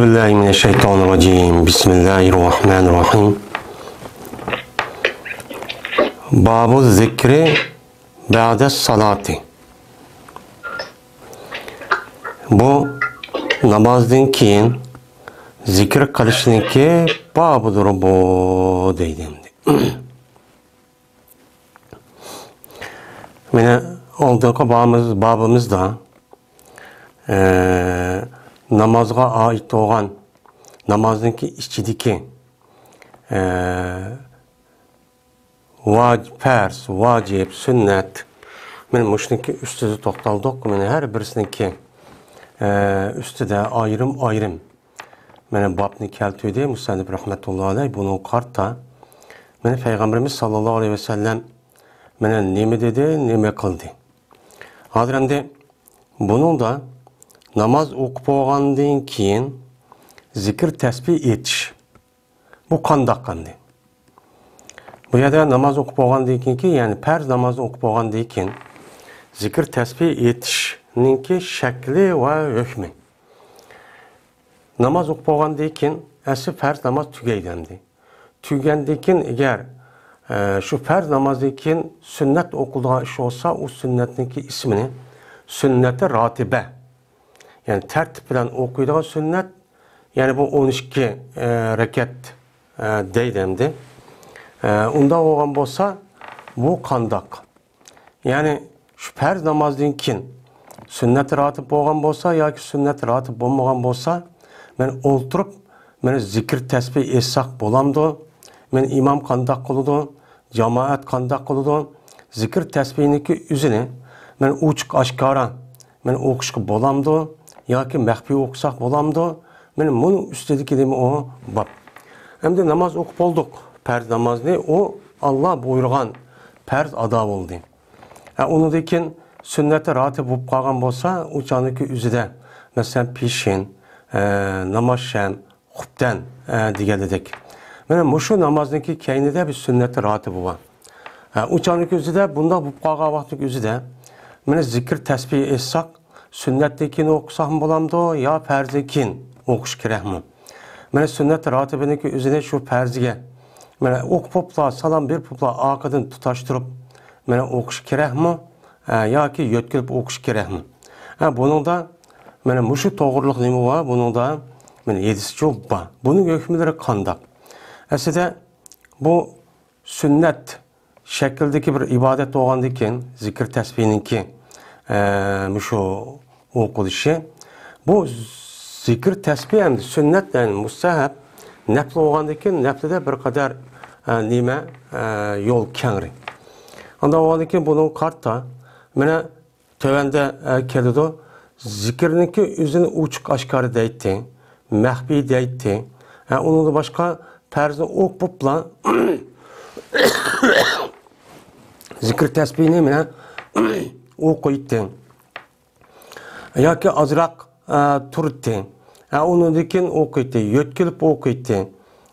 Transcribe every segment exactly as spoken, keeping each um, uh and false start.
بسم الله الرحمن الرحيم. باب الذكر بعد الصلاة. بۇ نامازدىن كېيىن زىكىر قىلىشنىڭكى بابىدۇر بۇ، دەيدۇ ئەمدى. مانا ئالدىنقى بابىمىز، بابىمىزدا، ئە، نامازغا ئائىت بولغان، نامازنىڭكى ئىچىدىكى، ئە، ۋاج-، پەرز، ۋاجىپ، سۈننەت، مانا مۇشۇنىڭكى ئۈستىدە توختالدۇق. مانا ھەر بىرسىنىڭكى، ئە، ئۈستىدە ئايرىم-ئايرىم مانا بابنى كەلتۈردى مۇسەننىپ رەھمەتۇللا ئەلەي. بۇنىڭغا قارىتا مانا پەيغەمبىرىمىز ساللاللاھۇ ئەلەيھى ۋەسەللەم مانا نېمە دېدى، نېمە قىلدى. ھازىر ئەمدى بۇنىڭدا ناماز ئوقۇپ بولغاندىن كېيىن زىكىر تەسبىھ ئېيتىش. بۇ قانداق ئەمدى؟ بۇ يەردە ناماز ئوقۇپ بولغاندىن كېيىنكى، يەنى پەرز نامازنى ئوقۇپ بولغاندىن كېيىن زىكىر تەسبىھ ئېيتىشنىڭكى شەكلى ۋە ھۆكمى. ناماز ئوقۇپ بولغاندىن كېيىن ئەسلى پەرز ناماز تۈگەيدۇ ئەمدى. تۈگىگەندىن كېيىن ئەگەر، ئە، شۇ پەرز نامازدىن كېيىن سۈننەت ئوقۇلىدىغان ئىش بولسا، ئۇ سۈننەتنىڭكى ئىسمىنى سۈننەتى راتىبە، يەنى تەرتىپ بىلەن ئوقۇيدىغان سۈننەت، يەنى بۇ ئون ئىككى، ئە، رەكەت، ئە، دەيدۇ ئەمدى. ئە، ئۇنداق بولغان بولسا، بۇ قانداق؟ يەنى شۇ پەرز نامازدىن كېيىن سۈننەت راتىب بولغان بولسا ياكى سۈننەت راتىب بولمىغان بولسا، مەن ئولتۇرۇپ، مەن زىكىر تەسبىھ ئېيتساق بولامدۇ؟ مەن ئىمام قانداق قىلىدۇ؟ جامائەت قانداق قىلىدۇ؟ زىكىر تەسبىھنىڭكى ئۆزىنى مەن ئوچۇق ئاشكارا مەن ئوقۇشقا بولامدۇ؟ ياكى مەخپىي ئوقۇساق بولامدۇ؟ مەن مۇنۇ ئۈستىدىكى نېمە ئۇ باب. ئەمدى ناماز ئوقۇپ بولدۇق. پەرز نامازنى ئۇ ئاللا بۇيرۇغان پەرز ئادا بولدى. ھە، ئۇنىڭدىن كېيىن سۈننەتى راتىب بولۇپ قالغان بولسا، ئۇ چاغنىڭكى ئۆزىدە، مەسىلەن، پېشىن، ئە، ناماز شەم، خۇپتەن، ئە، دېگەنلىدەك. مانا مۇشۇ نامازنىڭكى كەينىدە بىر سۈننەتى راتىبى بار. ھە، ئۇ چاغنىڭكى ئۆزىدە، بۇنداق بولۇپ قالغان ۋاقىتنىڭكى ئۆزىدە، مانا زىكىر تەسبىھ ئېيتساق، سۈننەتتىن كېيىن ئوقۇساقمۇ بولامدۇ يا پەرزدىن كېيىن ئوقۇش كېرەكمۇ؟ مانا سۈننەت راتىبىنىڭكى ئۆزىنى شۇ پەرزىگە، مانا ئوقۇپ بوپلا، سالام بېرىپ بوپلا، ئارقىدىن تۇتاشتۇرۇپ، مانا ئوقۇش كېرەكمۇ؟ ئە، ياكى يۆتكىلىپ ئوقۇش كېرەكمۇ؟ ھە، بۇنىڭدا مانا مۇشۇ توغرىلىق نېمە بار؟ بۇنىڭدا مانا ھەدىسچۇ بار. بۇنىڭ ھۆكۈملىرى قانداق؟ ئەسلىدە بۇ سۈننەت شەكىلدىكى بىر ئىبادەت بولغاندىن كېيىن، زىكىر تەسبىھنىڭكى، ئە، مۇشۇ ئوقۇلۇشى. بۇ زىكىر تەسبىھ ئەمدى سۈننەت، يەنى مۇستەھەب، نەپلى بولغاندىن كېيىن، نەپلىدە بىر قەدەر، ئە، نېمە، ئە، يول كەڭرى. ئانداق بولغاندىن كېيىن بۇنىڭغا قارىتا، مانا، تۆۋەندە، ئە، كېلىدۇ. زىكىرنىڭكى ئۆزىنى ئوچۇق ئاشكارا دەيتتى، مەخپىي دەيتتى. ھە، ئۇنىڭدىن باشقا پەرزنى ئوقۇپلا، زىكىر تەسبىھنى مانا ئوقۇيتتى. ياكى ئازراق، ئە، تۇرتتى. ھە، ئۇنىڭدىن كېيىن ئوقۇيتتى، يۆتكىلىپ ئوقۇيتتى.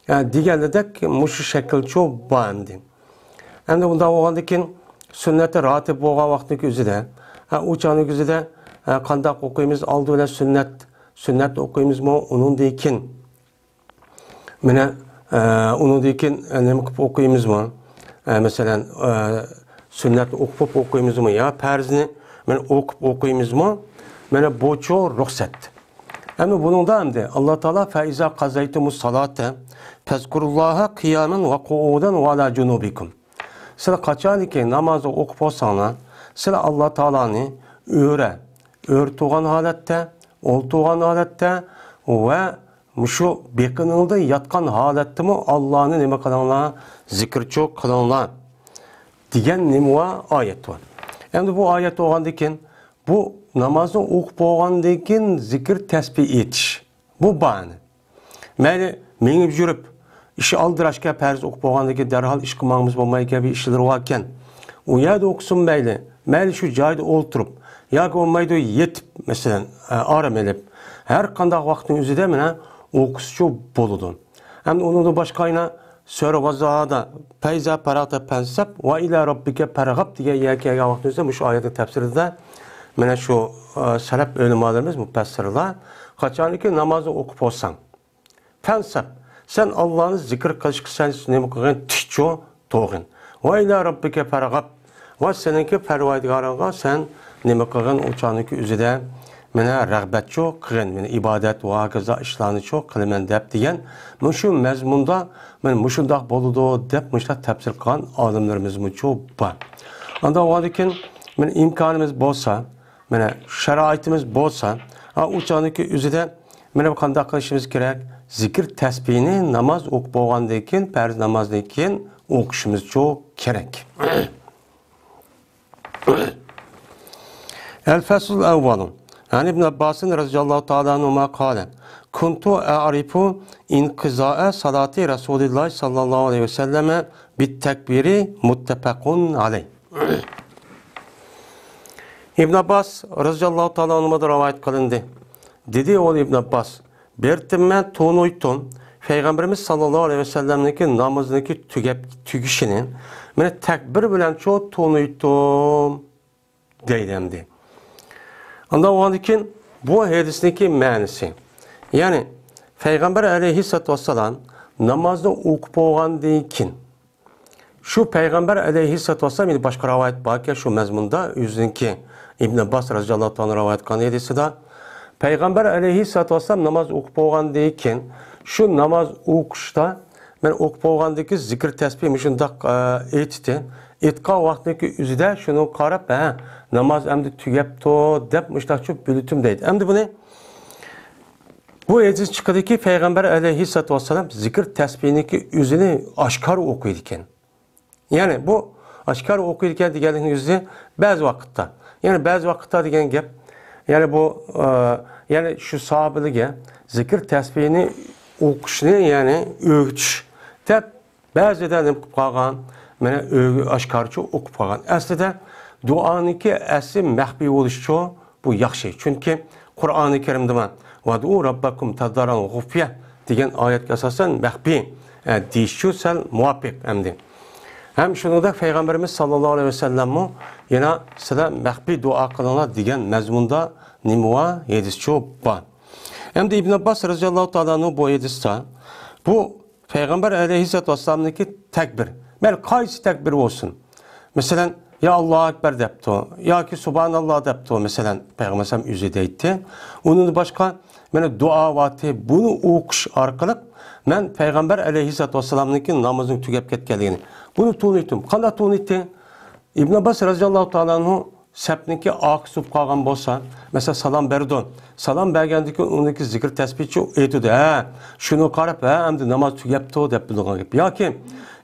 ھە، دېگەنلىدەك مۇشۇ شەكىلچۇ بار ئەمدى. ئەمدى ئۇنداق بولغاندىن كېيىن سۈننەتى راتىب بولغان ۋاقىتنىڭكى ئۆزىدە، ھە، ئۇ چاغنىڭ ئۆزىدە، ھە، قانداق ئوقۇيمىز؟ ئالدى بىلەن سۈننەت، سۈننەت ئوقۇيمىزمۇ؟ ئۇنىڭدىن كېيىن، مانا، ھە، ئۇنىڭدىن كېيىن، ھە، نېمە قىلىپ ئوقۇيمىزمۇ؟ ھە، مەسىلەن، ھە، سۈننەتنى ئوقۇپ ئوقۇيمىزمۇ يا پەرزنى مانا ئوقۇپ ئوقۇيمىزمۇ؟ مانا بۇچۇ رۇخسەت. ئەمدى بۇنىڭدا ئەمدى ئاللا تائالا، فەئىزا قەزەيتۇمۇس سالاتا فەزكۇرۇللاھا قىيامەن ۋە قۇئۇدەن ۋە ئالا جۇنۇبىكۇم. سىلەر قاچانكى نامازنى ئوقۇپ بولساڭلار، سىلەر ئاللا تائالانى ئۆرە، ئۆرە تۇرغان ھالەتتە، ئولتۇرغان ھالەتتە ۋە مۇشۇ بېقىنىڭدا ياتقان ھالەتتىمۇ ئاللانى نېمە قىلىڭلار؟ زىكىرچۇ قىلىڭلار، دېگەن نېمە بار؟ ئايەت بار. ئەمدى بۇ ئايەت بولغاندىن كېيىن، بۇ نامازنى ئوقۇپ بولغاندىن كېيىن زىكىر تەسبىھ ئېيتىش. بۇ بار ئەمدى. مەيلى، مېڭىپ يۈرۈپ، ئىش ئالدىراشكەن، پەرز ئوقۇپ بولغاندىن كېيىن دەرھال ئىشقا ماڭمىسا بولمايدىكەن، بىر ئىشلىرى باركەن. ئۇ يەردە ئوقۇسۇن مەيلى. مەيلى شۇ جايدا ئولتۇرۇپ، ياكى بولمايدۇ يېتىپ، مەسىلەن، ئارام ئېلىپ، ھەر قانداق ۋاقىتنىڭ ئۆزىدە مانا ئوقۇسىچۇ بولىدۇ. ھەم ئۇنىڭدىن باشقا يەنە سۈرە ۋەززائادا، فەئىزا فەرەغتە فەنسەب ۋە ئىلا رەببىكە فەرغەب دېگەن يەرگە كەلگەن ۋاقتىمىزدا مۇشۇ ئايەتنىڭ تەپسىرىدە مانا شۇ، ئە، سەلەپ ئۆلىمالىرىمىز، مۇپەسسىرلار قاچانكى نامازنى ئوقۇپ بولساڭ، فانصب، سەن ئاللانى زىكىر قىلىشقا سەن نېمە قىلغىن؟ تىكچۇ تۇرغىن. ۋە ئىلا رەببىكە فارغاب، ۋە سېنىڭكى پەرۋەردىگارىڭغا سەن نېمە قىلغىن؟ ئۇ چاغنىڭكى ئۆزىدە مانا رەغبەتچۇ قىلغىن، مانا ئىبادەت ۋە ھاكازا ئىشلارنىچۇ قىلىمەن دەپ دېگەن مۇشۇ مەزمۇندا مانا مۇشۇنداق بولىدۇ دەپ مۇشۇنداق تەپسىر قىلغان ئالىملىرىمىزمۇچۇ بار. ئاندىن ئۇنىڭدىن كېيىن مانا ئىمكانىمىز بولسا، مانا شارائىتىمىز بولسا، ھە، ئۇ چاغنىڭكى ئۆزىدە مانا قانداق قىلىشىمىز كېرەك؟ زىكىر تەسبىھنى ناماز ئوقۇپ بولغاندىن كېيىن، پەرز نامازدىن كېيىن ئوقۇشىمىزچۇ كېرەك. الفصل الأول. عن ابن عباس رضي الله تعالى عنهما قال: كنت أعرف انقضاء صلاة رسول الله صلى الله عليه وسلم بالتكبير، متفق عليه. ئىبن ئابباس رەزىياللاھۇ تائالا ئەنھۇدىن رىۋايەت قىلىندى. دېدى ئۇ ئىبن ئابباس، بىر قېتىم مەن تونۇيتتۇم، پەيغەمبىرىمىز ساللاللاھۇ ئەلەيھى ۋەسەللەمنىڭكى نامىزىنىڭكى تۈگەپ، تۈگىشىنى مەن تەكبىر بىلەنچۇ تونۇيتتۇم، دەيدۇ ئەمدى. ئاندىن ئۇنىڭدىن كېيىن بۇ ھەدىسنىڭكى مەنىسى، يەنى پەيغەمبەر ئەلەيھىسسالاتۇ ۋەسسالام نامازنى ئوقۇپ بولغاندىن كېيىن، شۇ پەيغەمبەر ئەلەيھىسسالاتۇ ۋەسسالام، يەنە باشقا رىۋايەت باركەن شۇ مەزمۇندا، ئۆزىنىڭكى ئىبن ئابباس رەزىياللاھۇ تائالا رىۋايەت قىلغان ھەدىسىدا، پەيغەمبەر ئەلەيھىسسالاتۇ ۋەسسالام ناماز ئوقۇپ بولغاندىن كېيىن، شۇ ناماز ئوقۇشتا مەن ئوقۇپ بولغاندىن كېيىن زىكىر تەسبىھ مۇشۇنداق، ئە، ئېيتتى. ئېيتقان ۋاقتىنىڭكى ئۆزىدە شۇنىڭغا قاراپ، ھە، ناماز ئەمدى تۈگەپتۇ دەپ مۇشۇنداقچە بىلىتتىم دەيدۇ. ئەمدى بۇنى بۇ ھەدىس چىقىدىكى، پەيغەمبەر ئەلەيھىسسالاتۇ ۋەسسالام زىكىر تەسبىھنىڭكى ئۆزىنى ئاشكارا ئوقۇيدىكەن. يەنى بۇ ئاشكارا ئوقۇيدىكەن دېگەنلىكنىڭ ئۆزى بەزى ۋاقىتتا. يەنى بەزى ۋاقىتتا دېگەن گەپ، يەنى بۇ، ئە، يەنى شۇ ساھابىلەرگە زىكىر تەسبىھنى ئوقۇشنى، يەنى ئۆگىتىش دەپ بەزىدە نېمە قىلىپ قالغان؟ مانا ئۆگە-، ئاشكارىچە ئوقۇپ قالغان. ئەسلىدە دۇئانىڭكى ئەسلى مەخپىي بولۇشىچۇ بۇ ياخشى. چۈنكى قۇرئانى كەرىمدە بار، «ۋەدئۇ رەببەكۇم تەزەررۇئەن ۋە خۇفيە» دېگەن ئايەتكە ئاساسەن مەخپىي، ئە، دېيىشچۇ سەل مۇۋاپىق ئەمدى. ھەم شۇنىڭدەك پەيغەمبىرىمىز ساللاللاھۇ ئەلەيھى ۋەسەللەممۇ يەنە سىلەر مەخپىي دۇئا قىلىڭلار دېگەن مەزمۇندا نېمە بار؟ ھەدىسچۇ بار. ئەمدى ئىبن ئابباس رەزىياللاھۇ تائالا ئەنھۇ بۇ ھەدىستە بۇ پەيغەمبەر ئەلەيھىسسالاتۇ ۋەسسالامنىڭكى تەكبىر، مەيلى قايسى تەكبىر بولسۇن، مەسىلەن، يا ئاللاھۇ ئەكبەر دەپتۇ ياكى سۇبھاناللا دەپتۇ، مەسىلەن، پەيغەمبەر ئەلەيھىسسالام ئۆزى دەيتتى. ئۇنىڭدىن باشقا مانا دۇئا ۋاتى، بۇنى ئوقۇش ئارقىلىق مەن پەيغەمبەر ئەلەيھىسسالاتۇ ۋەسسالامنىڭكى نامىزىنىڭ تۈگەپ كەتكەنلىكىنى. بۇنى تونۇيتتۇم. قانداق تونۇيتتى؟ ئىبن ئابباس رەزىياللاھۇ تائالا ئەنھۇ سەپنىڭكى ئارقىسى بولۇپ قالغان بولسا، مەسىلەن، سالام بەردى. سالام بەرگەندىن كېيىن ئۇنىڭكى زىكىر تەسبىھچۇ ئېيتىدۇ. ھە، شۇنى قاراپ، ھە، ئەمدى ناماز تۈگەپتۇ دەپ بىلىدىغان گەپ. ياكى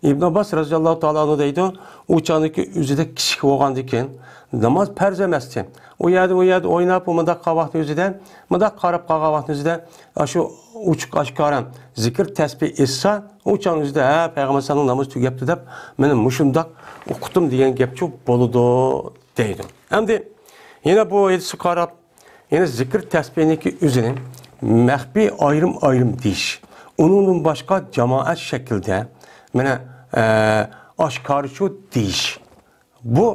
ئىبن ئابباس رەزىياللاھۇ تائالا ئەنھۇ دەيدۇ، ئۇ چاغدىكى ئۆزىدە كىچىك بولغاندىن كېيىن ناماز پەرز ئەمەستى. ئۇ يەردە، ئۇ يەردە ئويناپ، ئۇ مۇنداق قالغان ۋاقتى ئۆزىدە، مۇنداق قاراپ قالغان ۋاقتى ئۆزىدە، ئاشۇ ئوچۇق ئاشكارا زىكىر تەسبىھ ئېيتسا، ئۇ چاغ ئۆزىدە، ھە، پەيغەمبەر ئەلەيھىسسالامنىڭ نامىزى تۈگەپتۇ دەپ، مانا مۇشۇنداق ئۇقتۇم دېگەن گەپچۇ بولىدۇ دەيدۇ. ئەمدى يەنە بۇ ھەدىسكە قاراپ، يەنە زىكىر تەسبىھنىڭكى ئۆزىنى مەخپىي ئايرىم-ئايرىم دېيىش، ئۇنىڭدىن باشقا جامائەت شەكلىدە، مانا، ئە، ئاشكارىچۇ دېيىش. بۇ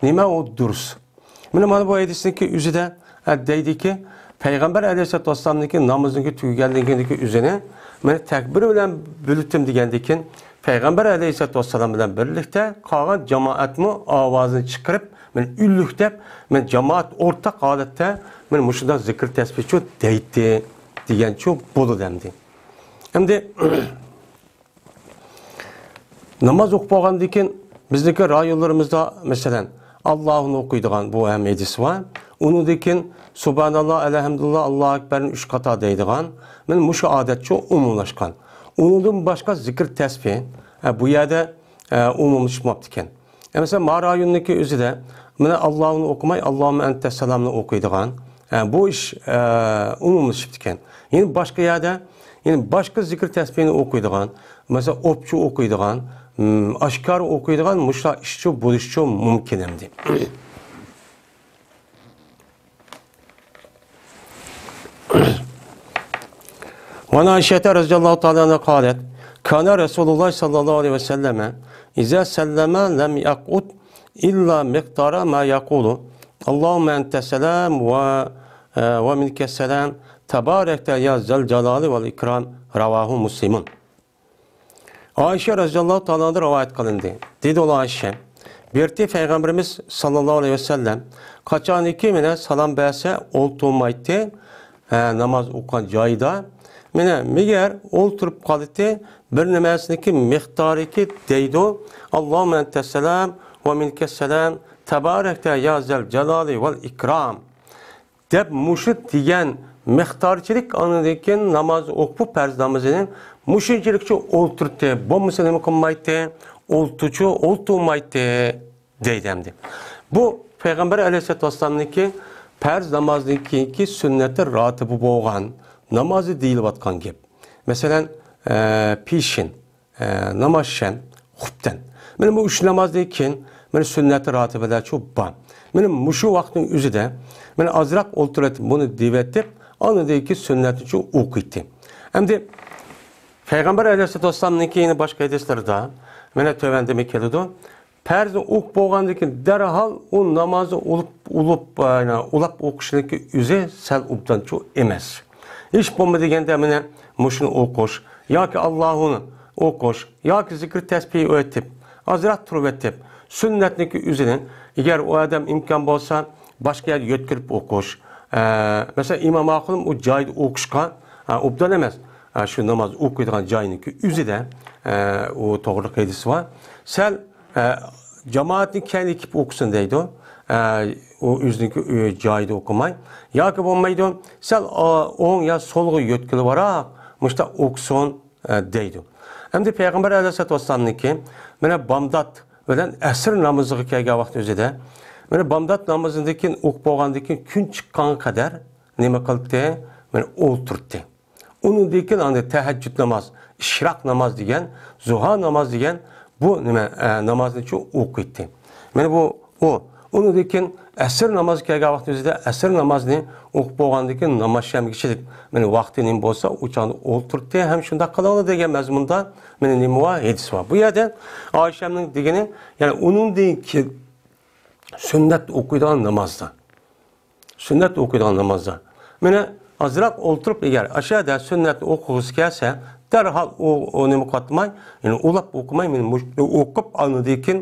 نېمە ئۇ دۇرۇس؟ مانا، مانا بۇ ھەدىسنىڭكى ئۆزىدە، ئە، دەيدىكى، پەيغەمبەر ئەلەيھىسسالاتۇ ۋەسسالامنىڭكى نامىزىنىڭكى تۈگىگەنلىكىنىڭكى ئۆزىنى مانا تەكبىر بىلەن بىلىتتىم دېگەندىكىن، پەيغەمبەر ئەلەيھىسسالاتۇ ۋەسسالام بىلەن بىرلىكتە قالغان جامائەتمۇ ئاۋازىنى چىقىرىپ، مانا ئۈنلۈك دەپ، مانا جامائەت ئورتاق ھالەتتە مانا مۇشۇنداق زىكىر تەسبىھچۇ دەيتتى دېگەنچۇ بولىدۇ ئەمدى. ئەمدى ناماز ئوقۇپ بولغاندىن كېيىن بىزنىڭكى رايونلىرىمىزدا، مەسىلەن، ئاللاھۇنى ئوقۇيدىغان بۇ ھەم ھەدىس بار. ئۇنىڭدىن كېيىن سۇبھاناللا، ئەلھەمدۇلىللا، ئاللاھۇ ئەكبەرنى ئۈچ قاتا دەيدىغان. مانا مۇشۇ ئادەتچۇ ئومۇملاشقان. ئۇنىڭدىن باشقا زىكىر تەسبىھ، ھە، بۇ يەردە، ھە، ئومۇملىشىپ بوپتىكەن. ئە، مەسىلەن، ما رايوننىڭكى ئۆزىدە مانا ئاللاھۇنى ئوقۇماي، ئاللاھۇممە ئەنتەسسالامنى ئوقۇيدىغان، ئە، بۇ ئىش، ئە، ئومۇملىشىپتىكەن. يەنە باشقا يەردە، يەنە باشقا زىكىر تەسبىھنى ئوقۇيدىغان، مەسىلەن، ئوپچە ئوقۇيدىغان، م، ئاشكارا ئوقۇيدىغان مۇشۇنداق ئىشچۇ بولۇشچۇ مۇمكىن ئەمدى. وعن عائشة رضي الله تعالى عنها قالت: كان رسول الله صلى الله عليه وسلم إذا سلم لم يقعد إلا مقدار ما يقول: اللهم أنت السلام و، ومنك السلام، تباركت يا ذا الجلال والإكرام. رواه مسلم. ئائىشە رەزىياللاھۇ تائالا ئانھادىن رىۋايەت قىلىندى. دېدى ئۇ ئائىشە، بىر پەيغەمبىرىمىز ساللاللاھۇ ئەلەيھى ۋەسەللەم قاچانكى مانا سالام بەرسە ئولتۇرمايتتى، ھە، ناماز ئوقۇغان جايىدا. مانا مەگەر ئولتۇرۇپ قالاتتى، بىر نېمىسىنىڭكى مىقدارىكى دەيدۇ، اللهم أنت السلام ومنك السلام تباركت يا ذا الجلال والإكرام. دەپ مۇشۇ دېگەن مىقدارچىلىك ئاندىن كېيىن ناماز ئوقۇپ پەرز نامىزىنى مۇشۇنچىلىكچە ئولتۇرتتى. بولمىسا نېمە قىلمايتتى؟ ئولتۇرچۇ، ئولتۇرمايتتى دەيدۇ ئەمدى. بۇ پەيغەمبەر ئەلەيھىسسالاتۇ ۋەسسالامنىڭكى پەرز نامازدىن كېيىنكى سۈننەتى راتىبى بولغان نامازى دېيىلىۋاتقان گەپ. مەسىلەن، ئە، پېشىن. ئە، ناماز شەم، خۇپتەن. مانا بۇ ئۈچ نامازدىن كېيىن مانا سۈننەتى راتىبىلەرچۇ بار. مانا مۇشۇ ۋاقىتنىڭ ئۆزىدە مانا ئازراق ئولتۇرۇۋېتىپ، بۇنى دېيىۋېتىپ، ئاندىن كېيىن سۈننەتنىچۇ ئوقۇيتتى. ئەمدى پەيغەمبەر ئەلەيھىسسالاتۇ ۋەسسالامنىڭكى يەنە باشقا ھەدىسلىرىدە مانا تۆۋەندە كېلىدۇ. پەرزنى ئوقۇپ بولغاندىن كېيىن دەرھال ئۇ نامازنى ئۇلۇپ، ئۇلۇپ، ئە، ئۇلاپ ئوقۇشنىڭكى ئۆزى سەل ئوبدانچۇ ئەمەس. ھېچ بولما دېگەندە مانا مۇشۇنى ئوقۇش ياكى ئاللاھۇنى ئوقۇش ياكى زىكىر تەسبىھ ئېيتىپ، ئازراق تۇرۇۋېتىپ، سۈننەتنىڭكى ئۆزىنى، ئەگەر ئۇ ئادەم ئىمكان بولسا، باشقا يەرگە يۆتكىلىپ ئوقۇش. ئە، مەسىلەن، ئىمام ئاخۇنۇم ئۇ جايدا ئوقۇشقا، ئە، ئوبدان ئەمەس. ئە، شۇ ناماز ئوقۇيدىغان جاينىڭكى ئۆزىدە، ئە، ئۇ توغرىلىق ھەدىس بار. سەل، ئە، جامائەتنىڭ كەينىگە كېلىپ ئوقۇسۇن دەيدۇ. ئە، ئۇ ئۆزىنىڭكى ئۆي جايىدا ئوقۇماي. ياكى بولمايدۇ، سەل، ئا، ئوڭ يا سولغا يۆتكىلىۋاراق، مۇشۇنداق ئوقۇسۇن، ئە، دەيدۇ. ئەمدى پەيغەمبەر ئەلەيھىسسالاتۇ ۋەسسالامنىڭكى مانا بامدات بىلەن ئەسىر نامىزىغا كەلگەن ۋاقىت ئۆزىدە، مانا بامدات نامىزىدىن كېيىن ئوقۇپ بولغاندىن كېيىن كۈن چىققانغا قەدەر نېمە قىلدى؟ مانا ئولتۇرتتى. ئۇنىڭدىن كېيىن ئاندىن تەھەججۇد ناماز، ئىشراق ناماز دېگەن، زۇھا ناماز دېگەن بۇ نېمە، ئە، نامازنىچۇ ئوقۇيتتى. مانا بۇ ئۇ. ئۇنىڭدىن كېيىن ئەسىر نامازى كەلگەن ۋاقتىمىزدا ئەسىر نامازىنى ئوقۇپ بولغاندىن كېيىن ناماز شەمگىچىلىك مانا ۋاقتى نېمە بولسا ئۇ چاغدا ئولتۇرتتى ھەم شۇنداق قىلىڭلار دېگەن مەزمۇندا مانا نېمە بار؟ ھەدىس بار. بۇ يەردە ئائىشەمنىڭ دېگىنى، يەنى ئۇنىڭدىن كېيىن سۈننەت ئوقۇيدىغان نامازدا. سۈننەت ئوقۇيدىغان نامازدا. مانا ئازراق ئولتۇرۇپ، ئەگەر ئاشۇ يەردە سۈننەتنى ئوقۇغۇسى كەلسە، دەرھال ئۇ، ئۇ نېمە قىلىۋاتماي، يەنى ئۇلاپ ئوقۇماي، مانا مۇشۇ ئوقۇپ، ئاندىن كېيىن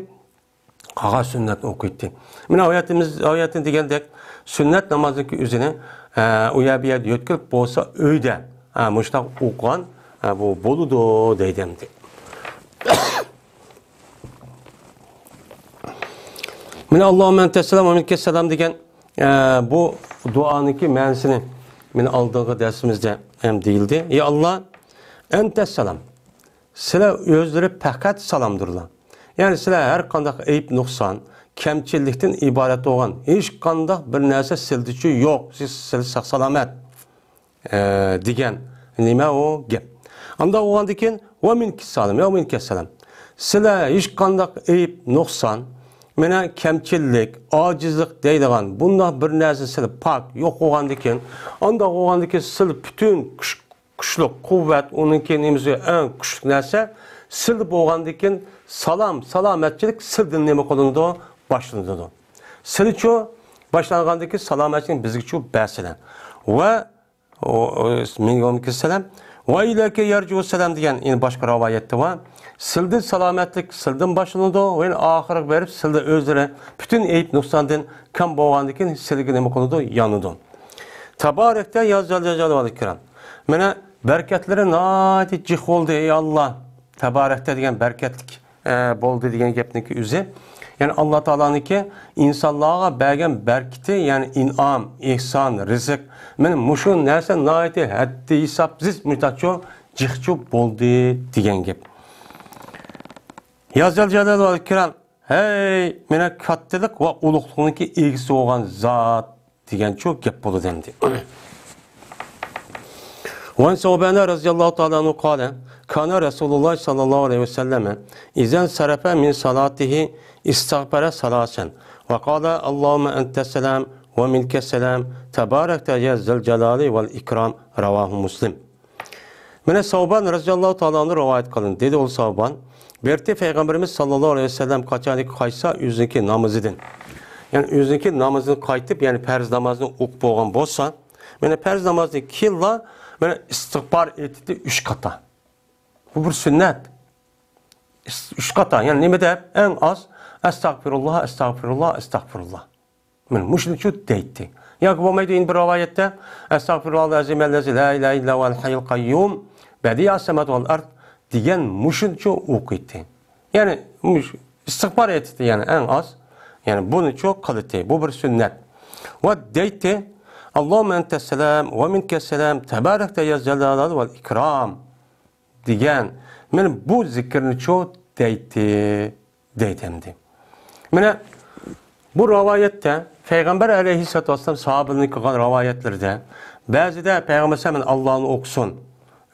قالغان سۈننەتنى ئوقۇيتتى. مانا ئايەتىمىز، ئايەتتە دېگەندەك، سۈننەت نامازنىڭكى ئۆزىنى، ئە، ئۇ يەر بۇ يەردە يۆتكىلىپ بولسا، ئۆيدە، ئە، مۇشۇنداق ئوقۇغان، ئە، بۇ بولىدۇ دەيدۇ ئەمدى. مانا، اللهم أنت السلام ومنك السلام دېگەن، ئە، بۇ دۇئانىڭكى مەنىسىنى مانا ئالدىنقى دەرسىمىزدە ھەم دېيىلدى. يا ئاللا، أنت السلام. سىلەر ئۆزلىرى پەقەت سالامدۇرلار. يەنى سىلەر ھەر قانداق ئەيىب، نۇقسان، كەمچىلىكتىن ئىبارەت بولغان ھېچ قانداق بىر نەرسە سىلىدىچۇ يوق. سىز، سىلەر ساق-سالامەت. ئە، دېگەن نېمە ئۇ گەپ. ئانداق بولغاندىن كېيىن، ومنك السلام، يا منك السلام. سىلەر ھېچقانداق ئەيىب، نۇقسان، مانا كەمچىللىك، ئاجىزلىق دەيدىغان بۇنداق بىر نەرسە سىلەر پاك، يوق بولغاندىن كېيىن، ئانداق بولغاندىن كېيىن سىلەر پۈتۈن كۈچ، كۈچلۈك، قۇۋۋەت، ئۇنىڭ كېيىن نېمىسى، ئەڭ كۈچلۈك نەرسە سىلەر بولغاندىن كېيىن سالام، سالامەتچىلىك سىلەردىن نېمە قىلىنىدۇ؟ باشلىنىدۇ. سىلەرچۇ باشلانغاندىن كېيىن سالامەتچىلىك بىزگىچۇ بەرسىلەر. ۋە ئۇ، ئۇ، مىنگە ئون ئىككى سەلام. ۋە ئىلەيكە يەرجۇ سەلام دېگەن يەنە باشقا رىۋايەتتە بار. سىلدىن سالامەتلىك، سىلدىن باشلىنىدۇ، ۋە يەنە ئاخىرىغا بېرىپ سىلدە ئۆزلىرى پۈتۈن ئەيىب نۇقساندىن كەم بولغاندىن كېيىن سىلگە نېمە قىلىدۇ؟ يانىدۇ. تەبارەكتە يا زەل جەلال ۋەل ئىكرام. مانا بەرىكەتلىرى ناھايىتى جىق بولدى، ئەي ئاللا. تەبارەكتە دېگەن بەرىكەتلىك ئە، بولدى دېگەن گەپنىڭكى ئۆزى. يەنى ئاللا تائالانىڭكى ئىنسانلارغا بەرگەن بەرىكىتى، يەنى ئىنئام، ئېھسان، رىزىق. مانا مۇشۇ نەرسە ناھايىتى ھەددى ھېسابسىز مۇشۇنداقچۇ جىقچۇ بولدى دېگەن گەپ. يا زەل جەلال ۋەل ئىكرام، ھەي، مانا كاتتىلىق ۋە ئۇلۇغلۇقنىڭكى ئىگىسى بولغان زات. دېگەنچۇ گەپ بولىدۇ ئەمدى. وعن ثوبان رضي الله تعالى عنه قال: كان رسول الله صلى الله عليه وسلم إذا انصرف من صلاته استغفر ثلاثا وقال: اللهم أنت السلام ومنك السلام تباركت يا ذا الجلال والإكرام. رواه مسلم. مانا سەۋبان رەزىياللاھۇ تائالا ئەنھۇ رىۋايەت قىلىندى. دېدى ئۇ سەۋبان، بىر پەيغەمبىرىمىز ساللاللاھۇ ئەلەيھى ۋەسەللەم قاچانكى قايتسا ئۆزىنىڭكى نامىزىدىن، يەنى ئۆزىنىڭكى نامىزىدىن قايتىپ، يەنى پەرز نامازنى ئوقۇپ بولغان بولسا، مانا پەرز نامازدىن كېيىنلا مانا ئىستىغپار ئېيتتى ئۈچ قاتا. بۇ بىر سۈننەت. ئۈچ قاتا. يەنى نېمە دەپ؟ ئەڭ ئاز ئەستەغپىرۇللا، ئەستەغپىرۇللا، ئەستەغپىرۇللا. مانا مۇشۇنىچۇ دەيتتى. ياكى بولمايدۇ، يەنە بىر رىۋايەتتە، ئەستەغفىرۇللاھىل ئەزىم ئەللەزى لا ئىلاھە ئىللا ھۇۋەل ھەييۇل قەييۇم، بەدىئەس سەماۋاتى ۋەل ئەرز دېگەن مۇشۇنىچۇ ئوقۇيتتى. يەنى مۇش-، ئىستىغپار ئېيتتى، يەنى ئەڭ ئاز. يەنى بۇنىچۇ قىلىتتى. بۇ بىر سۈننەت. ۋە دەيتتى، اللهم أنت السلام ومنك السلام تباركت يا ذا الجلال والإكرام دېگەن. مانا بۇ زىكىرنىچۇ دەيتتى، دەيدۇ ئەمدى. مانا بۇ رىۋايەتتە پەيغەمبەر ئەلەيھىسسالاتۇ ۋەسسالام ساھابىلەرنىڭ قىلغان رىۋايەتلىرىدە بەزىدە پەيغەمبەر ئەلەيھىسسالام ئاللانى ئوقۇسۇن،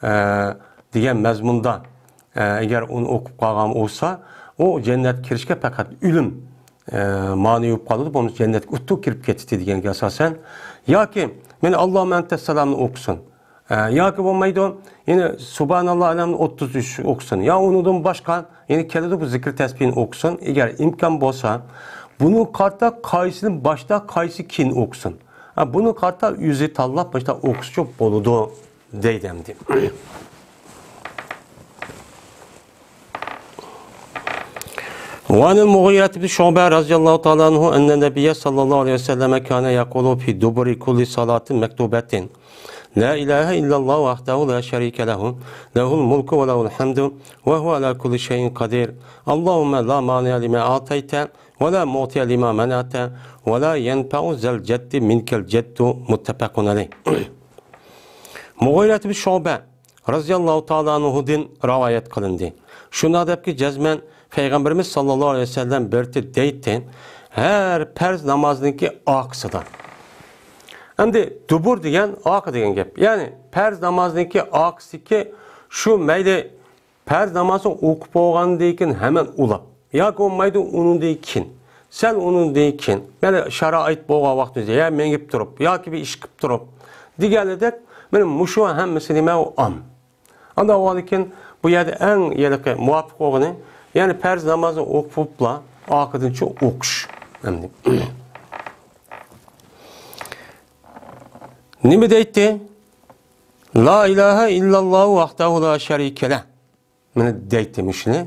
ئە، دېگەن مەزمۇندا، ئە، ئەگەر ئۇنى ئوقۇپ قالغان بولسا، ئۇ جەننەتكە كىرىشكە پەقەت ئۆلۈم، ئە، مانى بولۇپ قالىدۇ، بولمىسا جەننەتكە ئۇتۇق كىرىپ كېتىدۇ دېگەنگە ئاساسەن. ياكى مانا اللهم أنت السلامنى ئوقۇسۇن. ئە، ياكى بولمايدۇ، يەنە سۇبھاناللا ئەلھەمدۇ ئوتتۇز ئۈچ ئوقۇسۇن. يا ئۇنىڭدىن باشقا، يەنە كېلىدۇ بۇ زىكىر تەسبىھنى ئوقۇسۇن. ئەگەر ئىمكان بولسا، بۇنىڭغا قارىتا قايسىنى باشتا، قايسى كېيىن ئوقۇسۇن. ھە، بۇنىڭغا قارىتا ئۆزى تاللاپ باشتا ئوقۇسىچۇ بولىدۇ، دەيدۇ ئەمدى. وعن المغيرة بن شعبة رضي الله تعالى عنه أن النبي صلى الله عليه وسلم كان يقول في دبر كل صلاة مكتوبة: لا إله إلا الله وحده لا شريك له، له الملك وله الحمد وهو على كل شيء قدير. اللهم لا مانع لما أعطيت ولا معطي لما منعت ولا ينفع ذا الجد منك الجد. متفق عليه. مۇغىرەت بىن شۇبە رەزىياللاھۇ تائالا ئەنھۇدىن رىۋايەت قىلىندى. شۇنداق دەپكى، جەزمەن پەيغەمبىرىمىز ساللاللاھۇ ئەلەيھى ۋەسەللەم بىرتى دەيتتى، ھەر پەرز نامازنىڭكى ئارقىسىدا. ئەمدى دۇبۇر دېگەن ئارقا دېگەن گەپ. يەنى پەرز نامازنىڭكى ئارقىسىدىكى شۇ مەيلى پەرز نامازنى ئوقۇپ بولغاندىن كېيىن ھەمەن ئۇلاپ ياكى بولمايدۇ ئۇنىڭدىن كېيىن. سەل ئۇنىڭدىن كېيىن. يەنى شارائىت بولغان ۋاقتىمىزدا يا مېڭىپ تۇرۇپ ياكى بىر ئىش قىلىپ تۇرۇپ دېگەندەك، مانا مۇشۇ ھەممىسى نېمە ئۇ ئام. ئاندىن كېيىن بۇ يەردە ئەڭ ھېلىقى مۇۋاپىق بولغىنى، يەنى پەرز نامازنى ئوقۇپلا ئارقىدىنچە ئوقۇش. ئەمدى نېمە دەيتتى؟ لا ئىلاھە ئىللاللاھۇ ۋەھدەھۇ لا شەرىكە لەھ. مانا دەيتتى مۇشۇنى.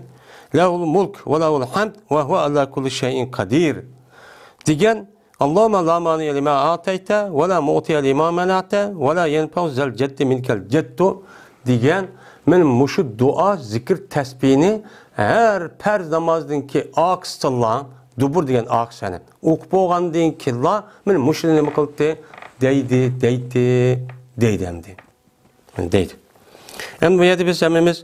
لەھۇل مۇلك ۋە لەھۇل ھەمد ۋە ھۇۋە ئەلا كۇللى شەيئىن قەدىر دېگەن، اللهم لا مانع لما أعطيت ولا معطي لما منعت ولا ينفع ذا الجد منك الجد دېگەن، مانا مۇشۇ دۇئا، زىكىر، تەسبىھنى ھەر پەرز نامازدىن كېيىن ئارقىسىدىلا، دۇبۇر دېگەن ئارقىسى، يەنى ئوقۇپ بولغاندىن كېيىنلا، مانا مۇشۇنى نېمە قىلدى؟ دەيدى، دەيتتى، دەيدۇ ئەمدى. دەيدۇ. ئەمدى بۇ يەردە بىز ھەممىمىز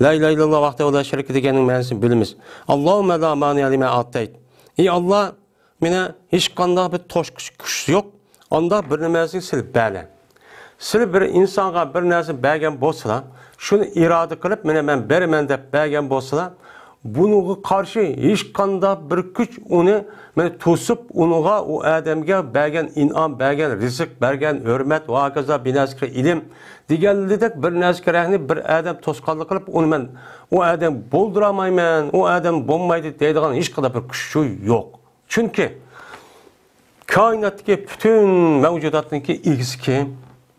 لا ئىلاھە ئىللاللاھ ۋەھدەھۇ لا شەرىكە دېگەننىڭ مەنىسىنى بىلىمىز. اللهم لا مانع لما أعطيت. ئى ئاللا، مانا ھېچقانداق بىر توسقۇچ كۈچ يوق، ئانداق بىر نېمىسىنى سىلى بەرلە. سىلى بىر ئىنسانغا بىر نەرسە بەرگەن بولسىلا، شۇنى ئىرادە قىلىپ، مانا مەن بېرىمەن دەپ بەرگەن بولسىلا، بۇنىڭغا قارشى ھېچقانداق بىر كۈچ ئۇنى، مانا، توسۇپ، ئۇنىڭغا، ئۇ ئادەمگە بەرگەن ئىنئام، بەرگەن رىزىق، بەرگەن ھۆرمەت ۋە ھاكازا بىر نەرسە ئىلىم دېگەنلىدەك بىر نەرسە كېرەكنى بىر ئادەم توسقانلىق قىلىپ، ئۇنى مەن ئۇ ئادەم بولدۇرالمايمەن، ئۇ ئادەم بولمايدۇ دەيدىغان ھېچقانداق بىر كۈچ يوق. چۈنكى كائىناتتىكى پۈتۈن مەۋجۇداتنىڭكى ئىگىسى كىم؟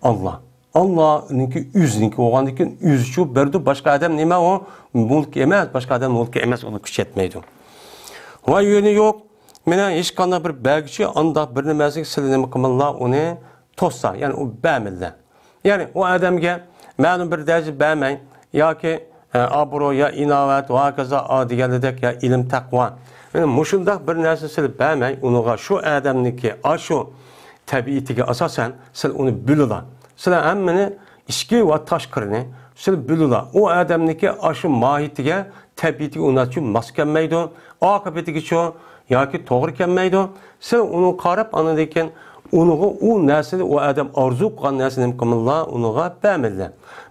ئاللا. ئاللانىڭكى ئۆزىنىڭكى بولغاندىكىن ئۆزىچۇ بېرىدۇ. باشقا ئادەم نېمە ئۇ؟ مۇلكى ئەمەس، باشقا ئادەم مۇلكى ئەمەس، ئۇنى كۈچەتمەيدۇ. ۋە يۆنى يوق. مانا ھېچقانداق بىر بەرگۈچى ئانداق بىر نېمەسىگە سىلى نېمە قىلمىلا ئۇنى توسسا، يەنى ئۇ بەرمىدىلا. يەنى ئۇ ئادەمگە مەلۇم بىر دەرىجە بەرمەي ياكى، ئە، ئابرۇ يا ئىناۋەت ۋە ھاكازا دېگەنلىدەك يا ئىلىم، تەقۋا. يەنى مۇشۇنداق بىر نەرسە سىلى بەرمەي، ئۇنىڭغا شۇ ئادەمنىڭكى ئاشۇ تەبىئىتىگە ئاساسەن سىلى ئۇنى بىلىلا. سىلى ھەممىنى ئىچكى ۋە تاشقىرىنى سىلى بىلىلا. ئۇ ئادەمنىڭكى ئاشۇ ماھىيىتىگە، تەبىئىتىگە ئۇنىڭچۇ ماس كەلمەيدۇ. ئاقىۋىتىگىچۇ ياكى توغرا كەلمەيدۇ. سىلى ئۇنىڭغا قاراپ، ئاندىن كېيىن ئۇنىڭغا ئۇ نەرسىنى ئۇ ئادەم ئارزۇ قىلغان نەرسىنى نېمە قىلمىلا ئۇنىڭغا بەرمىدىلا.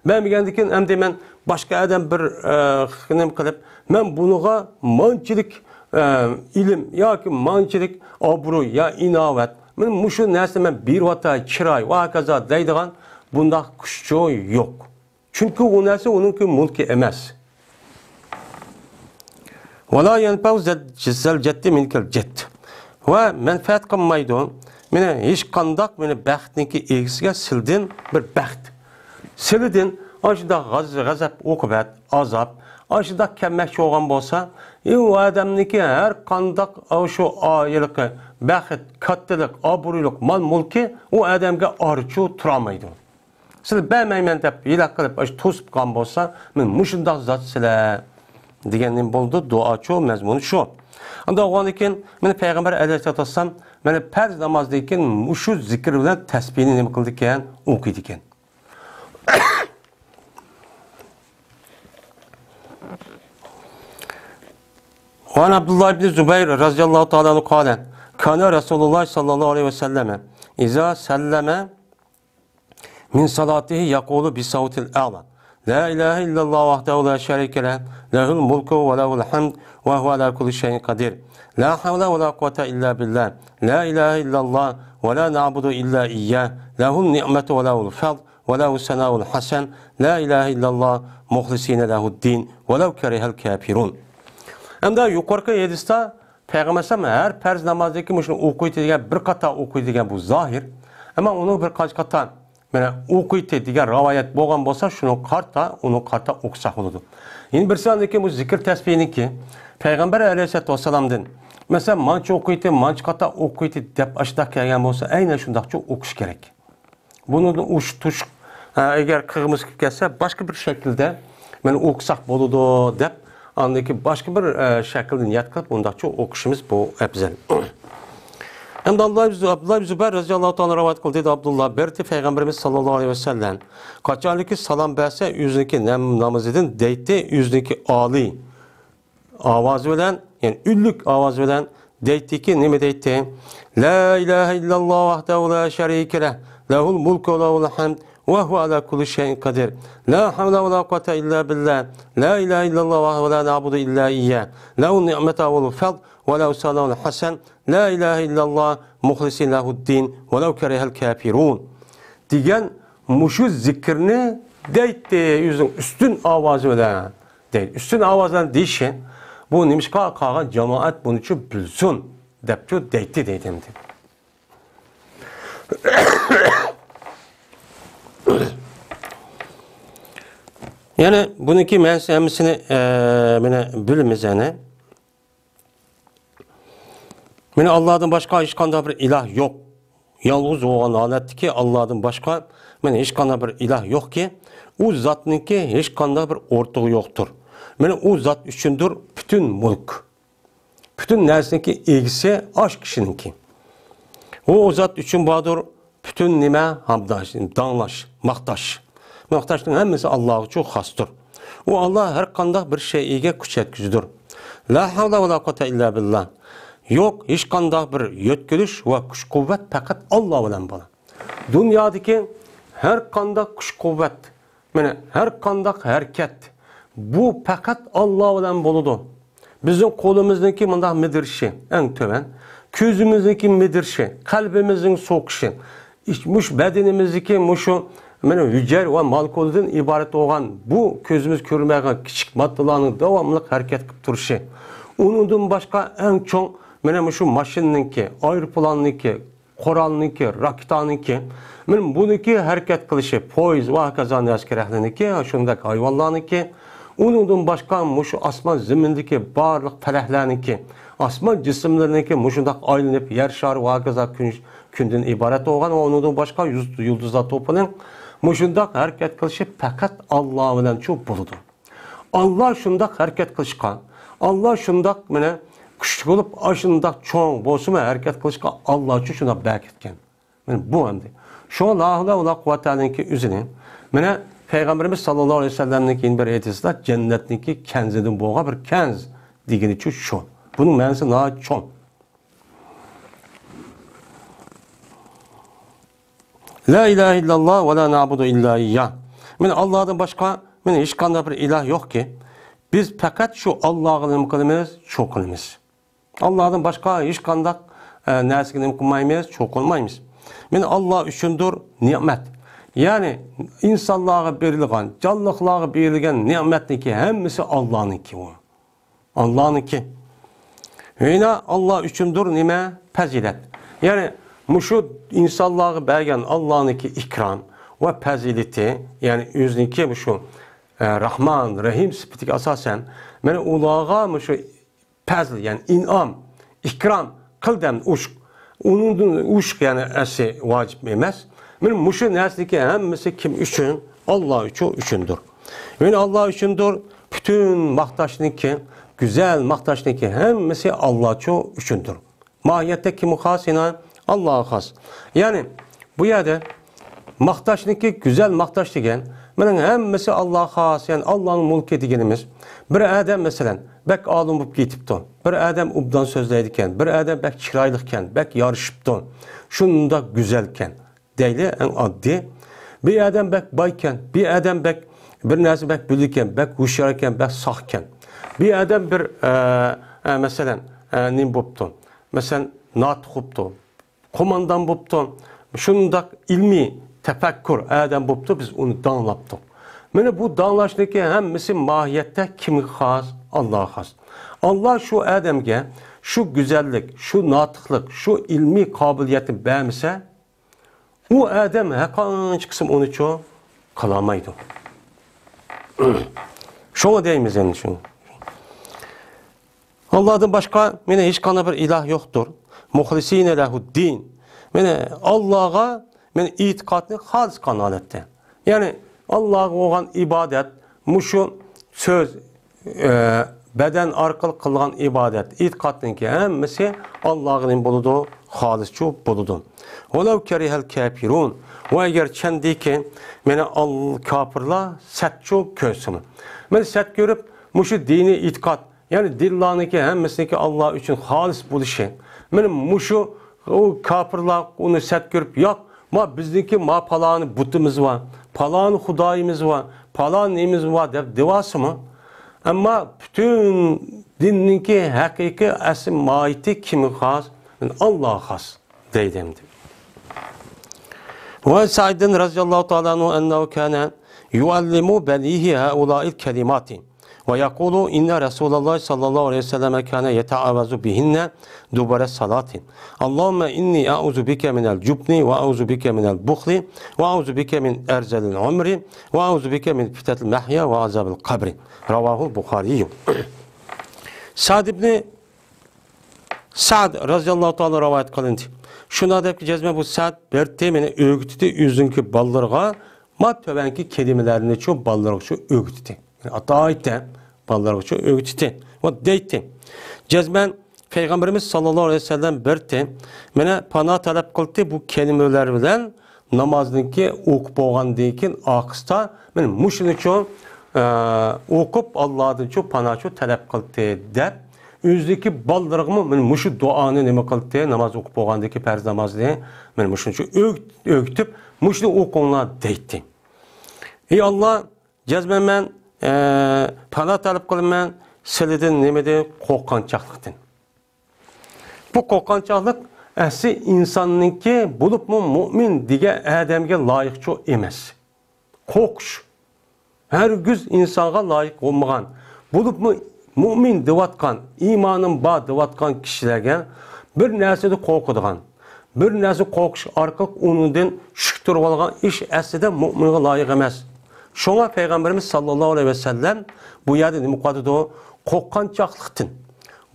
بەرمىگەندىن كېيىن ئەمدى مەن باشقا ئادەم بىر، ئە، نېمە قىلىپ، مەن بۇنىڭغا مانچىلىك، ئە، ئىلىم ياكى مانچىلىك ئابرۇ يا ئىناۋەت، مەن مۇشۇ نەرسىنى مەن بېرىۋاتاي، چىراي ۋە ھاكازا دەيدىغان بۇنداق كۈچچۇ يوق. چۈنكى ئۇ نەرسە ئۇنىڭكى مۇلكى ئەمەس. ۋە لا يەنفەئۇ زەل-، زەل جەددى مىنكەل جەد. ۋە مەنپەئەت قىلمايدۇ. مانا ھېچقانداق مانا بەختنىڭكى ئىگىسىگە سىلىدىن بىر بەخت، سىلىدىن ئاشۇنداق غەز-، غەزەپ، ئوقۇبەت، ئازاب، ئاشۇنداق كەلمەكچى بولغان بولسا، ئى، ئۇ ئادەمنىڭكى ھەر قانداق ئاشۇ ئا-، ھېلىقى بەخت، كاتتىلىق، ئابرۇيلۇق، مال-مۈلكى ئۇ ئادەمگە ئارىچۇ تۇرالمايدۇ. سىلەر بەرمەيمەن دەپ ھىيلە قىلىپ، ئاشۇ توسۇپ قالغان بولسا، مانا مۇشۇنداق زات سىلەر دېگەن نېمە بولىدۇ؟ دۇئاچۇ مەزمۇنى شۇ. ئەمدى ئۇنىڭدىن كېيىن مانا پەيغەمبەر ئەلەيھىسسالاتۇ ۋەسسالام مانا پەرز نامازدىن كېيىن مۇشۇ زىكىر بىلەن تەسبىھنى نېمە قىلىدىكەن؟ ئوقۇيدىكەن. وعن عبد الله بن الزبير رضي الله تعالى عنه قال: كان رسول الله صلى الله عليه وسلم إذا سلم من صلاته يقول بصوت الأعلى: لا إله إلا الله وحده لا شريك له، له الملك وله الحمد وهو على كل شيء قدير. لا حول ولا قوة إلا بالله. لا إله إلا الله ولا نعبد إلا إياه. له النعمة وله الفضل وله الثناء الحسن. لا إله إلا الله مخلصين له الدين ولو كره الكافرون. ئەمدى يۇقىرىقى ھەدىستە پەيغەمبەر ئەلەيھىسسالام ھەر پەرز نامازدىكى مۇشۇنى ئوقۇيتتى دېگەن، بىر قاتا ئوقۇيتتى دېگەن بۇ زاھىر. ئەمما ئۇنىڭ بىر قانچە قاتا مانا ئوقۇيتتى دېگەن رىۋايەت بولغان بولسا، شۇنىڭغا قارىتا، ئۇنىڭغا قارىتا ئوقۇساق بولىدۇ. يەنە بىرسى ئاندىكى بۇ زىكىر تەسبىھنىڭكى پەيغەمبەر ئەلەيھىسسالاتۇ ۋەسسالامدىن، مەسىلەن، مانچە ئوقۇيتتى، مانچە قاتا ئوقۇيتتى دەپ ئاشۇنداق كەلگەن بولسا، ئەينەن شۇنداقچە ئوقۇش كېرەك. بۇنىڭدىن ئۇش-، توشۇق، ئە، ئەگەر قىغىمىز كېلىپ كەتسە، باشقا بىر شەكىلدە مانا ئوقۇساق بولىدۇ دەپ، ئاندىن كېيىن باشقا بىر، ئە، شەكىلدىن ياد قىلىپ، ئۇنداقچە ئوقۇشىمىز بۇ ئەپزەل. ئەمدى ئابدۇللا ئىبن زۇ-، ئابدۇللا ئىبن زۇبەر رەزىياللاھۇ تائالا رىۋايەت قىلدى، دەيدۇ ئابدۇللا، بىر رېتى پەيغەمبىرىمىز ساللاللاھۇ ئەلەيھى ۋەسەللەم قاچانكى سالام بەرسە، ئۆزىنىڭكى نەم-، نامىزىدىن دەيتتى، ئۆزىنىڭكى ئالىي ئاۋازى بىلەن، يەنى ئۈنلۈك ئاۋازى بىلەن دەيتتىكى، نېمە دەيتتى؟ لا إله إلا الله وحده لا شريك له، له الملك وله الحمد وهو على كل شيء قدير. لا حول ولا قوة إلا بالله. لا إله إلا الله وحده لا نعبد إلا إياه. له النعمة وله الفضل وله الثناء الحسن. لا إله إلا الله مخلصين له الدين ولو كره الكافرون. دېگەن مۇشۇ زىكىرنى دەيتتى، ئۆزىنىڭ ئۈستۈن ئاۋازى بىلەن. دەيدۇ. ئۈستۈن ئاۋاز بىلەن دېيىشى، بۇ نېمىشقا قالغان جامائەت بۇنىچۇ بىلسۇن دەپچۇ دەيتتى دەيدۇ ئەمدى. يەنى بۇنىڭكى مەنىسى ھەممىسىنى، ئە، مانا بىلىمىز يەنى. مانا ئاللادىن باشقا ھېچقانداق بىر ئىلاھ يوق. يالغۇز بولغان ھالەتتىكى ئاللادىن باشقا مانا ھېچقانداق بىر ئىلاھ يوقكى، ئۇ زاتنىڭكى ھېچقانداق بىر ئورتىقى يوقتۇر. مانا ئۇ زات ئۈچۈندۇر پۈتۈن مۈلۈك. پۈتۈن نەرسىنىڭكى ئىگىسى ئاش كىشىنىڭكى. ئۇ، ئۇ زات ئۈچۈن باردۇر پۈتۈن نېمە؟ ھامداش، داڭلاش، ماختاش. ماختاشنىڭ ھەممىسى ئاللاغىچۇ خاستۇر. ئۇ ئاللا ھەر قانداق بىر شەيئىگە كۈچ يەتكۈزىدۇر. لا ھەۋلە ۋە لا قۇۋۋەتە ئىللا بىللا. يوق ھېچقانداق بىر يۆتكىلىش ۋە كۈچ-قۇۋۋەت، پەقەت ئاللا بىلەن بار. دۇنيادىكى ھەر قانداق كۈچ-قۇۋۋەت، مانا ھەر قانداق ھەرىكەت، بۇ پەقەت ئاللا بىلەن بولىدۇ. بىزنىڭ قولىمىزنىڭكى مۇنداق مىدىرىشى ئەڭ تۆۋەن، كۆزىمىزنىڭكى مىدىرىشى، قەلبىمىزنىڭ سوقۇشى، ئىچ-، مۇشۇ بەدىنىمىزدىكى مۇشۇ، مانا، ھۈجەيرە ۋە مالكۇلدىن ئىبارەت بولغان بۇ كۆزىمىز كۆرمەيدىغان كىچىك ماددىلارنىڭ داۋاملىق ھەرىكەت قىلىپ تۇرۇشى، ئۇنىڭدىن باشقا ئەڭ چوڭ، مانا، مۇشۇ ماشىنىنىڭكى، ئايروپىلاننىڭكى، قورالنىڭكى، راكېتانىڭكى، مانا بۇنىڭكى ھەرىكەت قىلىشى، پويىز ۋە ھاكازا نەرسە-كېرەكلىرىنىڭكى، شۇنداق ھايۋانلارنىڭكى، ئۇنىڭدىن باشقا مۇشۇ ئاسمان زېمىندىكى بارلىق پەلەكلەرنىڭكى، ئاسمان جىسىملىرىنىڭكى مۇشۇنداق ئايلىنىپ يەر شارى ۋە ھاكازا كۈن، كۈندىن ئىبارەت بولغان ۋە ئۇنىڭدىن باشقا يۇز-، يۇلدۇزلار توپىنىڭ مۇشۇنداق ھەرىكەت قىلىشى پەقەت ئاللا بىلەنچۇ بولىدۇ. ئاللا شۇنداق ھەرىكەت قىلىشقا، ئاللا شۇنداق، مانا، كۈچلۈك بولۇپ، ئاشۇنداق چوڭ بولسىمۇ ھەرىكەت قىلىشقا ئاللاچۇ شۇنداق بەركەتكەن. مانا بۇ ئەمدى. شۇڭا لا ھەۋلە ۋە لا قۇۋۋەتەنىڭكى ئۆزىنى، مانا، پەيغەمبىرىمىز ساللاللاھۇ ئەلەيھى ۋەسەللەمنىڭ كېيىن بىر ھەدىسىدە جەننەتنىڭكى كەنزىدىن بولغان بىر كەنز دېگىنىچۇ شۇ. بۇنىڭ مەنىسى ناھايىتى چوڭ. لا ئىلاھە ئىللاللا ۋە لا نەئبۇدۇ ئىللا ئىيياھ. مانا ئاللادىن باشقا، مانا ھېچقانداق بىر ئىلاھ يوقكى. بىز پەقەت شۇ ئاللاغا نېمە قىلىمىز؟ چوقۇنىمىز. ئاللادىن باشقا ھېچقانداق، ئە، نەرسىگە نېمە قىلمايمىز؟ چوقۇنمايمىز. مانا ئاللا ئۈچۈندۇر نېمەت. يەنى ئىنسانلارغا بېرىلغان، جانلىقلارغا بېرىلگەن نېمەتنىڭكى ھەممىسى ئاللانىڭكى ئۇ. ئاللانىڭكى. ۋە يەنە ئاللا ئۈچۈندۇر نېمە؟ پەزىلەت. يەنى مۇشۇ ئىنسانلارغا بەرگەن ئاللانىڭكى ئىكرام ۋە پەزىلىتى، يەنى ئۆزىنىڭكى مۇشۇ، ئە، راھمان، رەھىم سۈپىتىگە ئاساسەن، مانا ئۇلارغا مۇشۇ پەزل، يەنى ئىنئام، ئىكرام قىلدى ھەم ئۇشق. ئۇنىڭدىن ئۇشق، يەنى ئەسلى ۋاجىپ ئەمەس. مانا مۇشۇ نەرسىنىڭكى ھەممىسى كىم ئۈچۈن؟ ئاللا ئۈچۈ-، ئۈچۈندۇر. يەنى ئاللا ئۈچۈندۇر. پۈتۈن ماختاشنىڭكى، گۈزەل ماختاشنىڭكى ھەممىسى ئاللا چۇ-، ئۈچۈندۇر. ماھىيەتتە كىمگە خاس؟ يەنە ئاللاغا خاس. يەنى بۇ يەردە ماختاشنىڭكى، گۈزەل ماختاش دېگەن، مېنىڭ ھەممىسى ئاللاغا خاس، يەنى ئاللانىڭ مۈلكى دېگىنىمىز. بىر ئادەم، مەسىلەن، بەك ئالىم بولۇپ كېتىپتۇ. بىر ئادەم ئوبدان سۆزلەيدىكەن، بىر ئادەم بەك چىرايلىقكەن، بەك يارىشىپتۇ. شۇنداق گۈزەلكەن. دەيلى، ئەڭ ئاددىي. بىر ئادەم بەك بايكەن، بىر ئادەم بەك، بىر نەرسە بەك بىلىدىكەن، بەك ھوشياركەن، بەك ساقكەن. بىر ئادەم بىر، ئە، ئە، مەسىلەن، ئە، نېمە بوپتۇ؟ مەسىلەن، ناتىق بوپتۇ، قوماندان بوپتۇ، شۇنداق ئىلمىي تەپەككۇر ئادەم بوپتۇ، بىز ئۇنى داڭلاپتۇق. مانا بۇ داڭلاشنىڭكى ھەممىسى ماھىيەتتە كىمگە خاس؟ ئاللاغا خاس. ئاللا شۇ ئادەمگە شۇ گۈزەللىك، شۇ ناتىقلىق، شۇ ئىلمىي قابىلىيەتنى بەرمىسە، ئۇ ئادەم ھەرقانچە قىسىم ئۇنىچۇ قىلالمايدۇ. شۇڭا دەيمىز ئەمدى شۇنى. ئاللادىن باشقا مانا ھېچقانداق بىر ئىلاھ يوقتۇر. مۇخلىسىنە لەھۇددىن. مانا ئاللاغا مانا ئېتىقادنى خالىس قىلغان ھالەتتە. يەنى ئاللاغا بولغان ئىبادەت، مۇشۇ سۆز، ئە، بەدەن ئارقىلىق قىلغان ئىبادەت، ئېتىقادنىڭكى ھەممىسى ئاللاغا نېمە بولىدۇ؟ خالىسچۇ بولىدۇ. ۋەلەۋ كەرىھەل كاپىرۇن. ۋە ئەگەر چەندىكى مانا ئال-، كاپىرلار سەتچۇ كۆرسىمۇ. مانا سەت كۆرۈپ، مۇشۇ دىنىي ئېتىقاد، يەنى دىنلارنىڭكى ھەممىسىنىڭكى ئاللا ئۈچۈن خالىس بولۇشى. مانا مۇشۇ، ئۇ كاپىرلار ئۇنى سەت كۆرۈپ، ياق، ما بىزنىڭكى ما پالانى بۇتىمىز بار، پالانى خۇدايىمىز بار، پالان نېمىمىز بار دەپ دېۋالسىمۇ. ئەمما پۈتۈن دىننىڭكى ھەقىقىي ئەسلى ماھىيىتى كىمگە خاس؟ مانا ئاللاغا خاس. دەيدۇ ئەمدى. وعن سعد رضي الله تعالى عنه أنه كان يعلم بنيه هؤلاء الكلمات ويقول: إن رسول الله صلى الله عليه وسلم كان يتعوذ بهن دبر الصلاة: اللهم إني أعوذ بك من الجبن وأعوذ بك من البخل وأعوذ بك من أرذل العمر وأعوذ بك من فتنة المحيا وعذاب القبر. رواه البخاري. سعد بن سەئد رەزىياللاھۇ تائالا رىۋايەت قىلىندى. شۇنداق دەپ جەزمەن بۇ سەئد بىر تېمىنى ئۆگىتىدۇ ئۆزىنىڭكى بالىلىرىغا، ما تۆۋەنكى كەلىمىلەرنى شۇ بالىلىرىغا شۇ ئۆگىتىدۇ. يەنى ئاتا-ئايتا بالىلىرىغا شۇ ئۆگىتىدۇ. ۋە دەيتتى. جەزمەن پەيغەمبىرىمىز ساللاللاھۇ ئەلەيھى ۋەسەللەم بىر تېم مانا پانا تەلەپ قىلدى بۇ كەلىمىلەر بىلەن نامازنىڭكى ئوقۇپ بولغاندىن كېيىن ئارقىسىدا مانا مۇشۇنىچۇ، ئە، ئوقۇپ ئاللادىنچۇ پاناچۇ تەلەپ قىلدى دەپ، ئۆزىدىكى بالىلىرىغىمۇ مانا مۇشۇ دۇئانى نېمە قىلدى، ناماز ئوقۇپ بولغاندىن كېيىن پەرز نامازنى مانا مۇشۇنىچۇ ئۆگ-، ئۆگىتىپ، مۇشۇنى ئوقۇڭلار دەيتتى. ئەي ئاللا، جەزمەن مەن، ئە، پانا تەلەپ قىلىمەن سىلىدىن نېمىدىن؟ قورققانچاقلىقتىن. بۇ قورققانچاقلىق ئەسلى ئىنساننىڭكى، بولۇپمۇ مۇئمىن دېگەن ئادەمگە لايىقچۇ ئەمەس. قورقۇش ھەرگىز ئىنسانغا لايىق بولمىغان. بولۇپمۇ مۇئمىن دەۋاتقان، ئىمانىم بار دەۋاتقان كىشىلەرگە بىر نەرسىدىن قورقىدىغان، بىر نەرسە قورقۇش ئارقىلىق ئۇنىڭدىن شۈك تۇرۇۋالغان ئىش ئەسلىدە مۇئمىنغا لايىق ئەمەس. شۇڭا پەيغەمبىرىمىز ساللاللاھۇ ئەلەيھى ۋەسەللەم بۇ يەردە نېمە قىلىۋاتىدۇ؟ قورققانچاقلىقتىن،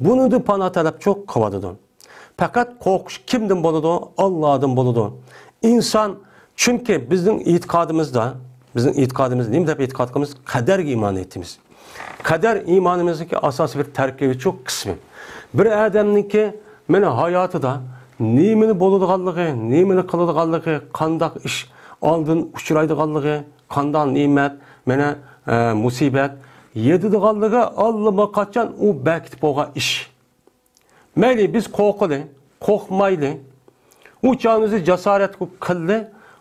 بۇنىڭدىن پانا تەلەپچۇ قىلىۋاتىدۇ. پەقەت قورقۇش كىمدىن بولىدۇ؟ ئاللادىن بولىدۇ. ئىنسان، چۈنكى بىزنىڭ ئېتىقادىمىزدا، بىزنىڭ ئېتىقادىمىز نېمە دەپ ئېتىقاد قىلىمىز؟ قەدەرگە ئىمان ئېيتىمىز. قەدەر ئىمانىمىزنىڭكى ئاساسىي بىر تەركىبىچۇ قىسمى. بىر ئادەمنىڭكى مانا ھاياتىدا نېمىنى بولىدىغانلىقى، نېمىنى قىلىدىغانلىقى، قانداق ئىش ئالدىن ئۇچرايدىغانلىقى، قانداق نېمەت، مانا، ئە، مۇسىبەت يېتىدىغانلىقى ئاللىماقاچان ئۇ بەكىتىپ بولغان ئىش. مەيلى، بىز قورقىلى، قورقمايلى، ئۇ چاغىمىزدا جاسارەت قىلىپ قىلدى.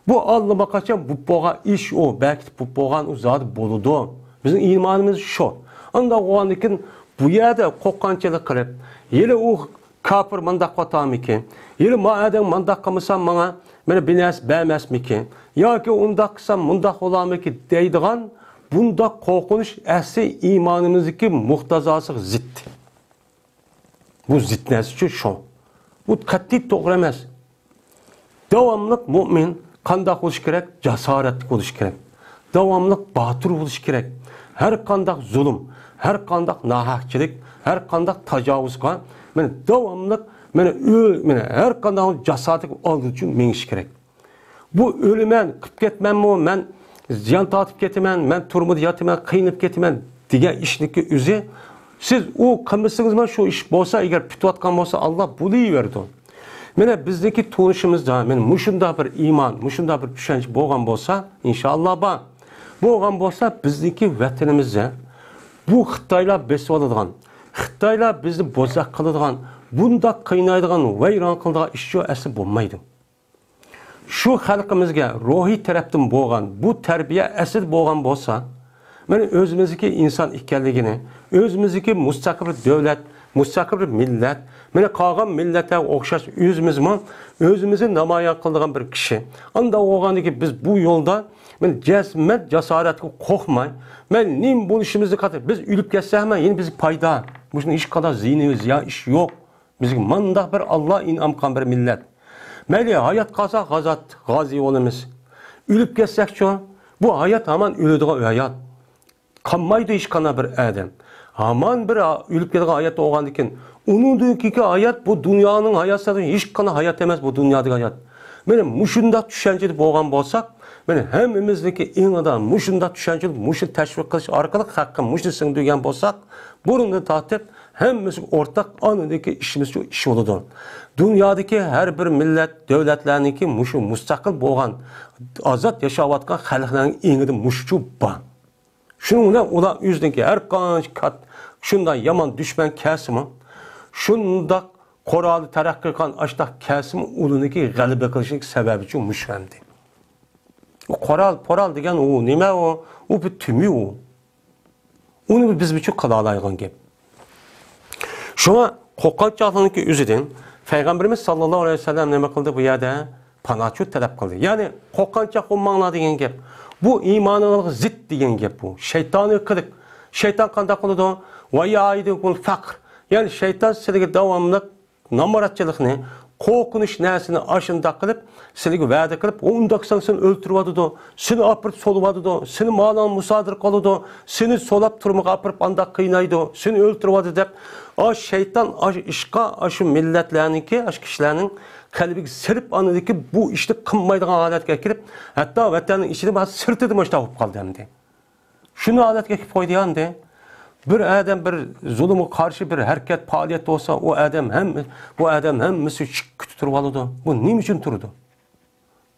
بۇ ئاللىماقاچان بولۇپ بولغان ئىش ئۇ، بەكىتىپ بولۇپ بولغان ئۇ زادى بولىدۇ. بىزنىڭ ئىمانىمىز شۇ. ئانداق بولغاندىكىن بۇ يەردە قورققانچىلىق قىلىپ، يەنە ئۇ كاپىر مۇنداق قىلىۋاتامىكىن؟ يەنە ما ئادەم مۇنداق قىلمىسام ماڭا مانا بىر نەرسە بەرمەسمىكىن؟ ياكى ئۇنداق قىلسام مۇنداق بولامىكىن دەيدىغان بۇنداق قورقۇنچ ئەسلى ئىمانىمىزدىكى مۇقتەزاسىغا زىت. بۇ زىت نەرسىچۇ شۇ. بۇ قەتئىي توغرا ئەمەس. داۋاملىق مۇئمىن قانداق بولۇشى كېرەك؟ جاسارەتلىك بولۇشى كېرەك. داۋاملىق باتۇر بولۇشى كېرەك. ھەر قانداق زۇلۇم، ھەر قانداق ناھەقچىلىك، ھەر قانداق تاجاۋۇزغا، مانا، داۋاملىق، مانا، ئۆ-، مانا، ھەر قانداق جاسارەتلىك ئالدىدا مېڭىشى كېرەك. بۇ ئۆلىمەن، قىپ كەتمەنمۇ، مەن زىيان تارتىپ كېتىمەن، مەن تۈرمىدە ياتىمەن، قىينىلىپ كېتىمەن دېگەن ئىشنىڭكى ئۆزى، سىز ئۇ قىلمىسىڭىزمۇ شۇ ئىش بولسا، ئەگەر پۈتۈۋاتقان بولسا، ئاللا بولۇۋېرىدۇ. مانا بىزنىڭكى تونۇشىمىزدا، مانا مۇشۇنداق بىر ئىمان، مۇشۇنداق بىر چۈشەنچە بولغان بولسا، ئىنشائاللا بار. بولغان بولسا، بىزنىڭكى ۋەتىنىمىزدە بۇ خىتايلار بېسىۋالىدىغان، خىتايلار بىزنى بوزەك قىلىدىغان، بۇنداق قىينايدىغان، ۋەيران قىلىدىغان ئىش شۇ ئەسلى بولمايدۇ. شۇ خەلقىمىزگە روھىي تەرەپتىن بولغان بۇ تەربىيە ئەسلىدە بولغان بولسا، مانا ئۆزىمىزدىكى ئىنسان ئىكەنلىكىنى، ئۆزىمىزدىكى مۇستەقىل بىر دۆلەت، مۇستەقىل بىر مىللەت، مانا قالغان مىللەتلەرگە ئوخشاش ئۆزىمىزمۇ ئۆزىمىزنى نامايان قىلىدىغان بىر كىشى. ئانداق بولغاندىكىن بىز بۇ يولدا، مانا جەزمەن جاسارەتكە قورقماي، مانا نېمە بولۇشىمىزنى قاتار، بىز ئۆلۈپ كەتسەكمۇ يەنە بىزگە پايدا. مۇشۇنىڭ ھېچقانداق زىيىنى، زىيان ئىش يوق. بىزگە مانداق بىر ئاللا ئىنئام قىلغان بىر مىللەت. مەيلى، ھايات قالسا غازات، غازى بولىمىز. ئۆلۈپ كەتسەكچۇ؟ بۇ ھايات ھامان ئۆلىدىغان ھايات. قالمايدۇ ھېچقانداق بىر ئادەم. ھامان بىر ئۆلۈپ كېتىدىغان ھايات بولغاندىكىن، ئۇنىڭدىن كېيىنكى ھايات بۇ دۇنيانىڭ ھاياتى ھېچقانداق ھايات ئەمەس، بۇ دۇنيادىكى ھايات. مانا مۇشۇنداق چۈشەنچىدە بولغان بولساق، مانا ھەممىمىزنىڭكى ئېڭىدا مۇشۇنداق چۈشەنچىدە، مۇشۇنى تەشۋىق قىلىش ئارقىلىق خەلققە مۇشۇنى سىڭدۈرگەن بولساق، بۇرۇندىن تارتىپ ھەممىسى ئورتاق ئاندىكى ئىشىمىز شۇ ئىش بولىدۇ. دۇنيادىكى ھەر بىر مىللەت، دۆلەتلەرنىڭكى مۇشۇ مۇستەقىل بولغان، ئازاد ياشاۋاتقان خەلقلەرنىڭ ئېڭىدا مۇشۇ بار. شۇنىڭ بىلەن ئۇلار ئۆزىنىڭكى ھەر قانچە كات-، شۇنداق يامان دۈشمەن كەلسىمۇ، شۇنداق قورالى تەرەققىي قىلغان ئاشتاق كەلسىمۇ، ئۇلىنىڭكى غەلىبە قىلىشىنىڭ سەۋەبى شۇ مۇشۇ ئەمدى. ئۇ قورال، پورال دېگەن ئۇ نېمە ئۇ؟ ئۇ بىر تۈمۈ ئۇ. ئۇنى بىز ئۈچۈن قىلالايدىغان گەپ. شۇڭا قورققانچاقلىقنىڭكى ئۆزىدىن پەيغەمبىرىمىز ساللاللاھۇ ئەلەيھى ۋەسەللەم نېمە قىلدى بۇ يەردە؟ پاناھچىلىق تەلەپ قىلدى. يەنى قورققانچاق بولماڭلار دېگەن گەپ. بۇ ئىمانىڭىزغا زىت دېگەن گەپ بۇ. شەيتانىي قىلىق. شەيتان قانداق قىلىدۇ؟ ۋەيئىدۇكۇمۇل فەقر. يەنى شەيتان سىلەرگە داۋاملىق نامراتچىلىقنى، قورقۇنچ نەرسىنى ئاشۇنداق قىلىپ، سىلىگە ۋەدە قىلىپ، ئۇنداق قىلساڭ سېنى ئۆلتۈرۈۋاتىدۇ، سېنى ئاپىرىپ سولىۋاتىدۇ، سېنى مالىڭنى مۇسادىرە قىلىدۇ، سېنى سولاپ تۈرمىگە ئاپىرىپ ئانداق قىينايدۇ، سېنى ئۆلتۈرۈۋاتىدۇ دەپ، ئاشۇ شەيتان ئاشۇ ئىشقا، ئاشۇ مىللەتلەرنىڭكى، ئاشۇ كىشىلەرنىڭ قەلبىگە سېلىپ، ئاندىن بۇ ئىشنى قىلمايدىغان ھالەتكە كىرىپ، ھەتتا ۋەتەننىڭ ئىچىدە، سىرتىدا مۇشۇنداق بولۇپ قالدى ئەمدى. شۇنداق ھالەتكە كېلىپ قويدى ئەمدى. بىر ئادەم بىر زۇلۇمغا قارشى بىر ھەرىكەت، پائالىيەت بولسا، ئۇ ئادەم ھەم-، بۇ ئادەم ھەممىسى چىقىپ كېتىپ تۇرۇۋالىدۇ. بۇ نېمە ئۈچۈن تۇرىدۇ؟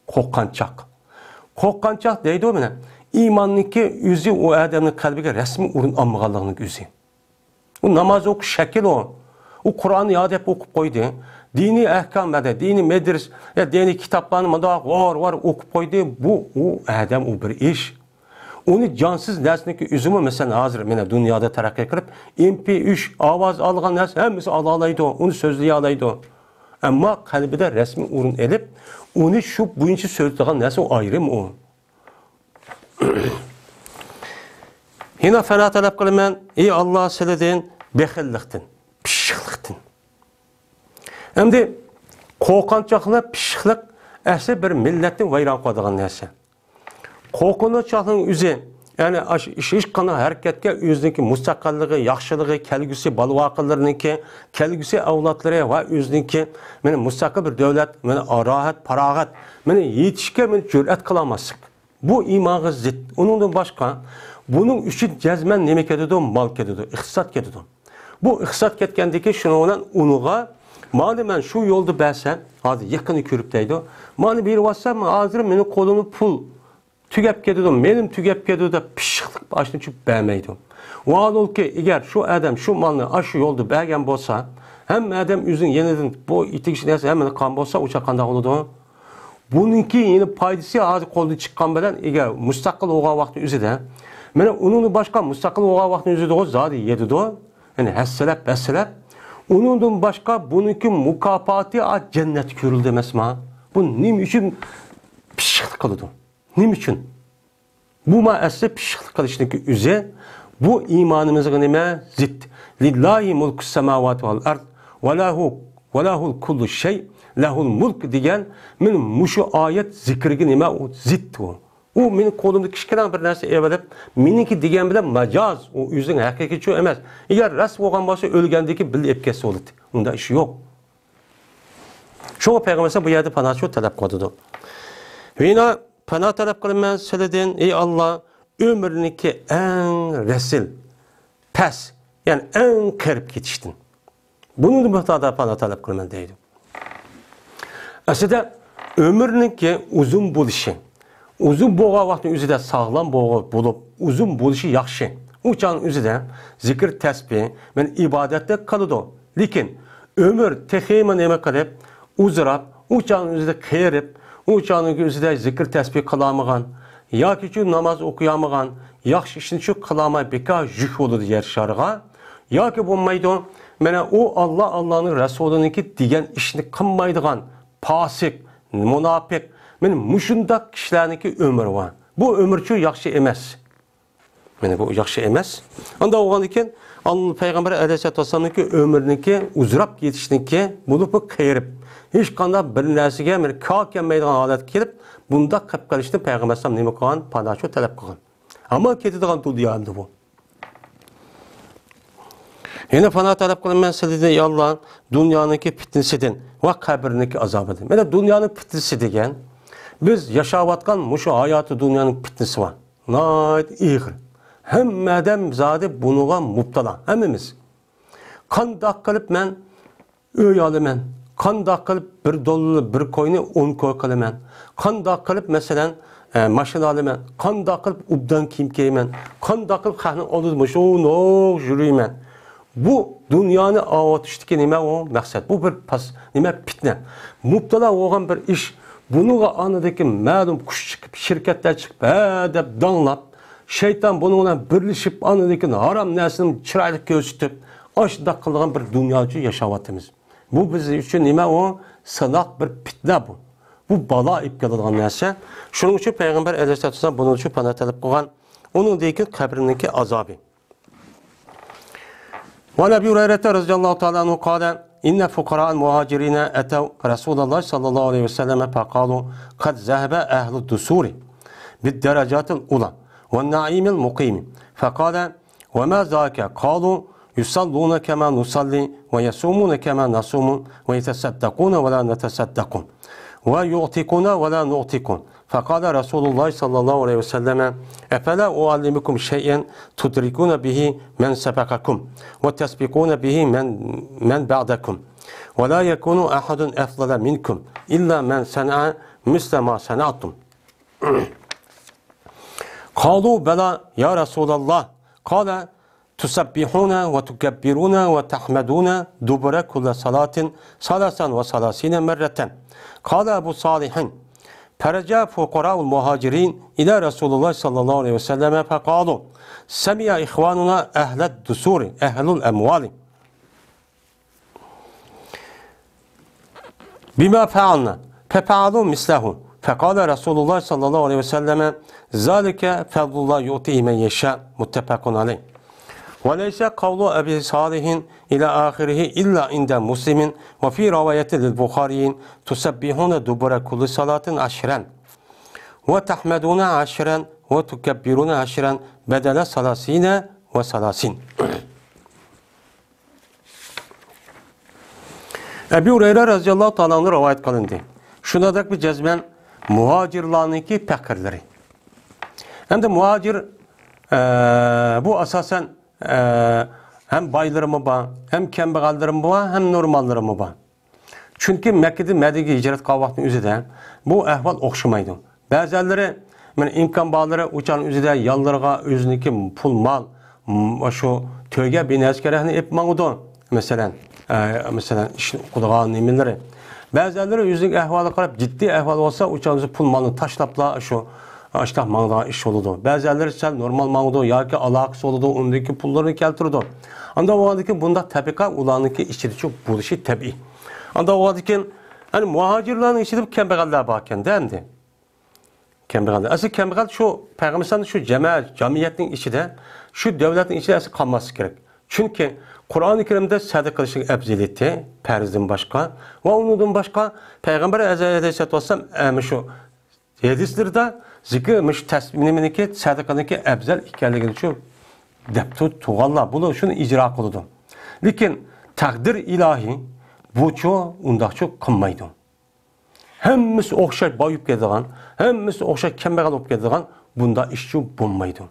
قورققانچاق. قورققانچاق دەيدۇ مانا. ئىماننىڭكى ئۆزى ئۇ ئادەمنىڭ قەلبىگە رەسمىي ئورۇن ئالمىغانلىقىنىڭ ئۆزى. ئۇ ناماز ئوقۇش شەكىل ئۇ. ئۇ قۇرئاننى يا دەپ ئوقۇپ قويدى. دىنىي ئەھكام بەردى، دىنىي مەدرىس، يا دىنىي كىتابلارنى مۇنداق ۋار-ۋار ئوقۇپ قويدى. بۇ، ئۇ ئادەم، ئۇ بىر ئىش. ئۇنى جانسىز نەرسىنىڭكى ئۆزىمۇ، مەسىلەن، ھازىر مانا دۇنيادا تەرەققىي قىلىپ، ئېم پى ئۈچ ئاۋاز ئالغان نەرسە ھەممىسى ئالالايدۇ، ئۇنى سۆزلىيەلەيدۇ. ئەمما قەلبىدە رەسمىي ئورۇن ئېلىپ، ئۇنى شۇ بويىچە سۆزلەيدىغان نەرسە ئۇ ئايرىم ئۇ. يەنە پەنا تەلەپ قىلىمەن، ئى ئاللا، سىلىدىن بېخىللىقتىن، پىششىقلىقتىن. ئەمدى قورقۇنچاقلىق، پىششىقلىق ئەسلى بىر مىللەتنى ۋەيران قىلىدىغان نەرسە. قورقۇنچاقلىقنىڭ ئۆزى، يەنى ئاش-، ھېچقانداق ھەرىكەتكە ئۆزىنىڭكى مۇستەقىللىقى، ياخشىلىقى، كەلگۈسى، بالا-ۋاقىلىرىنىڭكى، كەلگۈسى ئەۋلادلىرى ۋە ئۆزىنىڭكى، مانا، مۇستەقىل بىر دۆلەت، مانا، راھەت، پاراغەت، مانا، يېتىشكە، مانا، جۈرئەت قىلالماسلىق. بۇ ئىمانغا زىت. ئۇنىڭدىن باشقا، بۇنىڭ ئۈچۈن جەزمەن نېمە كېتىدۇ؟ مال كېتىدۇ، ئىقتىساد كېتىدۇ. بۇ ئىقتىساد كەتكەندىكىن شۇنىڭ بىلەن ئۇنىڭغا، مانا مەن شۇ يولدا بەرسەم، ھازىر يېقىننى كۆرۈپ دەيدۇ. مانا بېرىۋاتسام، ھازىر مېنىڭ قولۇمدا پۇل تۈگەپ كېتىدۇ، مېلىم تۈگەپ كېتىدۇ دەپ پىششىقلىق ئاشۇنى چۈپ بەرمەيدۇ. ۋاھالۇلكى، ئەگەر شۇ ئادەم شۇ مالنى ئاشۇ يولدا بەرگەن بولسا، ھەممە ئادەم ئۆزىنىڭ يېنىدىن بۇ ئېتىگۈچى نەرسە ھەممىنى قىلغان بولسا، ئۇ چاغ قانداق بولىدۇ؟ بۇنىڭكى يەنە پايدىسى ھازىر قولدىن چىققان بىلەن ئىگە مۇستەقىل بولغان ۋاقتى ئۆزىدە. مانا ئۇنىڭدىن باشقا مۇستەقىل بولغان ۋاقتىنى ئۆزىدىغۇ زادى يېتىدۇ. يەنى ھەسسىلەپ، ھەسسىلەپ. ئۇنىڭدىن باشقا بۇنىڭكى مۇكاپاتى ئا جەننەت كۆرۈلدى ئەمەسما؟ بۇ نېمە ئۈچۈن پىششىقلىق قىلىدۇ؟ نېمە ئۈچۈن؟ بۇ ما ئەسلى پىششىقلىق قىلىشنىڭكى ئۆزى. بۇ ئىمانىمىزغا نېمە؟ زىت. لىللاھى مۇلكۇس ساماۋاتى ۋەل ئەرز ۋە لەھۇ، ۋە لەھۇ كۇللۇ شەي. لەھۇل مۇلك دېگەن، مانا مۇشۇ ئايەت زىكرىگە نېمە ئۇ زىت ئۇ. ئۇ مېنىڭ قولۇمدا كىچىككىنە بىر نەرسە ئېلىپ، مېنىڭكى دېگەن بىلەن ماجاز، ئۇ ئۆزىنىڭ ھەقىقىيىتى ئەمەس. ئەگەر راست بولغان بولسا، ئۆلگەندىن كېيىن بىللە ئېلىپ كەتسە بولاتتى. ئۇنداق ئىش يوق. شۇڭا پەيغەمبەر بۇ يەردە پاناھچى تەلەپ قىلىدۇ. ۋىنا، پاناھ تەلەپ قىلىمەن سىلىدىن، ئەي ئاللا، ئۆمۈرنىڭكى ئەڭ رەزىل، پەس، يەنى ئەڭ قېرىپ كېتىشتىن. بۇنىڭدىن مۇتادى پاناھ تەلەپ قىلىمەن دەيدۇ. ئەسلىدە ئۆمۈرنىڭكى ئۇزۇن بولۇشى، ئۇزۇن بولغان ۋاقىتنىڭ ئۆزىدە ساغلام بولغ-، بولۇپ، ئۇزۇن بولۇشى ياخشى. ئۇ چاغنىڭ ئۆزىدە زىكىر تەسبىھ، مەن ئىبادەتتە قالىدۇ. لېكىن ئۆمۈر تېخىمۇ نېمە قىلىپ، ئۇزىراپ، ئۇ چاغنىڭ ئۆزىدە قېرىپ، ئۇ چاغنىڭ ئۆزىدە زىكىر تەسبىھ قىلالمىغان ياكى شۇ ناماز ئوقۇيالمىغان، ياخشى ئىشنى شۇ قىلالماي بىكار يۈك بولىدۇ يەر شارىغا. ياكى بولمايدۇ، مانا ئۇ ئاللا، ئاللانىڭ رەسۇلىنىڭكى دېگەن ئىشنى قىلمايدىغان پاسىق، مۇناپىق، مانا مۇشۇنداق كىشىلەرنىڭكى ئۆمرى بار. بۇ ئۆمۈرچۇ ياخشى ئەمەس. مانا بۇ ياخشى ئەمەس. ئانداق بولغاندىكىن، ئال-، پەيغەمبەر ئەلەيھىسسالاتۇ ۋەسسالامنىڭكى ئۆمرىنىڭكى ئۇزىراپ كېتىشنىڭكى، بولۇپمۇ قېرىپ، ھېچقانداق بىر نەرسىگە مانا كار كەلمەيدىغان ھالەتكە كېلىپ، بۇنداق قىلىپ قېلىشنى پەيغەمبەر ئەلەيھىسسالام نېمە قىلغان؟ پاناھچى تەلەپ قىلغان. ئەمما كېتىدىغان دۇنيا ئەمدى بۇ. يەنە پاناھ تەلەپ قىلىمەن سىلىدىن، يا ئاللا، دۇنيانىڭكى پىتنىسىدىن ۋە قەبرىنىڭكى ئازابىدىن. مانا دۇنيانىڭ پىتنىسى دېگەن، بىز ياشاۋاتقان مۇشۇ ھاياتى دۇنيانىڭ پىتنىسى بار. ناھايىتى ئېغىر. ھەممە ئادەم زادى بۇنىڭغا مۇپتىلا، ھەممىمىز. قانداق قىلىپ مەن ئۆي ئالىمەن؟ قانداق قىلىپ بىر دوللار، بىر كوينى ئون كوي قىلىمەن؟ قانداق قىلىپ، مەسىلەن، ئە، ماشىنا ئالىمەن؟ قانداق قىلىپ ئوبدان كىيىم كىيىمەن؟ قانداق قىلىپ خەقنىڭ ئالدىدا مۇشۇنداق يۈرۈيمەن؟ بۇ دۇنيانى ئاۋۇتۇشتىكى نېمە ئۇ مەقسەت؟ بۇ بىر پاس-، نېمە، پىتنە. مۇپتىلا بولغان بىر ئىش. بۇنىڭغا ئاندىكىن مەلۇم كۈچ چىقىپ، شىركەتلەر چىقىپ، ھە دەپ داڭلاپ، شەيتان بۇنىڭ بىلەن بىرلىشىپ، ئاندىن كېيىن ھارام نەرسىنى چىرايلىق كۆرسىتىپ، ئاشۇنداق قىلىدىغان بىر دۇنيا ئۈچۈن ياشاۋاتىمىز. بۇ بىز ئۈچۈن نېمە ئۇ؟ سىناق، بىر پىتنە بۇ. بۇ بالا ئېلىپ كېلىدىغان نەرسە. شۇنىڭ ئۈچۈن پەيغەمبەر ئەلەيھىسسالاتۇ ۋەسسالام بۇنىڭ ئۈچۈن پاناھ تەلەپ قىلغان. ئۇنىڭدىن كېيىن قەبرىنىڭكى ئازابى. وعن أبي هريرة رضي الله تعالى عنه قال: إن فقراء المهاجرين أتوا رسول الله صلى الله عليه وسلم فقالوا: قد ذهب أهل الدثور بالدرجات العلى والنعيم المقيم. فقال: وما ذاك؟ قالوا: يصلون كما نصلي، ويصومون كما نصوم، ويتصدقون ولا نتصدق، ويعتقون ولا نعتق. فقال رسول الله صلى الله عليه وسلم: أفلا أعلمكم شيئا تدركون به من سبقكم، وتسبقون به من، من بعدكم، ولا يكون أحد أفضل منكم إلا من صنع مثل ما صنعتم؟ قالوا: بلى يا رسول الله. قال: تسبحون وتكبرون وتحمدون دبر كل صلاة ثلاثا وثلاثين مرة. قال أبو صالح: فرجع فقراء المهاجرين إلى رسول الله صلى الله عليه وسلم فقالوا: سمع إخواننا أهل الدثور أهل الأموال بما فعلنا، ففعلوا مثله، فقال رسول الله صلى الله عليه وسلم: ذلك فضل الله يؤتيه من يشاء، متفق عليه. وليس قول أبي صالح إلى آخره إلا عند مسلم، وفي رواية للبخاري: تسبحون دبر كل صلاة عشرا، وتحمدون عشرا، وتكبرون عشرا، بدل ثلاثين وثلاثين. ئەبۇ ھۇرەيرە رەزىياللاھۇ تائالا ئەنھۇ رىۋايەت قىلىندى. شۇنداق بىر جەزمەن مۇھاجىرلارنىڭكى پەقىرلىرى. ئەمدى مۇھاجىر، ئە، بۇ ئاساسەن، ئە، ھەم بايلىرىمۇ بار، ھەم كەمبەغەللىرىمۇ بار، ھەم نورماللىرىمۇ بار. چۈنكى مەككىدىن مەدىنىگە ھىجرەت قىلغان ۋاقىتنىڭ ئۆزىدە بۇ ئەھۋال ئوخشىمايدۇ. بەزەنلىرى، مانا، ئىمكان بارلىرى ئۇ چاغنىڭ ئۆزىدە يانلىرىغا ئۆزىنىڭكى پۇل، مال، م-، شۇ تۆگە، بىر نەرسە كېرەكنى ئېلىپ ماڭىدۇ. مەسىلەن، ئە، مەسىلەن، ئىشنى ئوقۇيدىغان نېمىلىرى. بەزەنلىرى ئۆزىنىڭ ئەھۋالىغا قاراپ، جىددىي ئەھۋال بولسا، ئۇ چاغ ئۆزى پۇل، مالنى تاشلاپلا شۇ، ئاشۇنداق ماڭىدىغان ئىش بولىدۇ. بەزەنلىرى سەل نورمال ماڭىدۇ ياكى ئالاقىسى بولىدۇ، ئۇنىڭدىكى پۇللىرىنى كەلتۈرىدۇ. ئانداق بولغاندىكىن بۇنداق تەبىقە ئۇلارنىڭكى ئىچىدىچۇ بولۇشى تەبىئىي. ئانداق بولغاندىكىن، يەنى مۇھاجىرلارنىڭ ئىچىدە كەمبەغەللەر باركەن-دە ئەمدى. كەمبەغەل. ئەسلى كەمبەغەل شۇ پەيغەمبەر شۇ جەمە-، جەمئىيەتنىڭ ئىچىدە، شۇ دۆلەتنىڭ ئىچىدە ئەسلى قالماسلىقى كېرەك. چۈنكى قۇرئانى كەرىمدە سەدىقە قىلىشنىڭ ئەپزىلىيىتى پەرزدىن باشقا ۋە ئۇنىڭدىن باشقا پەيغەمبەر ئەلەيھىسسالاتۇ ۋەسسالام ئەنە شۇ ھەدىسلىرىدە زىكىر، مۇشۇ تەسبىھ نېمىنىڭكى، سەدىقىنىڭكى ئەپزەل ئىكەنلىكىنىچۇ دەپتۇ تۇرغانلار، بۇنى شۇنى ئىجرا قىلىدۇ. لېكىن تەقدىر ئىلاھىي بۇچۇ ئۇنداقچۇ قىلمايدۇ. ھەممىسى ئوخشاش باي بولۇپ كېتىدىغان، ھەممىسى ئوخشاش كەمبەغەل بولۇپ كېتىدىغان بۇنداق ئىشچۇ بولمايدۇ.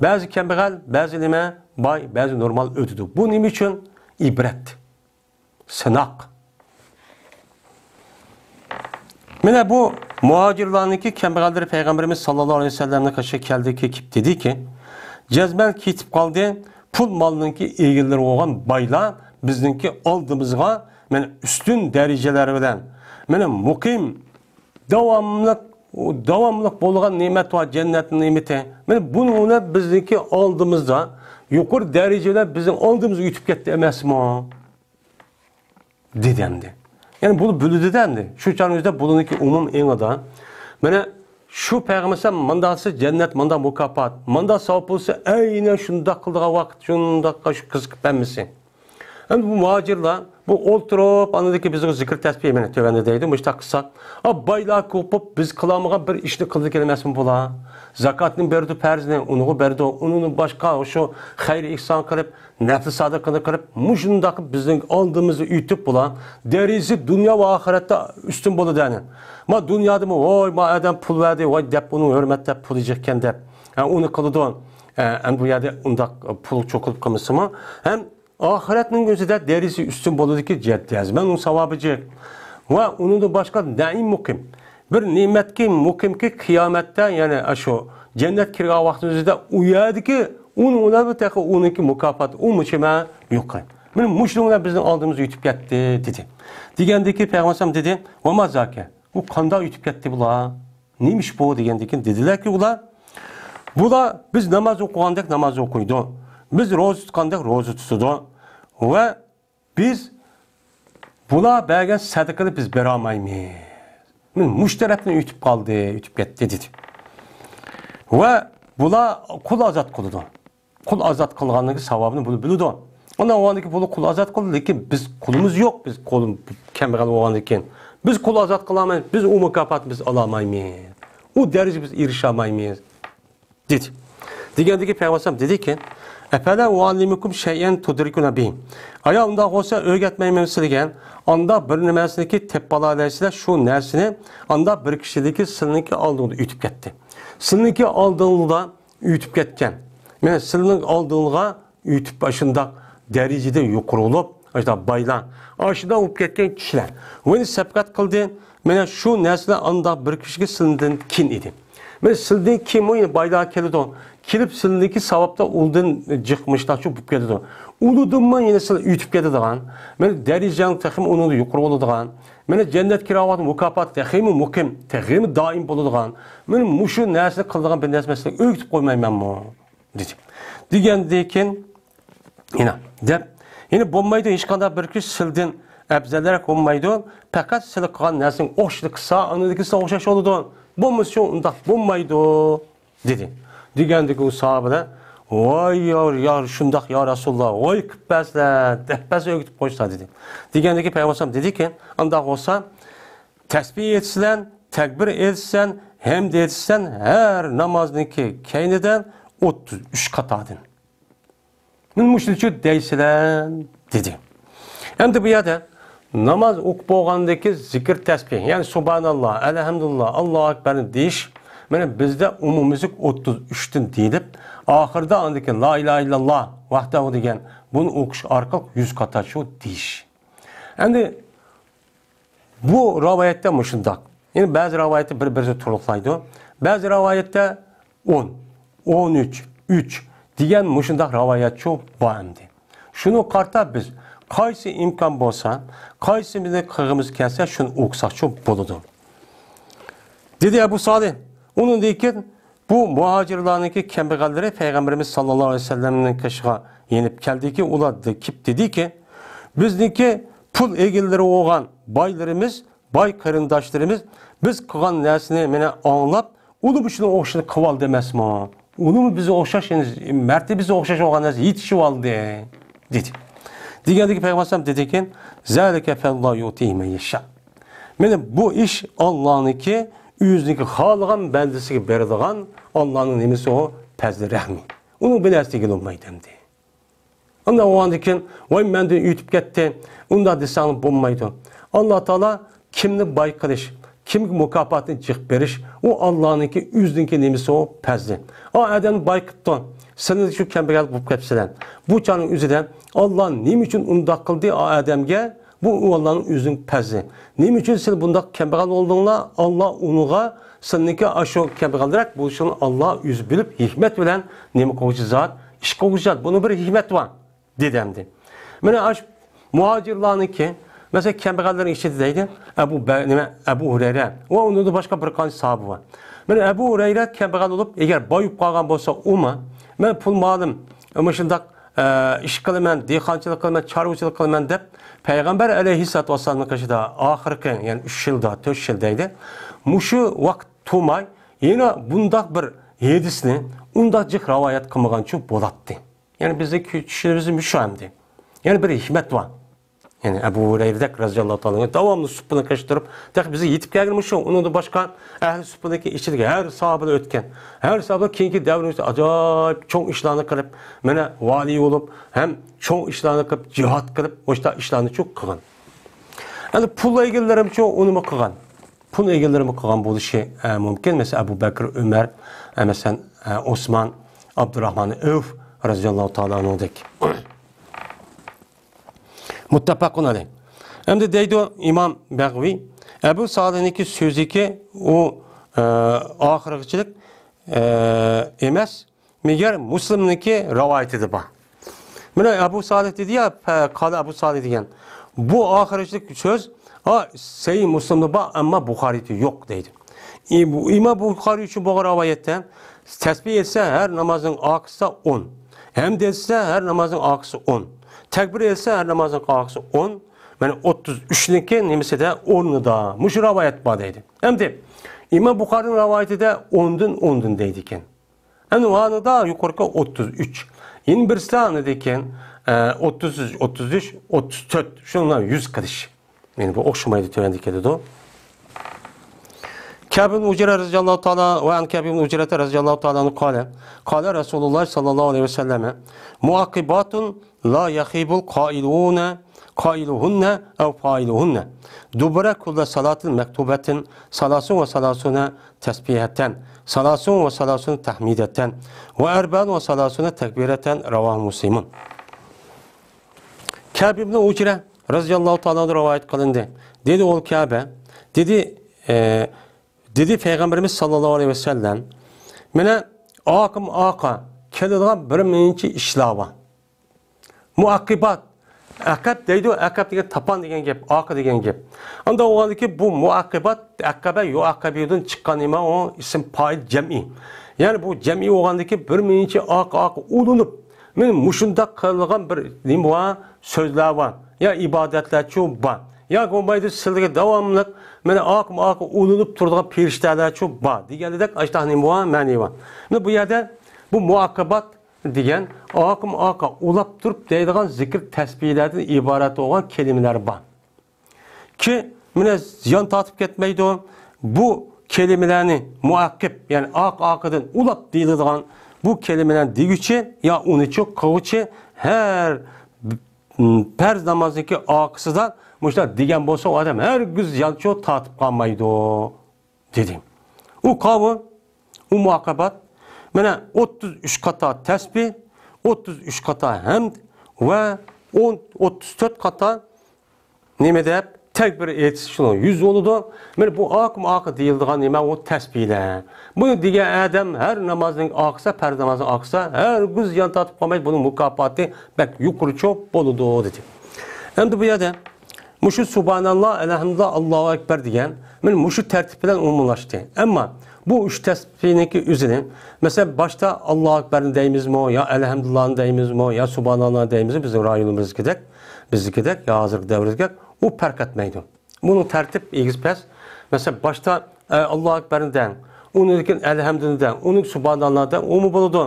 بەزى كەمبەغەل، بەزى نېمە باي، بەزى نورمال ئۆتىدۇ. بۇ نېمە ئۈچۈن؟ ئىبرەت. سىناق. مانا بۇ مۇھاجىرلارنىڭكى كەمبەغەللىرى پەيغەمبىرىمىز ساللاللاھۇ ئەلەيھى ۋەسەللەمنىڭ قېشىغا كەلدىكى، كېلىپ دېدىكى، جەزمەن كېتىپ قالدى، پۇل مالنىڭكى ئىگىلىرى بولغان بايلار بىزنىڭكى ئالدىمىزغا مانا ئۈستۈن دەرىجىلەر بىلەن، مانا مۇقىم، داۋاملىق، داۋاملىق بولغان نېمەت بار، جەننەتنىڭ نېمىتى. مانا بۇنى بىزنىڭكى ئالدىمىزدا يۇقىرى دەرىجىلەر بىزنىڭ ئالدىمىزغا ئۆتۈپ كەتتى ئەمەسمۇ؟ دېدى ئەمدى. يەنى بۇنى بىلدى-دە ئەمدى. شۇ چاغنىڭ ئۆزىدە بۇنىڭكى ئومۇم ئېڭىدا، مانا شۇ پەيغەمبەر مۇنداقسا جەننەت، مۇنداق مۇكاپات، مۇنداق ساۋاب بولسا، ئەينەن شۇنداق قىلىدىغان ۋاقىت، شۇنداققا شۇ قىزىقىپ ھەممىسى. ئەمدى بۇ مۇھاجىرلار، بۇ ئولتۇرۇپ، ئاندىكى بىزگە زىكىر تەسبىھ، مانا تۆۋەندە دەيدۇ، مۇشۇنداق قىلساق، ئا، بايلار كۆپ بولۇپ، بىز قىلالمىغان بىر ئىشنى قىلىدىكەن ئەمەسمۇ بۇلار؟ زاكاتنى بېرىدۇ، پەرزنى، ئۇنىغا بېرىدۇ، ئۇنىڭدىن باشقا شۇ خەير ئېھسان قىلىپ، نەپلى سادىقىنى قىلىپ، مۇشۇنداق بىزنىڭ ئالدىمىزدا ئۆتۈپ بۇلار، دەرىجىسى دۇنيا ۋە ئاخىرەتتە ئۈستۈن بولىدۇ ئەنە. ما دۇنيادىمۇ، ۋاي، ما ئادەم پۇل بەردى، ۋاي دەپ ئۇنى ھۆرمەتلەپ، پۇلى جىقكەن دەپ، ھە، ئۇنى قىلىدۇ. ھە، ئەمدى بۇ يەردە ئۇنداق پۇل چوقۇلۇپ قىلمىسىمۇ، ھەم ئاخىرەتنىڭ ئۆزىدە دەرىجىسى ئۈستۈن بولىدىكى جەزمەن ئۇنىڭ ساۋابى جىق. ۋە ئۇنىڭدىن باشقا نەئىم مۇقىم. بىر نېمەتكى مۇقىمكى قىيامەتتە، يەنى ئاشۇ جەننەت كىرگەن ۋاقتىمىزدا ئۇ يەردىكى ئۇنىڭ ئۇلارمۇ تېخى ئۇنىڭكى مۇكاپاتى ئۇ مۇشۇما يۇقىرى. مانا مۇشۇنىڭ بىلەن بىزنىڭ ئالدىمىزغا ئۆتۈپ كەتتى، دېدى. دېگەندىكى پەيغەمبەر ئەلەيھىسسالام دېدى، ۋە ما زاكە، بۇ قانداق ئۆتۈپ كەتتى بۇلار؟ نېمە ئىش بۇ؟ دېگەندىكىن دېدىلەركى ئۇلار، بۇلار بىز ناماز ئوقۇغاندەك ناماز ئوقۇيدۇ، بىز روزا تۇتقاندەك روزا تۇتىدۇ ۋە بىز بۇلار بەرگەن سەدىقىنى بىز بېرەلمەيمىز. مانا مۇشۇ تەرەپتىن ئۆتۈپ قالدى، ئۆتۈپ كەتتى، دېدى. ۋە بۇلار قۇل ئازاد قىلىدۇ. قۇل ئازاد قىلغاننىڭ ساۋابىنى بۇلار بىلىدۇ. ئاندىن ئۇ ئاندىكى بۇلار قۇل ئازاد قىلدى، لېكىن بىز قۇلىمىز يوق، بىز قۇل كەمبەغەل بولغاندىن كېيىن. بىز قۇل ئازاد قىلالمايمىز، بىز ئۇ مۇكاپاتنى بىز ئالالمايمىز. ئۇ دەرىجىگە بىز ئېرىشەلمەيمىز. دېدى. دېگەندىكى پەيغەمبەر ئەلەيھىسسالام دېدىكى، ئەفەلا ئۇئەللىمۇكۇم شەيئەن تۇدرىكۇنە بىھ. ئايا، ئۇنداق بولسا ئۆگەتمەيمەن سىلىگە، ئانداق بىر نېمىسىنىكى تېپىپ ئالالايسىلەر، شۇ نەرسىنى ئانداق بىر كىشىدىكى سىلىنىڭكى ئالدىڭدا ئۆتۈپ كەتتى. سىلىنىڭكى ئالدىڭدا ئۆتۈپ كەتكەن. مانا سىلىنىڭ ئالدىڭغا ئۆتۈپ ئاشۇنداق دەرىجىدە يۇقىرى بولۇپ، ئاشۇنداق بايلار، ئاشۇنداق بولۇپ كەتكەن كىشىلەر. ۋە سەپقەت قىلدى. مانا شۇ نەرسىلەر ئانداق بىر كىشىگە سىلىدىن كېيىن ئىدى. مانا سىلىدىن كېيىنمۇ يەنە بايلار كېلىدۇ. كېلىپ سىلىدىكى ساۋابتا ئۇلدىن جىق مۇشتاقچۇ بولۇپ كېتىدۇ. ئۇلىدىنمۇ يەنە سىلى ئۆتۈپ كېتىدىغان. مانا دەرىجەڭ تېخىمۇ ئۇنىڭدا يۇقىرى بولىدىغان. مانا جەننەت كىراۋات مۇكاپات تېخىمۇ مۇقىم، تېخىمۇ دائىم بولىدىغان. مانا مۇشۇ نەرسىنى قىلىدىغان بىر نەرسە مەسىلەن ئۆگىتىپ قويمايمەنمۇ؟ دېدى. دېگەندىن كېيىن، يەنە دەپ، يەنە بولمايدۇ، ھېچقانداق بىر كىشى سىلىدىن ئەپزەلرەك بولمايدۇ، پەقەت سىلى قىلغان نەرسىنىڭ ئوخشىشىنى قىلسا، ئاندىن كېيىن سىلى ئوخشاش بولىدۇ، بولمىسا شۇ ئۇنداق بولمايدۇ، دېدى. دېگەندىكى ئۇ ساھابىلەر، ۋاي يا، يا شۇنداق يا رەسۇلاللا، ۋاي قىلىپ بەرسىلە، دەپ بەرسە ئۆگىتىپ قويسا، دېدى. دېگەندىكى پەيغەمبەر ئەلەيھىسسالام دېدىكى، ئانداق بولسا، تەسبىھ ئېيتىسەن، تەكبىر ئېيتىسەن، ھەمد ئېيتىسەن، ھەر نامازنىڭكى كەينىدە ئوتتۇز ئۈچ قاتادىن. مانا مۇشۇنچە دەيسىلەر، دېدى. ئەمدى بۇ يەردە ناماز ئوقۇپ بولغاندىن كېيىن زىكىر تەسبىھ، يەنى سۇبھاناللا، ئەلھەمدۇلىللا، ئاللاھۇ ئەكبەرنى دېيىش، مانا بىزدە ئومۇميۈزلۈك ئوتتۇز ئۈچتىن دېيىلىپ، ئاخىرىدا ئاندىن كېيىن لا ئىلاھە ئىللاللا ۋەھدەھۇ دېگەن بۇنى ئوقۇش ئارقىلىق يۈز قاتاچۇ دېيىش. ئەمدى بۇ رىۋايەتتە مۇشۇنداق. يەنى بەزى رىۋايەتتە بىر-بىرسى تولۇقلايدۇ. بەزى رىۋايەتتە ئون، ئون ئۈچ، ئۈچ دېگەن مۇشۇنداق رىۋايەتچۇ بار ئەمدى. شۇنىڭغا قارىتا بىز قايسى ئىمكان بولسا، قايسىمىزنى قىلغىمىز كەلسە، شۇنى ئوقۇساقچۇ بولىدۇ. دېدى ئەبۇ سالىھ. ئۇنىڭدىن كېيىن بۇ مۇھاجىرلارنىڭكى كەمبەغەللىرى پەيغەمبىرىمىز ساللاللاھۇ ئەلەيھى ۋەسەللەمنىڭ قېشىغا يېنىپ كەلدىكى، ئۇلار دە-، كېلىپ دېدىكى، بىزنىڭكى پۇل ئىگىلىرى بولغان بايلىرىمىز، باي قېرىنداشلىرىمىز بىز قىلغان نەرسىنى مانا ئاڭلاپ، ئۇلىمۇ شۇنىڭ ئوخشىشىنى قىلىۋالدى ئەمەسمۇ؟ ئۇلىمۇ بىزگە ئوخشاش، يەنى مەرتىۋىسى ئوخشاش بولغان نەرسە يېتىشىۋالدى. دېدى. دېگەندىكىن پەيغەمبەر ئەلەيھىسسالام دېدىكەن، زالىكە فەزلۇللاھ يۇئتىھى مەن يەشاء. مانا بۇ ئىش ئاللانىڭكى ئۆزىنىڭكى خالىغان بەندىسىگە بېرىدىغان ئاللانىڭ نېمىسى ئۇ؟ پەزلى رەھمى. ئۇنىڭ بىر نەرسە دېگىلى بولمايدۇ ئەمدى. ئۇنداق بولغاندىن كېيىن، ۋاي مەندىن ئۆتۈپ كەتتى، ئۇنداق دېسەڭ بولمايدۇ. ئاللا تائالا كىمنى باي قىلىش، كىمگە مۇكاپاتنى جىق بېرىش، ئۇ ئاللانىڭكى ئۆزىنىڭكى نېمىسى ئۇ؟ پەزلى. ئا ئادەمنى باي قىپتۇ، سىلەر شۇ كەمبەغەل بولۇپ كەپسىلەر. بۇ چاغنىڭ ئۆزىدە ئاللا نېمە ئۈچۈن ئۇنداق قىلدى ئا ئادەمگە؟ بۇ ئاللانىڭ ئۆزىنىڭ پەزلى. نېمە ئۈچۈن سىلەر بۇنداق كەمبەغەل بولدۇڭلار؟ ئاللا ئۇنىڭغا سىلىنىڭكى ئاشۇ كەمبەغەلرەك بولۇشىنى ئاللا ئۆزى بىلىپ، ھېكمەت بىلەن نېمە قىلغۇچى زات، ئىش قىلغۇچى زات. بۇنىڭ بىر ھېكمەت بار. دېدى ئەمدى. مانا ئاشۇ مۇھاجىرلارنىڭكى، مەسىلەن، كەمبەغەللەرنىڭ ئىچىدە دەيدۇ، ئەبۇ بە-، نېمە، ئەبۇ ھۇرەيرە ۋە ئۇنىڭدىن باشقا بىر قانچە ساھابە بار. مانا ئەبۇ ھۇرەيرە كەمبەغەل بولۇپ، ئەگەر باي بولۇپ قالغان بولسا، ئۇمۇ، مەن پۇل مالىم، مۇشۇنداق، ئە، ئىش قىلىمەن، دېھقانچىلىق قىلىمەن، چارۋىچىلىق قىلىمەن دەپ، پەيغەمبەر ئەلەيھىسسالاتۇ ۋەسسالامنىڭ قېشىدا ئاخىرقى، يەنى ئۈچ يىلدا، تۆت يىل دەيدۇ، مۇشۇ ۋاقىت تۇرماي، يەنە بۇنداق بىر ھەدىسنى ئۇنداق جىق رىۋايەت قىلمىغانچۇ بولاتتى. يەنى بىزنىڭ چۈشىنىشىمىز مۇشۇ ئەمدى. يەنى بىر ھېكمەت بار. يەنى ئەبۇ ھۇرەيرىدەك رازىياللاھۇ تائالا ئەنھۇ داۋاملىق سۇپىنى قىلىشتۇرۇپ، تېخى بىزگە يېتىپ كەلگىنى مۇشۇ. ئۇنىڭدىن باشقا ئەھلى سۇپىنىڭكى ئىچىدىكى ھەر ساھابىلەر ئۆتكەن. ھەر ساھابىلەر كېيىنكى دەۋرىمىزدە ئاجايىپ چوڭ ئىشلارنى قىلىپ، مانا ۋالىي بولۇپ، ھەم چوڭ ئىشلارنى قىلىپ، جىھاد قىلىپ، مۇشۇنداق ئىشلارنىچۇ قىلغان. ئەمدى پۇل ئىگىلىرىمچۇ ئۇنىمۇ قىلغان. پۇل ئىگىلىرىمۇ قىلغان بولۇشى، ئە، مۇمكىن. مەسىلەن، ئەبۇ بەكرى، ئۆمەر، ئە، مەسىلەن، ئە، ئوسمان، ئابدۇراھمان ئەۋف رازىياللاھۇ تائالا ئەنھۇدەك. مۇتتەپەقۇن ئەلەيھ. ئەمدى دەيدۇ ئىمام بەغۋى، ئەبۇ سالىھنىڭكى سۆزىكى ئۇ، ئە، ئاخىرغىچىلىك، ئە، ئەمەس، مەگەر مۇسلىمنىڭكى رىۋايىتىدە بار. مانا ئەبۇ سالىھ دېدى يا، پە-، قالە ئەبۇ سالىھ دېگەن. بۇ ئاخىرقى سۆز، ئا، سەھىھ مۇسلىمدا بار، ئەمما بۇخارىيدا يوق دەيدۇ. ئى، بۇ ئىمام بۇخارىي ئۈچۈن بولغان رىۋايەتتە تەسبىھ ئېيتسا ھەر نامازنىڭ ئارقىسىدا ئون. ھەمد ئېيتسا ھەر نامازنىڭ ئارقىسى ئون. تەكبىر ئېيتسا ھەر نامازنىڭ ئارقىسى ئون. مانا ئوتتۇز ئۈچنىڭكى نېمىسىدە، ئورنىدا. مۇشۇ رىۋايەت بار دەيدۇ. ئەمدى ئىمام بۇخارىنىڭ رىۋايىتىدە ئوندىن، ئوندىن دەيدىكەن. ئەنە ئانىدا يۇقىرىقى ئوتتۇز ئۈچ. يەنە بىرسىدە ئانىدىكەن، ئە، ئوتتۇز، ئوتتۇز ئۈچ، ئوتتۇز تۆت، شۇنىڭ يۈز قىلىش. يەنى بۇ ئوخشىمايدۇ، تۆۋەندە كېلىدۇ. كەب ئىبن ئۇجرە رەزىياللاھۇ تائالا ۋە ئەن كەب ئىبن ئۇجرەتە رەزىياللاھۇ تائالا ئەنھۇ قالە، قالە رەسۇلۇللاھ سەللەللاھۇ ئەلەيھى ۋەسەللەم، مۇئەققىباتۇن لا يەخىبۇل قائىلۇنە، قائىلۇھۇننە ئەۋ فائىلۇھۇننە، دۇبۇرە كۇللە سالاتىن مەكتۇبەتىن، سالاسۇن ۋە سالاسۇنە تەسبىھەتەن، سالاسۇن ۋە سالاسۇنە تەھمىدەتەن، ۋە ئەربەئۇن ۋە سالاسۇنە تەكبىرەتەن، رەۋاھۇ مۇسلىمۇن. كەب ئىبن ئۇجرە رەزىياللاھۇ تائالا ئەنھۇ رىۋايەت قىلىندى. دېدى ئۇ كەبە، دېدى، ئە، دېدى پەيغەمبىرىمىز سەللەللاھۇ ئەلەيھى ۋەسەللەم، مانا ئاقىم ئاقا كېلىدىغان بىر مۇنچە ئىشلار بار. مۇئەققىبات. ئەقەب دەيدۇ، ئەقەب دېگەن تاپان دېگەن گەپ، ئارقا دېگەن گەپ. ئانداق بولغاندىكىن بۇ مۇئەققىبات، ئەقەبە، يۇئەققەبۇدىن چىققان نېمە ئۇ؟ ئىسىم پائىل جەمئىي. يەنى بۇ جەمئىي بولغاندىكىن بىر مۇنچە ئارقا ئارقا ئۇلىنىپ، مانا مۇشۇنداق قىلىدىغان بىر نېمە بار؟ سۆزلەر بار. يا ئىبادەتلەرچۇ بار. ياكى بولمايدۇ سىلەرگە داۋاملىق مانا ئارقىمۇ ئارقا ئۇلىنىپ تۇرىدىغان پېرىشتەلەرچۇ بار دېگەندەك ئاشۇنداق نېمە بار؟ مەنى بار. مانا بۇ يەردە بۇ مۇئەققىبات دېگەن ئارقىمۇ ئارقا ئۇلاپ تۇرۇپ دەيدىغان زىكىر تەسبىھلەردىن ئىبارەت بولغان كەلىمىلەر بار. كى، مانا زىيان تارتىپ كەتمەيدۇ. بۇ كەلىمىلەرنى مۇئەققىب، يەنى ئارقا ئارقىدىن ئۇلاپ دېيىلىدىغان بۇ كەلىمىلەرنى دېگۈچى يا ئۇنىچۇ قىلغۇچى ھەر پەرز نامازنىڭكى ئارقىسىدا مۇشۇنداق دېگەن بولسا، ئۇ ئادەم ھەرگىز زىيانچۇ تارتىپ قالمايدۇ. دېدى. ئۇ قاۋۇل، ئۇ مۇئەققىبات، مانا ئوتتۇز ئۈچ قاتا تەسبىھ، ئوتتۇز ئۈچ قاتا ھەمد ۋە ئون، ئوتتۇز تۆت قاتا نېمە دەپ تەكبىر ئېيتسا شۇنىڭ يۈز بولىدۇ. مانا بۇ ئارقىمۇ ئارقا دېيىلىدىغان نېمە ئۇ تەسبىھلەر. بۇنى دېگەن ئادەم ھەر نامازنىڭ ئارقىسىدا، پەرز نامازنىڭ ئارقىسىدا ھەرگىز زىيان تارتىپ قالمايدۇ. بۇنىڭ مۇكاپاتى بەك يۇقىرىچۇ بولىدۇ، دېدى. ئەمدى بۇ يەردە مۇشۇ سۇبھاناللا، ئەلھەمدۇلىللا، ئاللاھۇ ئەكبەر دېگەن مانا مۇشۇ تەرتىپ بىلەن ئومۇملاشتى. ئەمما بۇ ئۈچ تەسبىھنىڭكى ئۆزىنى، مەسىلەن، باشتا ئاللاھۇ ئەكبەرنى دەيمىزمۇ، يا ئەلھەمدۇلىللانى دەيمىزمۇ، يا سۇبھاناللانى دەيمىزمۇ، بىزنىڭ رايونىمىزدىكىدەك، بىزدىكىدەك، يا ھازىرقى دەۋردىكىدەك، ئۇ پەرق ئەتمەيدۇ. بۇنىڭ تەرتىپ ئېگىز پەس. مەسىلەن، باشتا، ئە، ئاللاھۇ ئەكبەرنى دەڭ، ئۇنىڭدىن كېيىن ئەلھەمدۇنى دەڭ، ئۇنىڭ سۇبھاناللا دەڭ، ئۇمۇ بولىدۇ.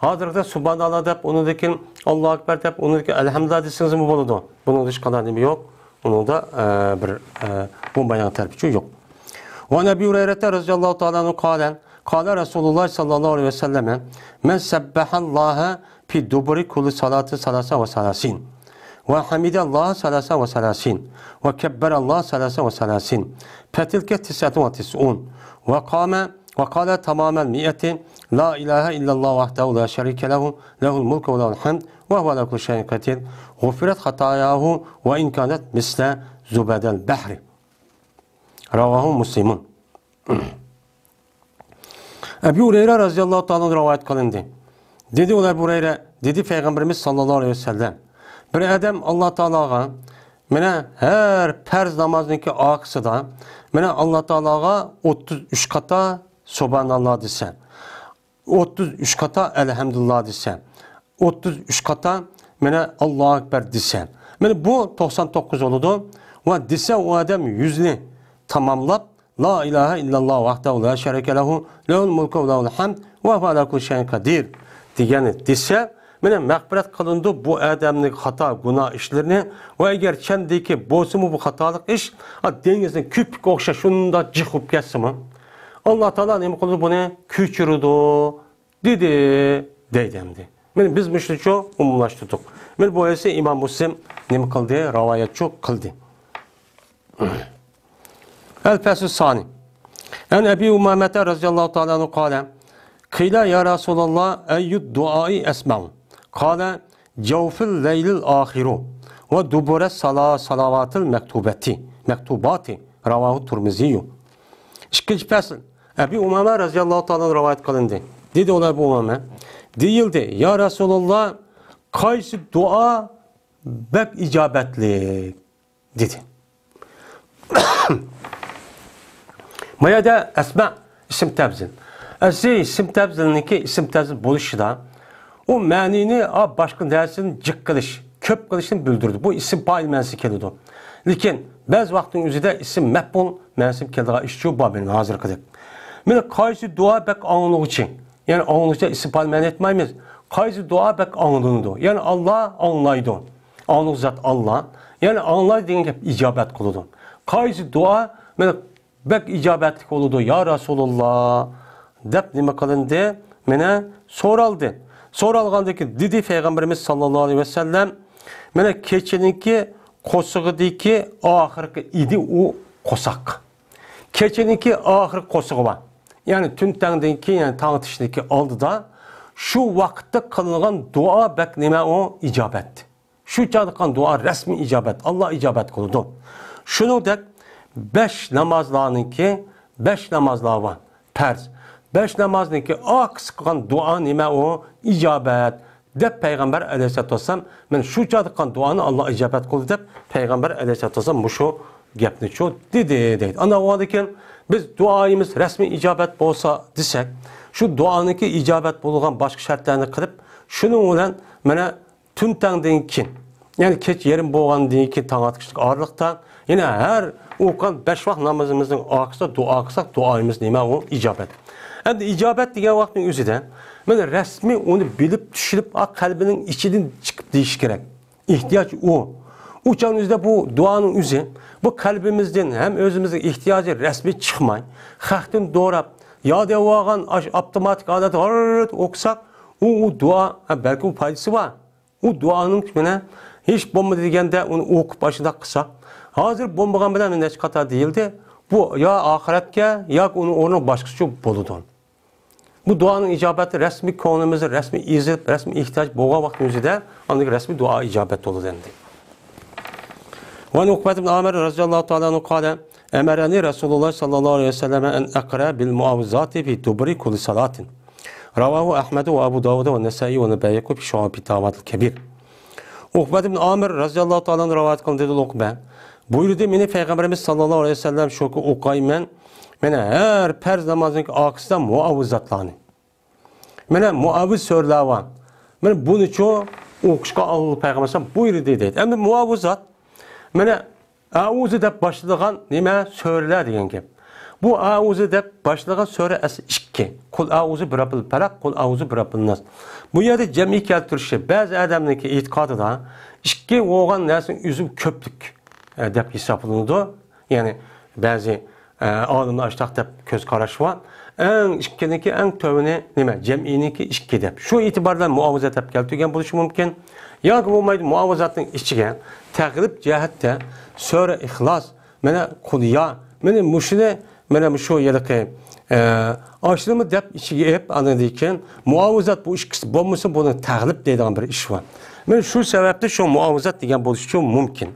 ھازىرقىدەك سۇبھاناللا دەپ، ئۇنىڭدىن كېيىن ئاللاھۇ ئەكبەر دەپ، ئۇنىڭدىن كېيىن ئەلھەمدۇلىللا دېسىڭىزمۇ بولىدۇ. بۇنىڭدا ھېچقانداق نېمە يوق. ئۇنىڭدا، ئە، بىر، ئە، بولمايدىغان تەرىپىچۇ يوق. وعن أبي هريرة رضي الله تعالى عنه قال، قال رسول الله صلى الله عليه وسلم، من سبح الله في دبر كل صلاة ثلاثا وثلاثين، وحمد الله ثلاثا وثلاثين، وكبر الله ثلاثا وثلاثين، فتلك تسعة وتسعون، وقام وقال تمام المائة، لا إله إلا الله وحده لا شريك له، له الملك وله الحمد، وهو على كل شيء قدير، غفرت خطاياه وإن كانت مثل زبد البحر. رواه مسلم. ئەبۇ ھۇرەيرە رەزىيەللاھۇ تائالا ئەنھۇ رىۋايەت قىلىندى. دېدى ئۇ ئەبۇ ھۇرەيرە، دېدى پەيغەمبىرىمىز ساللاللاھۇ ئەلەيھى ۋەسەللەم، بىر ئادەم ئاللا تائالاغا، مانا، ھەر پەرز نامازنىڭكى ئارقىسىدا، مانا، ئاللا تائالاغا ئوتتۇز ئۈچ قاتا سۇبھاناللا دېسە، ئوتتۇز ئۈچ قاتا ئەلھەمدۇلىللا دېسە، ئوتتۇز ئۈچ قاتا، مانا، ئاللاھۇ ئەكبەر دېسە، مانا، بۇ توقسان توققۇز بولىدۇ. ۋە دېسە، ئۇ ئادەم يۈزنى تاماملاپ، لا ئىلاھە ئىللاللا ۋەھدەھۇ لا شەرىكە لەھۇ، لەھۇل مۇلكۇ ۋە لەھۇل ھەمد، ۋە ھۇۋە ئەلا كۇللى شەيئىن قەدىر دېگەننى دېسە، مانا، مەغپىرەت قىلىنىدۇ بۇ ئادەمنىڭ خاتا گۇناھ ئىشلىرىنى. ۋە ئەگەر چەندىكى بولسىمۇ بۇ خاتالىق ئىش، ئا، دېڭىزنىڭ كۆپۈكىگە ئوخشاش شۇنداق جىق بولۇپ كەتسىمۇ، ئاللا تائالا نېمە قىلىدۇ؟ بۇنى كۆچۈرىدۇ. دېدى، دەيدۇ ئەمدى. مانا بىز مۇشۇنچە ئومۇملاشتۇردۇق. مانا بۇ ھەدىسنى ئىمام مۇسلىم نېمە قىلدى؟ رىۋايەتچۇ قىلدى. الفصل الثاني. عن أبي أمامة رضي الله تعالى عنه قال، قيل يا رسول الله أي الدعاء أسمع؟ قال جوف الليل الآخر ودبر الصلا-، الصلوات المكتوبة، مكتوبات. رواه الترمذي. ئىككىنچى پەسىل. ئەبى ئۇمامە رەزىيەللاھۇ تائالا ئەنھۇ رىۋايەت قىلىندى. دېدى ئۇلار ئەبۇ ئۇمامە، دېيىلدى، يا رەسۇلاللا، قايسى دۇئا بەك ئىجابەتلىك؟ دېدى. ما يەردە ئەسمە ئىسىم تەبزىل. ئەسلى ئىسىم تەبزىلنىڭكى ئىسىم تەبزىل بولۇشىدا ئۇ مەنىنى، ئا، باشقا نەرسىدىن جىق قىلىش، كۆپ قىلىشنى بىلدۈرىدۇ. بۇ ئىسىم پائىل مەنىسى كېلىدۇ. لېكىن بەزى ۋاقىتنىڭ ئۆزىدە ئىسىم مەپئۇل مەنىسى كېلىدىغان ئىشچۇ بار مېنىڭ ھازىرقىدەك. مانا قايسى دۇئا بەك ئاڭلىغۇچى؟ يەنى ئاڭلىغۇچى ئىسىم پائىل مەنە ئېيتمايمىز. قايسى دۇئا بەك ئاڭلىنىدۇ؟ يەنى ئاللا ئاڭلايدۇ. ئاڭلىغۇچى زات ئاللا. يەنى ئاڭلايدۇ دېگەن گەپ ئىجابەت قىلىدۇ. قايسى دۇئا مانا بەك ئىجابەتلىك بولىدۇ، يا رەسۇلاللا، دەپ نېمە قىلىندى؟ مانا سورالدى. سورالغاندىن كېيىن دېدى پەيغەمبىرىمىز ساللاللاھۇ ئەلەيھى ۋەسەللەم، مانا كېچىنىڭكى قورسىقىدىكى ئاخىرقى ئىدى ئۇ قورساق. كېچىنىڭكى ئاخىرقى قورسىقى بار. يەنى تۈن تەڭدىن كېيىن، يەنى تاڭ ئېتىشتىكى ئالدىدا شۇ ۋاقىتتا قىلىنغان دۇئا بەك نېمە ئۇ؟ ئىجابەت. شۇ چاغدا قىلغان دۇئا رەسمىي ئىجابەت، ئاللا ئىجابەت قىلىدۇ. شۇنىڭدەك بەش نامازلارنىڭكى، بەش نامازلار بار، پەرز. بەش نامازنىڭكى ئارقىسى قىلغان دۇئا نېمە ئۇ؟ ئىجابەت، دەپ پەيغەمبەر ئەلەيھىسسالاتۇ ۋەسسالام، مانا شۇ چاغدا قىلغان دۇئانى ئاللا ئىجابەت قىلدى، دەپ پەيغەمبەر ئەلەيھىسسالاتۇ ۋەسسالام مۇشۇ گەپنىچۇ دېدى، دەيدۇ. ئاندىن كېيىن بىز دۇئايىمىز رەسمىي ئىجابەت بولسا دېسەك، شۇ دۇئانىڭكى ئىجابەت بولىدىغان باشقا شەرتلەرنى قىلىپ، شۇنىڭ بىلەن مانا تۈن تەڭدىن كېيىن، يەنى كېچە يېرىم بولغاندىن كېيىن تاڭ ئاتقۇچىلىق ئارىلىقتا، يەنە ھەر ئوقۇغان بەش ۋاق نامىزىمىزنىڭ ئارقىسىدا دۇئا قىلساق، دۇئايىمىز نېمە ئۇ؟ ئىجابەت. ئەمدى ئىجابەت دېگەن ۋاقىتنىڭ ئۆزىدە، مانا رەسمىي ئۇنى بىلىپ، چۈشىنىپ، ئا، قەلبىنىڭ ئىچىدىن چىقىپ دېيىش كېرەك. ئېھتىياج ئۇ. ئۇ چاغنىڭ ئۆزىدە بۇ دۇئانىڭ ئۆزى، بۇ قەلبىمىزدىن ھەم ئۆزىمىزنىڭ ئېھتىياجى رەسمىي چىقماي، خەقتىن دوراپ، ياد ئالغان ئاشۇ ئاپتوماتىك ھالەتتە ھاررىت ئوقۇساق، ئۇ، ئۇ دۇئا، ھە، بەلكى ئۇ پايدىسى بار. ئۇ دۇئانىڭ مانا ھېچ بولمىدى دېگەندە ئۇنى ئوقۇپ ئاشۇنداق قىلساق، ھازىر بولمىغان بىلەن نەچچە قاتا دېيىلدى. بۇ يا ئاخىرەتكە ياكى ئۇنىڭ ئورنىغا باشقىچە بولىدۇ. بۇ دۇئانىڭ ئىجابەتى رەسمىي كۆڭلىمىزدە رەسمىي ئېزىپ، رەسمىي ئېھتىياج بولغان ۋاقىتنىڭ ئۆزىدە ئاندىن رەسمىي دۇئا ئىجابەت بولىدۇ ئەمدى. وعن عقبة بن عامر رضي الله تعالى عنه قال، أمرني رسول الله صلى الله عليه وسلم أن أقرأ بالمعوذات في دبر كل صلاة. رواه أحمد وأبو داود والنسائي والبيهقي في شعب التواتر الكبير. ئۇقبەت ئىبن ئامىر رەزىياللاھۇ تائالا ئەنھۇ رىۋايەت قىلدى، دېدى ئۇقبە. بۇيرۇدى مېنى پەيغەمبىرىمىز ساللاللاھۇ ئەلەيھى ۋەسەللەم شۇكى ئوقايمەن. مانا ھەر پەرز نامازنىڭ ئارقىسىدا مۇئەۋۋىزاتلارنى. مانا مۇئەۋۋىز سۈرىلەر بار. مانا بۇنىچۇ ئوقۇشقا ئاللا پەيغەمبەر ئەلەيھىسسالام بۇيرۇدى دەيدۇ. ئەمدى مۇئەۋۋىزات، مانا ئەئۇزۇ دەپ باشلىغان نېمە؟ سۈرىلەر دېگەن گەپ. بۇ ئەئۇزۇ دەپ باشلىغان سۈرە ئەسلى ئىككى. قۇل ئەئۇزۇ بىرەببىل پەلەق، قۇل ئەئۇزۇ بىرەببىن ناس. بۇ يەردە جەمئىي كەلتۈرۈشى بەزى ئادەمنىڭكى ئېتىقادىدا ئىككى بولغان نەرسىنىڭ ئۆزى كۆپلۈك، ئە، دەپ ھېسابلىنىدۇ. يەنى بەزى، ئە، ئالىملار ئاشتاق دەپ كۆز قاراش بار. ئەڭ ئىككىنىڭكى ئەڭ تۆۋىنى نېمە؟ جەمئىينىڭكى ئىككى دەپ. شۇ ئېتىبار بىلەن مۇئاۋىزەت دەپ كەلتۈرگەن بولۇشى مۇمكىن. ياكى بولمايدۇ، مۇئاۋىزەتنىڭ ئىچىگە تەغلىب جەھەتتە سۈرە ئىخلاس، مانا قۇل يا، مانا مۇشۇنى، مانا مۇشۇ ھېلىقى، ئە، ئاشۇنىمۇ دەپ ئىچىگە ئېلىپ، ئاندىن كېيىن مۇئاۋىزەت بۇ ئىككىسى بولمىسا، بۇنى تەغلىب دەيدىغان بىر ئىش بار. مانا شۇ سەۋەبتىن شۇ مۇئاۋىزەت دېگەن بولۇشى مۇمكىن.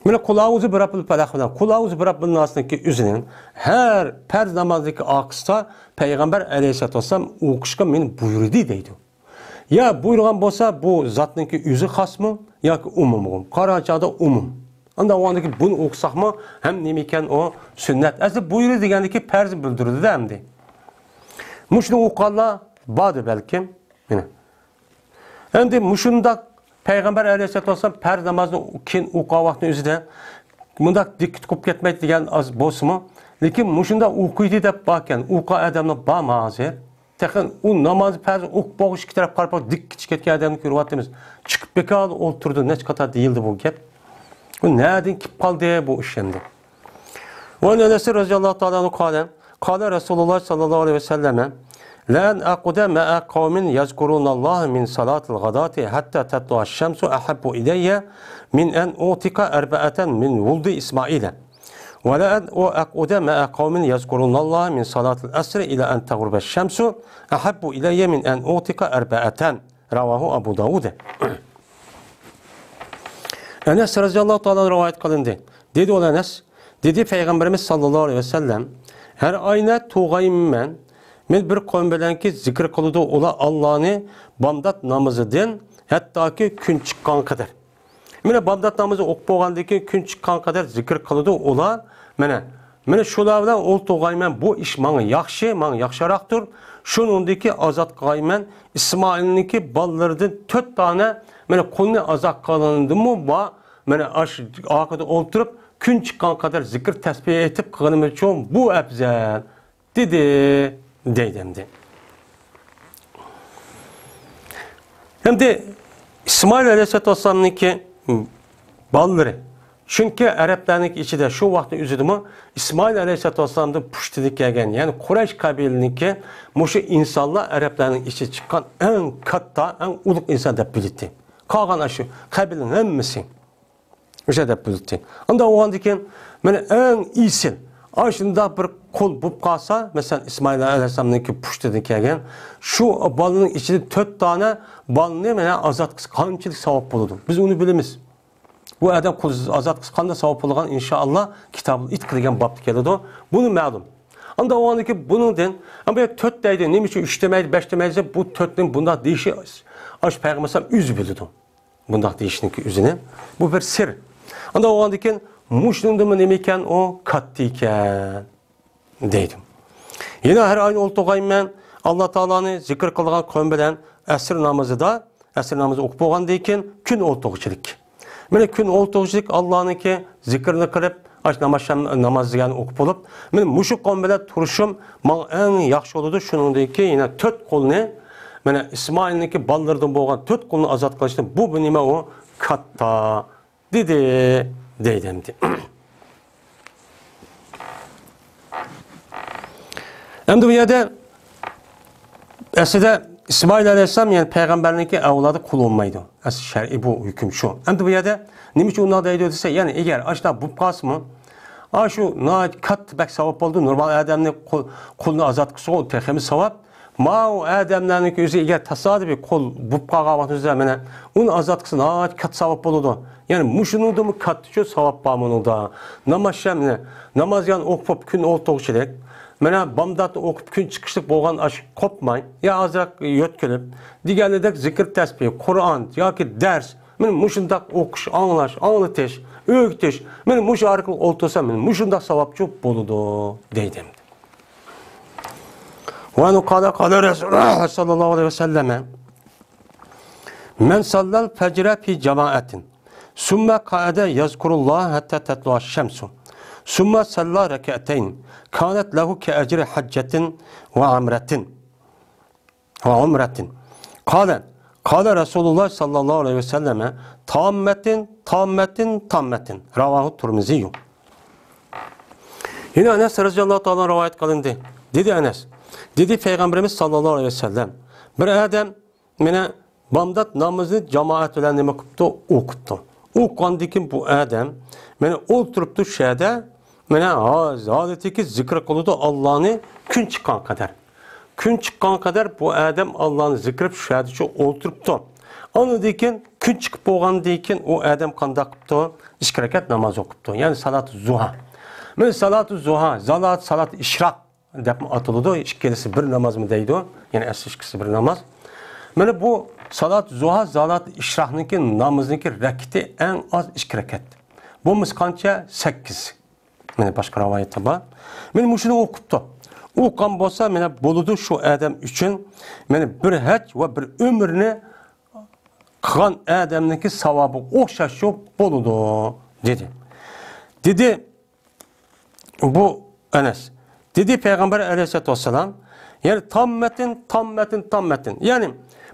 مانا قۇل ئەئۇزۇ بىرەببىل پەلەق بىلەن قۇل ئەئۇزۇ بىرەببىن ناسنىڭكى ئۆزىنىڭ ھەر پەرز نامازدىكى ئارقىسىدا پەيغەمبەر ئەلەيھىسسالاتۇ ۋەسسالام ئوقۇشقا مېنى بۇيرۇدى دەيدۇ. يا بۇيرۇغان بولسا، بۇ زاتنىڭكى ئۆزى خاسمۇ ياكى ئومۇمغۇ؟ قارىغان چاغدا ئومۇم. ئاندا ئۇ ئاندىكى بۇنى ئوقۇساقمۇ ھەم نېمىكەن ئۇ سۈننەت؟ ئەسلى بۇيرۇدى دېگەندىكى پەرزنى بىلدۈرىدۇ-دە ئەمدى. مۇشۇنى ئوقۇغانلار باردۇ بەلكىم. مانا. ئەمدى مۇشۇنداق پەيغەمبەر ئەلەيھىسسالاتۇ ۋەسسالام پەرز نامازنى كېيىن ئوقۇغان ۋاقتىنىڭ ئۆزىدە مۇنداق دىققىتى قوپۇپ كەتمەيدۇ دېگەن ئاز بولسىمۇ، لېكىن مۇشۇنداق ئوقۇيدۇ دەپ باركەن، ئوقۇغان ئادەملەر بارمۇ ھازىر؟ تېخى ئۇ ناماز پەرز ئوقۇپ بولغۇچە ئىككى تەرەپ قاراپ دىققىتى كەتكەن ئادەمنى كۆرۈۋاتىمىز. چىقىپ بىكار ئولتۇرىدۇ، نەچچە قاتار دېيىلدى بۇ گەپ. بۇ نەدىن كېلىپ قالدى بۇ ئىش ئەمدى؟ وعن أنس رضي الله تعالى عنه قال، قال رسول الله صلى الله عليه وسلم، لأن أقعد مع قوم يذكرون الله من صلاة الغداة حتى تطلع الشمس أحب إلي من أن أعتق أربعة من ولد إسماعيل. ولأن أقعد مع قوم يذكرون الله من صلاة العصر إلى أن تغرب الشمس أحب إلي من أن أعتق أربعة. رواه أبو داود. ئەنەس رەزىياللاھۇ تائالا رىۋايەت قىلىندى. دېدى ئۇ ئەنەس، دېدى پەيغەمبىرىمىز ساللاللاھۇ ئەلەيھى ۋەسەللەم، ھەر ئاينى تۇغايمەن، مەن بىر قوم بىلەنكى زىكىر قىلىدۇ ئۇلار ئاللانى بامدات نامىزىدىن ھەتتاكى كۈن چىققانغا قەدەر. مانا بامدات نامىزى ئوقۇپ بولغاندىن كېيىن كۈن چىققان قەدەر زىكىر قىلىدۇ ئۇلار. مانا، مانا شۇلار بىلەن ئولتۇرغايمەن، بۇ ئىش ماڭا ياخشى، ماڭا ياخشىراقتۇر. شۇنىڭدىكى ئازاد قىلغايمەن ئىسمائىلنىڭكى بالىلىرىدىن تۆت دانە، مانا قۇلنى ئازاد قىلغىنىمۇ بار. مانا ئاشۇ ئارقىدا ئولتۇرۇپ كۈن چىققان قەدەر زىكىر تەسبىھ ئېيتىپ قىلغىنىمىزچۇ بۇ ئەپزەل. دېدى، دەيدۇ ئەمدى. ئەمدى ئىسمائىل ئەلەيھىسسالاتۇ ۋەسسالامنىڭكى بالىلىرى. چۈنكى ئەرەبلەرنىڭكى ئىچىدە شۇ ۋاقىتنىڭ ئۆزىدىمۇ ئىسمائىل ئەلەيھىسسالاتۇ ۋەسسالامدىن پۇشتىدىن كەلگەن، يەنى قۇرەيش قەبىلىنىڭكى مۇشۇ ئىنسانلار ئەرەبلەرنىڭ ئىچىدە چىققان ئەڭ كاتتا، ئەڭ ئۇلۇغ ئىنسان دەپ بىلىتتى. قالغان ئاشۇ قەبىلىنىڭ ھەممىسى. ئۆشە دەپ بىلدى. ئاندا بولغاندىن كېيىن، مانا ئەڭ ئېسىل، ئاشۇنداق بىر قۇل بولۇپ قالسا، مەسىلەن، ئىسمائىل ئەلەيھىسسالامنىڭكى پۇشتىدىن كەلگەن، شۇ بالىنىڭ ئىچىدە تۆت دانە بالىنى، مانا، ئازاد قىلسا قانچىلىك ساۋاب بولىدۇ؟ بىز ئۇنى بىلىمىز. بۇ ئادەم قۇل ئازاد قىلسا قانداق ساۋاب بولىدىغان، ئىنشائاللا، كىتابۇل ئىتق دېگەن بابتا كېلىدۇ. بۇنى مەلۇم. ئاندا بولغاندىن كېيىن بۇنىڭدىن، ئەمما بۇ يەردە تۆت دەيدۇ، نېمە ئۈچۈن ئۈچ دېمەيدۇ، بەش دېمەيدۇ، بۇ تۆتنىڭ بۇنداق دېيىشى، ئاشۇ پەيغەمبەر ئەلەيھىسسالام ئۆزى بىلىدۇ. بۇنداق دېيىشنىڭكى ئۆزىنى. بۇ بىر سىر. ئاندا بولغاندىن كېيىن، مۇشۇنىڭدىنمۇ نېمە ئىكەن ئۇ؟ كاتتا ئىكەن، دەيدۇ. يەنە ھەر ئاينى ئولتۇرغايمەن، ئاللا تائالانى زىكىر قىلىدىغان قوم بىلەن ئەسىر نامىزىدا، ئەسىر نامىزى ئوقۇپ بولغاندىن كېيىن كۈن ئولتۇرغۇچىلىك. مانا كۈن ئولتۇرغۇچىلىك ئاللانىڭكى زىكرىنى قىلىپ، ئاش ناماز، ناماز دېگەننى ئوقۇپ بولۇپ، مانا مۇشۇ قوم بىلەن تۇرۇشۇم ماڭا ئەڭ ياخشى بولىدۇ. شۇنىڭدىن كېيىن يەنە تۆت قۇلنى، مانا ئىسمائىلنىڭكى بالىلىرىدىن بولغان تۆت قۇلنى ئازاد قىلىشنى، بۇ، بۇ نېمە ئۇ؟ كاتتا، دېدى، دەيدۇ ئەمدى. ئەمدى بۇ يەردە ئەسلىدە ئىسمائىل ئەلەيھىسسالام، يەنى پەيغەمبەرنىڭكى ئەۋلادى قۇل بولمايدۇ. ئەسلى شەرئىي بۇ ھۆكۈم شۇ. ئەمدى بۇ يەردە نېمە ئۈچۈن ئۇنداق دەيدۇ دېسە، يەنى ئەگەر ئاشۇنداق بولۇپ قالسىمۇ، ئاشۇ ناھايىتى كاتتا بەك ساۋاب بولىدۇ. نورمال ئادەمنى قۇل، قۇلنى ئازاد قىلسىغۇ تېخىمۇ ساۋاب. ماۋۇ ئادەملەرنىڭكى ئۆزى ئەگەر تاسادىپىي قۇل بولۇپ قالغان ۋاقتىمىزدا مانا ئۇنى ئازاد قىلسا ناھايىتى كاتتا ساۋاب بولىدۇ. يەنى مۇشۇنىڭدىنمۇ كاتتىچۇ ساۋاب بار مۇنىڭدا. ناماز شەمنى، ناماز يەنى ئوقۇپ كۈن ئولتۇرغۇچىلىك، مانا بامداتنى ئوقۇپ كۈن چىقىشلىق بولغان ئاش قوپماي، يا ئازراق يۆتكىلىپ، دېگەنىدەك زىكىر تەسبىھ، قۇرئان ياكى دەرس، مانا مۇشۇنداق ئوقۇش، ئاڭلاش، ئاڭلىتىش، ئۆگىتىش، مانا مۇشۇ ئارقىلىق ئولتۇرسا، مانا مۇشۇنداق ساۋابچۇ بولىدۇ، دەيدۇ. وعنه قال، قال رسول الله صلى الله عليه وسلم، من صلى الفجر في جماعة ثم قعد يذكر الله حتى تطلع الشمس ثم صلى ركعتين كانت له كأجر حجة وعمرة، وعمرة. قال، قال رسول الله صلى الله عليه وسلم: تامة، تامة، تامة. رواه الترمذي. يەنە ئەنەس رەزىياللاھۇ تائالا رىۋايەت قىلىندى. دېدى ئەنەس، دېدى پەيغەمبىرىمىز ساللاللاھۇ ئەلەيھى ۋەسەللەم، بىر ئادەم مانا بامدات نامىزىنى جامائەت بىلەن نېمە قىپتۇ؟ ئوقۇپتۇ. ئوقۇغاندىن كېيىن بۇ ئادەم مانا ئولتۇرۇپتۇ شۇ يەردە، مانا ھالىتىدىكى زىكىر قىلىدۇ ئاللانى كۈن چىققان قەدەر. كۈن چىققان قەدەر بۇ ئادەم ئاللانى زىكىر قىلىپ شۇ يەردىچۇ ئولتۇرۇپتۇ. ئاندىن كېيىن كۈن چىقىپ بولغاندىن كېيىن ئۇ ئادەم قانداق قىپتۇ؟ ئىككى رەكەت ناماز ئوقۇپتۇ. يەنى سالاتۇ زۇھا. مانا سالاتۇ زۇھا، زالات، سالات ئىشراق دەپمۇ ئاتىلىدۇ. ئىككىلىسى بىر نامازمۇ دەيدۇ. يەنى ئەسلى ئىككىسى بىر ناماز. مانا بۇ سالات زۇھا، زالات ئىشراقنىڭكى نامىزىنىڭكى رەكىتى ئەڭ ئاز ئىككى رەكەت. بولمىسا قانچە؟ سەككىز. مانا باشقا رىۋايەتتە بار. مانا مۇشۇنى ئوقۇپتۇ. ئوقۇغان بولسا مانا بولىدۇ شۇ ئادەم ئۈچۈن. مانا بىر ھەج ۋە بىر ئۆمرىنى قىلغان ئادەمنىڭكى ساۋابىغا ئوخشاش بولىدۇ، دېدى. دېدى بۇ ئەنەس. دېدى پەيغەمبەر ئەلەيھىسسالاتۇ ۋەسسالام، يەنى تاممەتىن، تاممەتىن، تاممەتىن. يەنى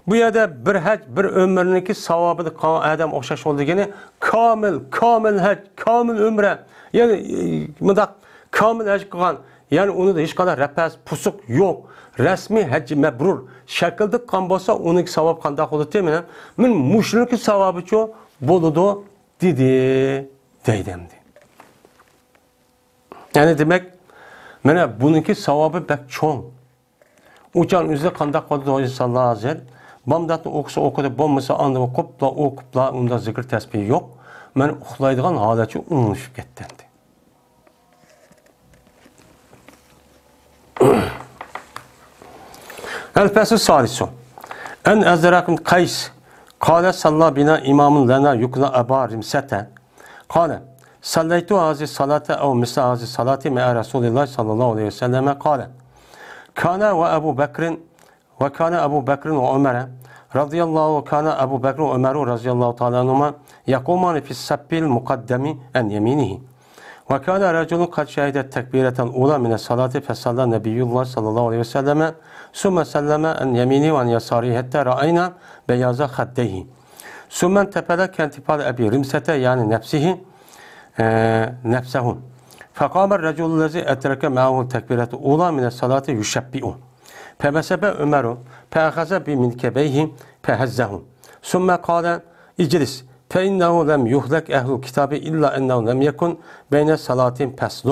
بۇ يەردە بىر ھەج، بىر ئۆمۈرنىڭكى ساۋابىنى قىلغان ئادەم ئوخشاش بولىدۇ دېگىنى، كامىل، كامىل ھەج، كامىل ئۆمرە. يەنى، ئى، مۇنداق كامىل ھەج قىلغان، يەنى ئۇنىڭدا ھېچقانداق رەپەس، پۇسۇق يوق، رەسمىي ھەججى مەبرۇر شەكىلدە قىلغان بولسا، ئۇنىڭكى ساۋابى قانداق بولىدۇ؟ مانا، مانا مۇشۇنىڭكى ساۋابىچۇ بولىدۇ، دېدى، دەيدۇ ئەمدى. يەنى دېمەك، مانا بۇنىڭكى ساۋابى بەك چوڭ. ئۇچان ئۆزى قانداق قىلىدۇ ئىنسانلار ھازىر؟ بامداتنى ئوقۇسا ئوقۇدى، بولمىسا ئاندىن ئوقۇپلا، ئوقۇپلا، ئۇندا زىكىر تەسبىھ يوق. مانا ئۇخلايدىغان ھالەتچۇ ئوڭشىپ كەتتى ئەمدى. الفصل السادس. عن أزرق بن قيس قال: صلى بنا إمام لنا يكنى أبا رمسة. قال: صليت هذه الصلاة أو مثل هذه الصلاة مع رسول الله صلى الله عليه وسلم. قال: كان وأبو بكر وكان أبو بكر وعمر رضي الله، وكان أبو بكر وعمر رضي الله تعالى عنهما يقومان في الصف المقدم عن يمينه. وكان رجل قد شهد التكبيرة الأولى من الصلاة فصلى نبي الله صلى الله عليه وسلم ثم سلم عن يمينه وعن يساره حتى رأينا بياض خديه. ثم انتفل كانتفال أبي رمسة، يعني نفسه، آه، نفسه. فقام الرجل الذي أدرك معه التكبيرة الأولى من الصلاة يشبئه. فبسب عمر فأخذ بمنكبيه فهزه ثم قال: اجلس، فإنه لم يهلك أهل الكتاب إلا أنه لم يكن بين الصلاتين فصل.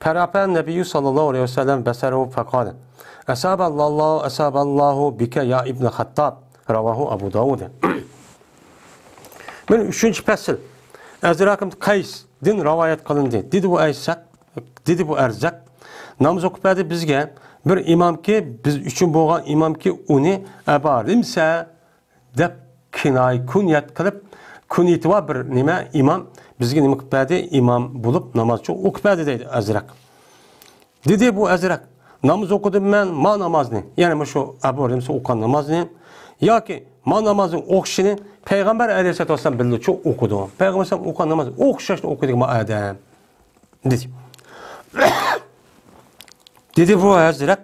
فرفع النبي صلى الله عليه وسلم بصره فقال: أصاب الله، أصاب الله بك يا ابن الخطاب. رواه أبو داود. مانا ئۈچىنچى پەسىل. ئەزرەق ئىبن قەيسدىن رىۋايەت قىلىندى. دېدى بۇ ئەيسەق، دېدى بۇ ئەرزەق، ناماز ئوقۇپ بەردى بىزگە بىر ئىمامكى، بىز ئۈچۈن بولغان ئىمامكى، ئۇنى ئەبا رىمسە دەپ كىنايە، كۇنيەت قىلىپ، كۇنيىتى بار بىر نېمە ئىمام بىزگە نېمە قىلىپ بەردى؟ ئىمام بولۇپ نامازچى ئوقۇپ بەردى دەيدۇ ئەزرەق. دېدى بۇ ئەزرەق، ناماز ئوقۇدۇم مەن ما نامازنى، يەنى مۇشۇ ئەبۇ رىمسە ئوقۇغان نامازنى، ياكى ما نامازنىڭ ئوخشىشىنى پەيغەمبەر ئەلەيھىسسالاتۇ ۋەسسالام بىللىچۇ ئوقۇدۇ. پەيغەمبەر ئەلەيھىسسالام ئوقۇغان ناماز ئوخشاشلا ئوقۇيدىغان بۇ ئادەم، دېدى. دېدى بۇ ئەزرەق،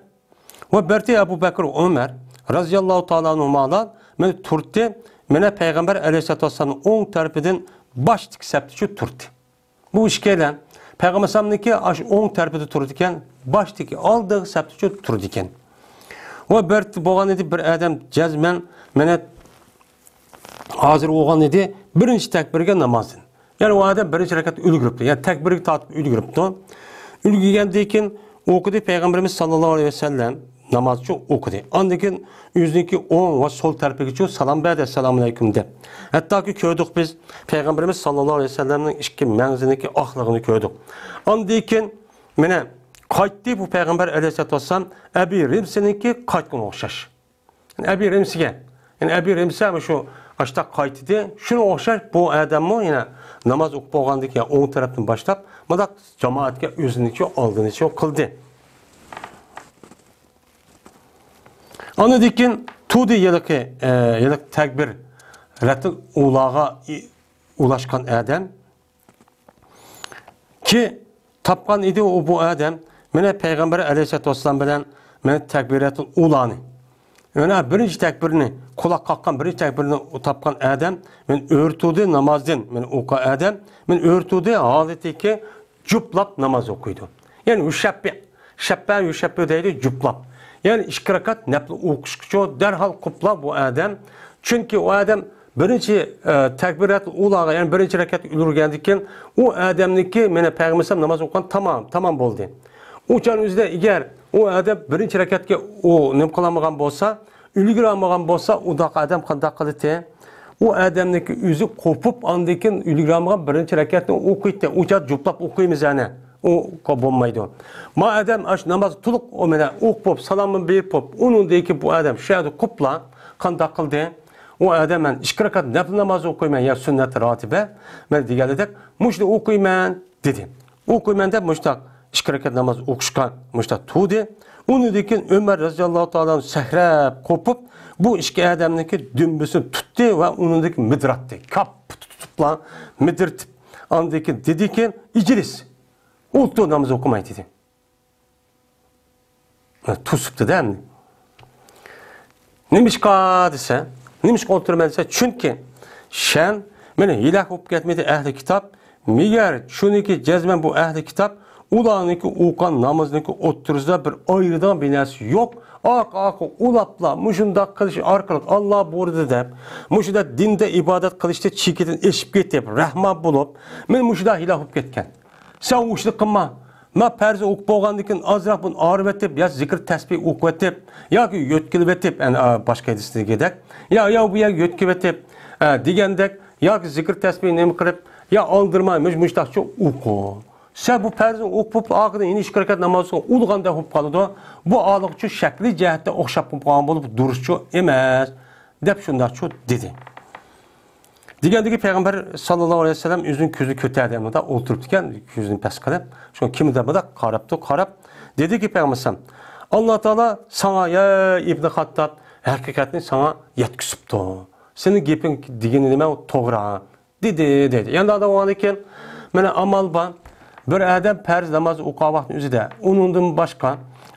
ۋە بەردى ئەبۇ بەكرى ئۆمەر رەزىياللاھۇ تائالا ئەنھۇمالار مېنى تۇرتتى، مېنى پەيغەمبەر ئەلەيھىسسالاتۇ ۋەسسالامنىڭ ئوڭ تەرىپىدىن باشتىكى سەپتىچۇ تۇرتتى. بۇ ئىككىيلەن پەيغەمبەر ئەلەيھىسسالامنىڭكى ئاشۇ ئوڭ تەرىپىدە تۇرىدىكەن، باشتىكى ئالدىغى سەپتىچۇ تۇرىدىكەن. ۋە بىر بولغان ئىدى، بىر ئادەم جەزمەن مېنى ھازىر بولغان ئىدى، بىرىنچى تەكبىرگە نامازدىن. يەنى ئۇ ئادەم بىرىنچى رەكەتتە ئۈلگۈرۈپتۇ. يەنى تەكبىرگە تارتىپ ئۈلگۈرۈپتۇ. ئۈلگۈرگەندىن كېيىن ئوقۇدى پەيغەمبىرىمىز ساللاللاھۇ ئەلەيھى ۋەسەللەم نامازچۇ ئوقۇدى. ئاندىن كېيىن ئۆزىنىڭكى ئوڭ ۋە سول تەرىپىگىچۇ سالام بەردى، ئەسسالامۇ ئەلەيكۇم دەپ. ھەتتاكى كۆردۇق بىز پەيغەمبىرىمىز ساللاللاھۇ ئەلەيھى ۋەسەللەمنىڭ ئىككى مەڭزىنىڭكى ئاقلىقىنى كۆردۇق. ئاندىن كېيىن مانا قايتتى بۇ پەيغەمبەر ئەلەيھىسسالاتۇ ۋەسسالام ئەبى رىمسىنىڭكى قايتقىنىغا ئوخشاش. يەنى ئەبى رىمسىگە، يەنى ئەبى رىمسە مۇشۇ ئاشتاق قايتتى. شۇنىڭغا ئوخشاش بۇ ئادەممۇ يەنە ناماز ئوقۇپ بولغاندىن كېيىن ئوڭ تەرەپتىن باشلاپ مۇنداق جامائەتكە ئۆزىنىچۇ ئالدىنىچۇ قىلدى. ئاندىن كېيىن تۇردى ھېلىقى، ئە، ھېلىقى تەكبىر رەتىل ئۇلاغا ئۇلاشقان ئادەم. كى، تاپقان ئىدى ئۇ، بۇ ئادەم، مانا پەيغەمبەر ئەلەيھىسسالاتۇ ۋەسسالام بىلەن مانا تەكبىراتۇل ئۇلانى. مانا بىرىنچى تەكبىرنى، قۇلاق قاققان بىرىنچى تەكبىرنى تاپقان ئادەم، مانا ئۆرتۇدى نامازدىن، مانا ئوقۇ ئادەم، مانا ئۆرتۇدى ھالىتىكى جۇپلاپ ناماز ئوقۇيدۇ. يەنى يۇشەپپى، شەپپە يۇشەپپى دەيدۇ، جۇپلاپ. يەنى ئىككى رەكەت نەپلى ئوقۇشقىچۇ دەرھال قۇپلا بۇ ئادەم. چۈنكى ئۇ ئادەم بىرىنچى، ئە، تەكبىرات ئۇلاغا، يەنى بىرىنچى رەكەتكە ئۈلگۈرگەندىن كېيىن، ئۇ ئادەمنىڭكى، مانا پەيغەمبەر ئەلەيھىسسالام ناماز ئوقۇغان تامام، تامام بولدى. ئۇ چاغنىڭ ئۆزىدە ئەگەر ئۇ ئادەم بىرىنچى رەكەتكە ئۇ نېمە قىلالمىغان بولسا، ئۈلگۈرەلمىگەن بولسا، ئۇنداق ئادەم قانداق قىلىتى؟ ئۇ ئادەمنىڭكى ئۆزى قوپۇپ، ئاندىن كېيىن ئۈلگۈرەلمىگەن بىرىنچى رەكەتنى ئوقۇيتتى. ئۇ چاغ جۇپلاپ ئوقۇيمىز ئەنە. ئۇ بولمايدۇ. ما ئادەم ئاش ناماز تولۇق ئۇ مانا ئوقۇپ، سالامنى بېرىپ، ئۇنىڭدىن كېيىن بۇ ئادەم شۇ يەردە قوپلا قانداق قىلدى؟ ئۇ ئادەم مەن ئىككى رەكەت نەپلى ناماز ئوقۇيمەن يا سۈننەت راتىبە، مەن دېگەندەك مۇشۇنى ئوقۇيمەن دېدى. ئوقۇيمەن دەپ مۇشتاق ئىككى رەكەت ناماز ئوقۇشقا مۇشتاق تۇردى. ئۇنىڭدىن كېيىن ئۆمەر رەزىياللاھۇ تائالا ئەنھۇ سەكرەپ قوپۇپ، بۇ ئىككى ئادەمنىڭكى دۈمبىسىنى تۇتتى ۋە ئۇنىڭدىن كېيىن مىدىراتتى. كاپ تۇتۇپلا مىدىرتىپ، ئاندىن كېيىن دېدىكى، ئىجلىس، ئولتۇر، ناماز ئوقۇماي دېدى. توسۇپتۇ-دە ئەمدى. نېمىشقا دېسە، نېمىشقا ئولتۇرىمەن دېسە، چۈنكى سەن مېنى ھىلاك بولۇپ كەتمىدى ئەھلى كىتاب. مېگەر چۈنكى جەزمەن بۇ ئەھلى كىتاب ئۇلارنىڭكى ئوقۇغان نامىزىنىڭكى ئوتتۇرىسىدا بىر ئايرىدىغان بىر نەرسە يوق. ئارقا-ئارقا ئۇلاپلا مۇشۇنداق قىلىش ئارقىلىق ئاللا بۇيرۇدى دەپ، مۇشۇنداق دىندا ئىبادەت قىلىشتا چېكىدىن ئېشىپ كېتىپ، رەھما بولۇپ، مەن مۇشۇنداق ھىلاك بولۇپ كەتكەن. سەن ئۇ ئىشنى قىلما. ما پەرزنى ئوقۇپ بولغاندىن كېيىن ئازراق بۇنى ئاغرىۋېتىپ، يا زىكىر تەسبىھ ئوقۇۋېتىپ، ياكى يۆتكىلىۋېتىپ، ئەنە، ئا، باشقا ھەدىستىكىدەك، يا، يا بۇ يەرگە يۆتكىۋېتىپ، ئە، دېگەندەك، ياكى زىكىر تەسبىھ نېمە قىلىپ، يا ئالدىرىماي، مۇش-، مۇشتاقچە ئوقۇ. سەن بۇ پەرزنى ئوقۇپ، ئاخىرىدا يەنە ئىككى رەكەت ناماز ئۇلىغاندەك بولۇپ قالىدۇ. بۇ ئالىغۇچۇ شەكلىي جەھەتتە ئوخشاپ قالىدىغان بولۇپ دۇرۇسچۇ ئەمەس، دەپ شۇنداقچۇ دېدى. دېگەندىكى پەيغەمبەر ساللاللاھۇ ئەلەيھى ۋەسەللەم ئۆزىنىڭ كۆزىنى كۆتەردى، مۇنداق ئولتۇرۇپتىكەن، كۆزىنى پەس قىلىپ، شۇ كىمدە مۇنداق قاراپتۇ، قاراپ، دېدىكى پەيغەمبەر، ئاللا تائالا ساڭا، يا ئىبنى خاتتاب، ھەقىقەتنى ساڭا يەتكۈزۈپتۇ. سېنىڭ گېپىڭ دېگىنى نېمە، ئۇ توغرا، دېدى، دېدى. يەنە ئادەم بولغاندىن كېيىن، مانا ئامال بار. بىر ئادەم پەرز ناماز ئوقۇغان ۋاقىتنىڭ ئۆزىدە ئۇنىڭدىن باشقا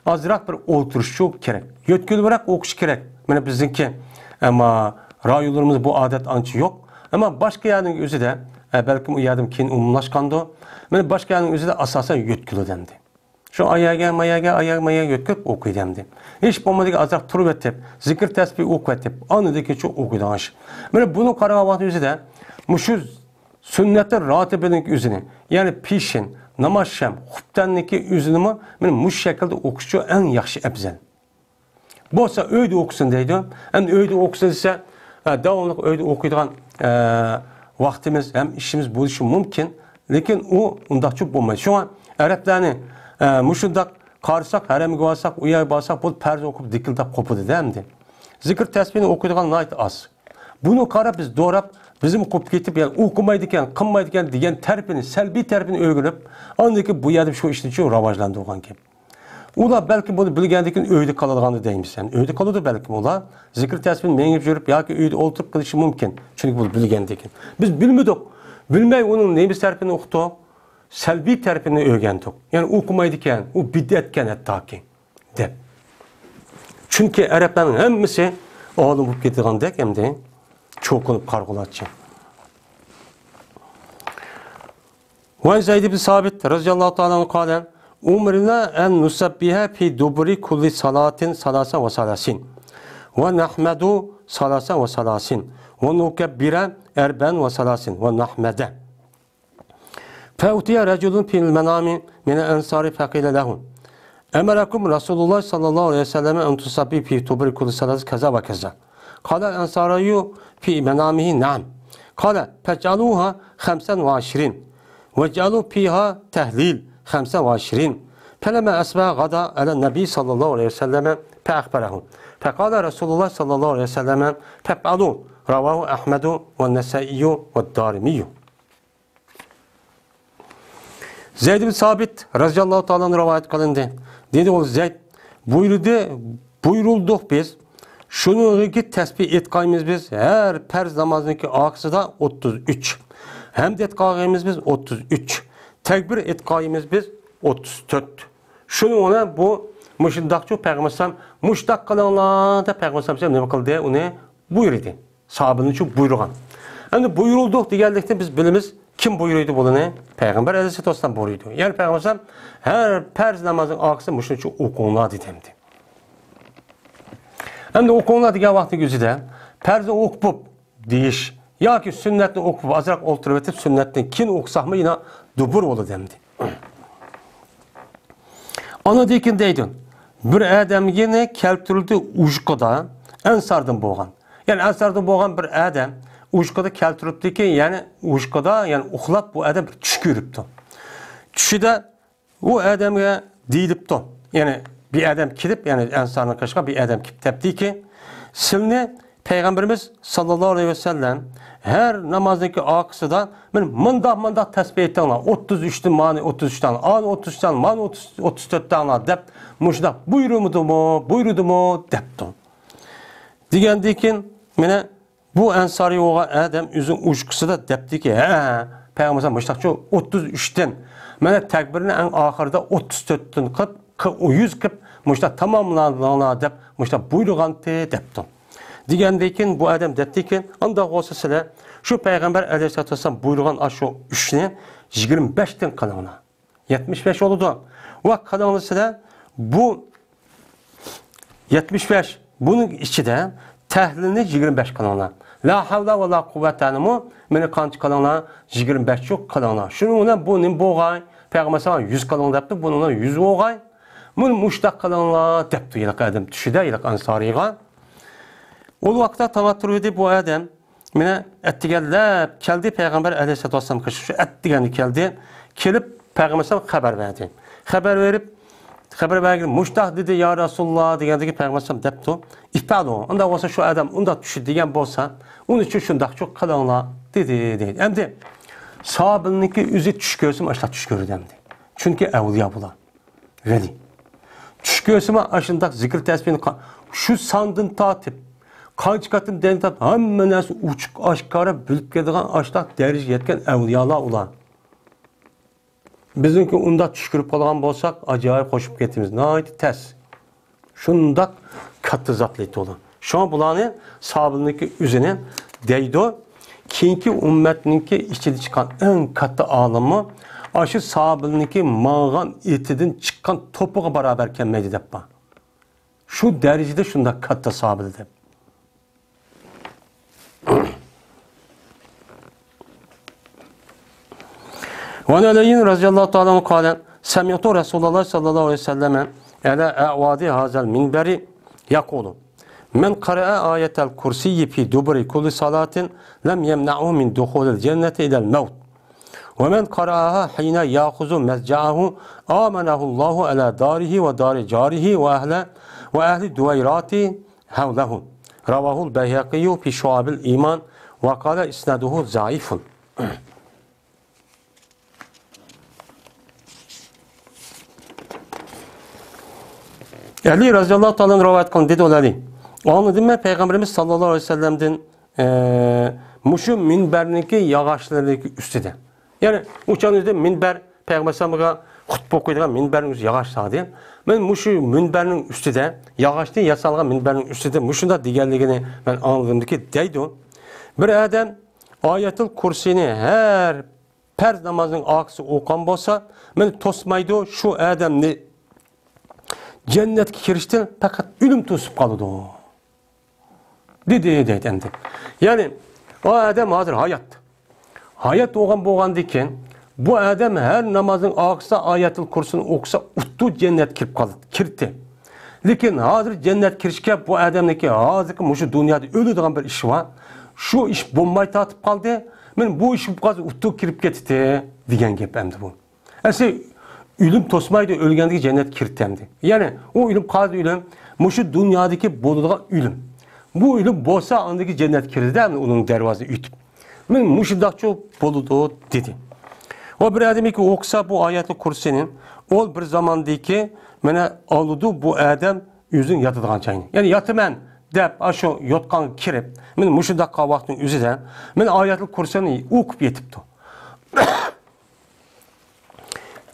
ئازراق بىر ئولتۇرۇشى كېرەك. يۆتكىلىۋراق ئوقۇشى كېرەك. مانا بىزنىڭكى، ئەمما رايونلىرىمىزدا بۇ ئادەت ئانچە يوق. ئەمما باشقا يەرنىڭ ئۆزىدە، ئە، بەلكىم ئۇ يەردىن كېيىن ئومۇملاشقاندۇ. مانا باشقا يەرنىڭ ئۆزىدە ئاساسەن يۆتكىلىدۇ ئەمدى. شۇ ئايەرگە، مايەرگە، ئايەرگە، مايەرگە يۆتكىلىپ ئوقۇيدۇ ئەمدى. ھېچ بولمىدىكى ئازراق تۇرۇۋېتىپ، زىكىر تەسبىھ ئوقۇۋېتىپ، ئاندىن كېيىن شۇ ئوقۇيدىغان ئىش. مانا بۇنى قارىغان ۋاقىتنىڭ ئۆزىدە مۇشۇ سۈننەتى راتىبىنىڭ ئۆزىنى، يەنى پېشىن، ناماز شەم، خۇپتەننىكى ئۆزىنىمۇ مانا مۇشۇ شەكىلدە ئوقۇشچۇ ئەڭ ياخشى، ئەپزەل. بولسا ئۆيدە ئوقۇسۇن دەيدۇ. ئەمدى ئۆيدە ئوقۇسۇن دېسە، ئە، داۋاملىق ئۆيدە ئوقۇيدىغان، ئە، ۋاقتىمىز ھەم ئىشىمىز بولۇشى مۇمكىن. لېكىن ئۇ ئۇنداقچە بولمايدۇ. شۇڭا ئەرەبلەرنى، ئە، مۇشۇنداق قارىساق، ھەرەمگە بارساق، ئۇ يەرگە بارساق، بۇ پەرز ئوقۇپ دىكىلداپ قوپىدۇ-دە ئەمدى. زىكىر تەسبىھنى ئوقۇيدىغان ناھايىتى ئاز. بۇنى قاراپ بىز دوراپ، بىزمۇ قوپۇپ كېتىپ، يەنى ئوقۇمايدىكەن، قىلمايدىكەن دېگەن تەرىپىنى، سەلبىي تەرىپىنى ئۆگىنىپ، ئاندىن كېيىن بۇ يەردە شۇ ئىشنى شۇ راۋاجلاندۇرغان گەپ. ئۇلار بەلكىم بۇنى بىلگەندىن كېيىن ئۆيدە قالىدىغاندۇ دەيمىز. ئۆيدە قالىدۇ بەلكىم ئۇلار. زىكىر تەسبىھنى مېڭىپ يۈرۈپ ياكى ئۆيدە ئولتۇرۇپ قىلىشى مۇمكىن. چۈنكى بۇنى بىلگەندىن كېيىن. بىز بىلمىدۇق. بىلمەي ئۇنىڭ نېمە تەرىپىنى ئۇقتۇق؟ سەلبىي تەرىپىنى ئۆگەندۇق. يەنى ئوقۇمايدىكەن، ئۇ بىدئەتكەن ھەتتاكى، دەپ. چۈنكى ئەرەبلەرنىڭ ھەممىسى ئالىم بولۇپ كېتىدىغاندەك ئەمدى چوقۇنۇپ قارىغۇلارچە. وعن زيد بن ثابت رضي الله تعالى عنه قال: أمرنا أن نسبح في دبر كل صلاة ثلاثا وثلاثين، ونحمد ثلاثا وثلاثين، ونكبر أربعا وثلاثين، ونحمد. فأتي رجل في المنام من الأنصار فقيل له: أمركم رسول الله صلى الله عليه وسلم أن تسبحوا في دبر كل صلاة كذا وكذا. قال الأنصاري في منامه: نعم. قال: فاجعلوها خمسا وعشرين، واجعلوا فيها تهليل خمسا وعشرين. فلما أصبح غدا على النبي صلى الله عليه وسلم فأخبره، فقال رسول الله صلى الله عليه وسلم: فافعلوا. رواه أحمد والنسائي والدارمي. زەيد ئىبن سابىت رەزىياللاھۇ تائالا ئەنھۇ رىۋايەت قىلىندى. دېدى ئۇ زەيد، بۇيرۇدى، بۇيرۇلدۇق بىز. شۇنىڭغىكى تەسبىھ ئېيتقايمىز بىز، ھەر پەرز نامازنىڭكى ئارقىسىدا ئوتتۇز ئۈچ. ھەمد ئېيتقايمىز بىز، ئوتتۇز ئۈچ. تەكبىر ئېيتقايمىز بىز، ئوتتۇز تۆت. شۇنىڭ بىلەن بۇ مۇشۇنداقچۇ پەيغەمبەر ئەلەيھىسسالام، مۇشۇنداق قىلىڭلار دەپ پەيغەمبەر ئەلەيھىسسالام نېمە قىلدى؟ ئۇنى بۇيرۇدى. ساھابىلەرنى شۇ بۇيرۇغان. ئەمدى بۇيرۇلدۇق دېگەنلىكتىن بىز بىلىمىز، كىم بۇيرۇيدۇ بۇنى؟ پەيغەمبەر ئەلەيھىسسالام بۇيرۇيدۇ. يەنى پەيغەمبەر ئەلەيھىسسالام ھەر پەرز نامازنىڭ ئارقىسىدا مۇشۇنچە ئوقۇڭلار دېدى ئەمدى. ئەمدى ئوقۇڭلار دېگەن ۋاقىتنىڭ ئۆزىدە پەرزنى ئوقۇپ دېيىش ياكى سۈننەتنى ئوقۇپ ئازراق ئولتۇرۇۋېتىپ، سۈننەتتىن كېيىن ئوقۇساقمۇ يەنە دۇبۇر بولىدۇ ئەمدى. ئانىڭدىن كېيىن دەيدۇ، بىر ئادەمگە كەلتۈرۈلدى ئۇجۇقىدا، ئەنساردىن بولغان. يەنى ئەنساردىن بولغان بىر ئادەم ئۇجۇقىدا كەلتۈرۈپتىكى، يەنى ئۇجۇقىدا، يەنى ئۇخلاپ بۇ ئادەم بىر چۈش كۆرۈپتۇ. چۈشىدە ئۇ ئادەمگە دېيىلىپتۇ. يەنى بىر ئادەم كېلىپ، يەنى ئەنسارنىڭ قېشىغا بىر ئادەم كېلىپ دەپتىكى، سىلنى پەيغەمبىرىمىز ساللاللاھۇ ئەلەيھى ۋەسەللەم ھەر نامازنىڭكى ئارقىسىدا مانا مۇنداق، مۇنداق تەسبىھ ئېيتىڭلار، ئوتتۇز ئۈچتىن مانى ئوتتۇز ئۈچ دەڭلار، ئانى ئوتتۇز ئۈچ دەڭلار، مانى ئوتتۇز، ئوتتۇز تۆت دەڭلار دەپ مۇشۇنداق بۇيرۇمىدىمۇ، بۇيرۇدىمۇ دەپتۇ. دېگەندىن كېيىن مانا بۇ ئەنسارىي بولغان ئادەم ئۆزىنىڭ ئۇجۇقىسىدا دەپتىكى، ھە، پەيغەمبەر مۇشۇنداقچۇ ئوتتۇز ئۈچتىن، مانا تەكبىرنى ئەڭ ئاخىرىدا ئوتتۇز تۆتتىن قىلىپ، قىرىق، يۈز قىلىپ، مۇشۇنداق تاماملاڭلار دەپ مۇشۇنداق بۇيرۇغانتى دەپتۇ. دېگەندىن كېيىن بۇ ئادەم دەپتىكى، ئانداق بولسا سىلەر شۇ پەيغەمبەر ئەلەيھىسسالاتۇ ۋەسسالام بۇيرۇغان ئاشۇ ئۈچنى يىگىرمە بەشتىن قىلىڭلار. يەتمىش بەش بولىدۇ. ۋە قىلىڭلار سىلەر بۇ يەتمىش بەش، بۇنىڭ ئىچىدە تەھلىلنى يىگىرمە بەش قىلىڭلار. لا ھەۋلە ۋە لا قۇۋۋەتەنىمۇ مېنى قانچە قىلىڭلار؟ يىگىرمە بەش چۇ قىلىڭلار. شۇنىڭ بىلەن بۇ نېمە بولغاي؟ پەيغەمبەر ساڭا يۈز قىلىڭ دەپتۇ، بۇنىڭ بىلەن يۈز بولغاي. مۇنى مۇشتاق قىلىڭلار دەپتۇ ھېلىقى ئادەم چۈشىدە ھېلىقى ئەنسارىيغا. ئۇ ۋاقىتتا تاڭ ئاتتۇرۇۋىدى بۇ ئادەم. مانا ئەتىگەنلەپ كەلدى پەيغەمبەر ئەلەيھىسسالاتۇ ۋەسسالامغا، شۇ ئەتىگەندە كەلدى. كېلىپ پەيغەمبەر ئەلەيھىسسالامغا خەۋەر بەردى. خەۋەر بېرىپ، خەۋەر بەرگىلى مۇشتاق دېدى، يا رەسۇلاللا دېگەندىكى پەيغەمبەر ئەلەيھىسسالام دەپتۇ، ئىپئەلۇ، ئۇنداق بولسا شۇ ئادەم ئۇنداق چۈشىدە دېگەن بولسا، ئۇنىڭ ئۈچۈن شۇنداقچۇ قىلىڭلار دېدى، دېدى. ئەمدى ساھابىنىڭكى ئۆزى چۈش كۆرسىمۇ ئاشۇنداق چۈش كۆرىدۇ ئەمدى. چۈنكى ئەۋلىيا بۇلار. ۋەلى. چۈش كۆرسىمۇ ئاشۇنداق زىكىر تەسبىھنى قا-، شۇ ساندىن تارتىپ، قانچە قېتىم دەينى تارتىپ، ھەممە نەرسە ئوچۇق ئاشكارا بىلىپ كېتىدىغان ئاشۇنداق دەرىجىگە يەتكەن ئەۋلىيالار ئۇلار. بىزنىڭكى ئۇنداق چۈش كۆرۈپ قالغان بولساق، ئاجايىپ خوش بولۇپ كېتىمىز. ناھايىتى تەس. شۇنداق كاتتا زاتلار ئىدى ئۇلار. شۇڭا بۇلارنى ساھابىلەرنىڭكى ئۆزىنى دەيدۇ. كېيىنكى ئۈممەتنىڭكى ئىچىدە چىققان ئەڭ كاتتا ئالىممۇ ئاشۇ ساھابىلەرنىڭكى ماڭغان ئېتىدىن چىققان توپىغا باراۋەر كەلمەيدۇ دەپ بار. شۇ دەرىجىدە شۇنداق كاتتا ساھابىلەر دەپ. وعن علي رضي الله تعالى عنه قال: سمعت رسول الله صلى الله عليه وسلم على أعواد هذا المنبر يقول: من قرأ آية الكرسي في دبر كل صلاة لم يمنعه من دخول الجنة إلا الموت، ومن قرأها حين يأخذ مضجعه آمنه الله على داره ودار جاره وأهل، وأهل دويرات حوله. رواه البيهقي في شعب الإيمان وقال إسناده ضعيف. ئەلى رەزىياللاھۇ تائالا ئەنھۇ رىۋايەت قىلدى، دېدى ئۇ ئەلى. ئاڭلىدىم مەن پەيغەمبىرىمىز ساللاللاھۇ ئەلەيھى ۋەسەللەمدىن، ئە، مۇشۇ مىنبەرنىڭكى ياغاچلىرىنىڭكى ئۈستىدە. يەنى ئۇ چاغنىڭ ئۆزىدە مىنبەر، پەيغەمبەر ئەلەيھىسسالامغا خۇتبە ئوقۇيدىغان مىنبەرنىڭ ئۆزى ياغاچ سالدى. مەن مۇشۇ مىنبەرنىڭ ئۈستىدە، ياغاچتىن ياسالغان مىنبەرنىڭ ئۈستىدە مۇشۇنداق دېگەنلىكىنى مەن ئاڭلىدىمدىكى دەيدۇ. بىر ئادەم ئايەتۇل كۇرسىنى ھەر پەرز نامازنىڭ ئارقىسى ئوقۇغان بولسا، مېنى توسمايدۇ، شۇ ئادەمنى جەننەتكە كىرىشتىن پەقەت ئۆلۈم توسۇپ قالىدۇ. دېدى، دەيدۇ ئەمدى. يەنى، ئۇ ئادەم ھازىر ھايات. ھايات بولغان بولغاندىن كېيىن، بۇ ئادەم ھەر نامازنىڭ ئارقىسىدا ئايەتۇل كۇرسىنى ئوقۇسا، ئۇتتۇ، جەننەتكە كىرىپ قالدى، كىردى. لېكىن ھازىر جەننەتكە كىرىشكە بۇ ئادەمنىڭكى ھازىرقى مۇشۇ دۇنيادا ئۆلىدىغان بىر ئىشى بار. شۇ ئىش بولماي تارتىپ قالدى. مەن بۇ ئىش بولۇپ قالسا، ئۇتتۇ كىرىپ كېتىتتى، دېگەن گەپ ئەمدى بۇ. ئەسلى ئۆلۈم توسمايدۇ، ئۆلگەندىكى جەننەتكە كىرىتتى ئەمدى. يەنى ئۇ ئۆلۈم قالدى ئۆلۈم، مۇشۇ دۇنيادىكى بولىدىغان ئۆلۈم. بۇ ئۆلۈم بولسا، ئاندىكى جەننەتكە كىرىدۇ ئەمدى ئۇنىڭ دەرۋازىسىنى ئۆتۈپ. مەن مۇشۇنداقچۇ بولىدۇ، دېدى. ۋە بىر ئادەمكى ئوقۇسا بۇ ئايەتۇل كۇرسىنى، ئۇ بىر زاماندىكى، مانا، ئالىدۇ بۇ ئادەم ئۆزىنىڭ ياتىدىغان جايىنى. يەنى ياتىمەن دەپ، ئاشۇ يوتقانغا كىرىپ، مانا مۇشۇنداق ۋاقىتنىڭ ئۆزىدە، مانا ئايەتۇل كۇرسىنى ئوقۇپ يېتىپتۇ.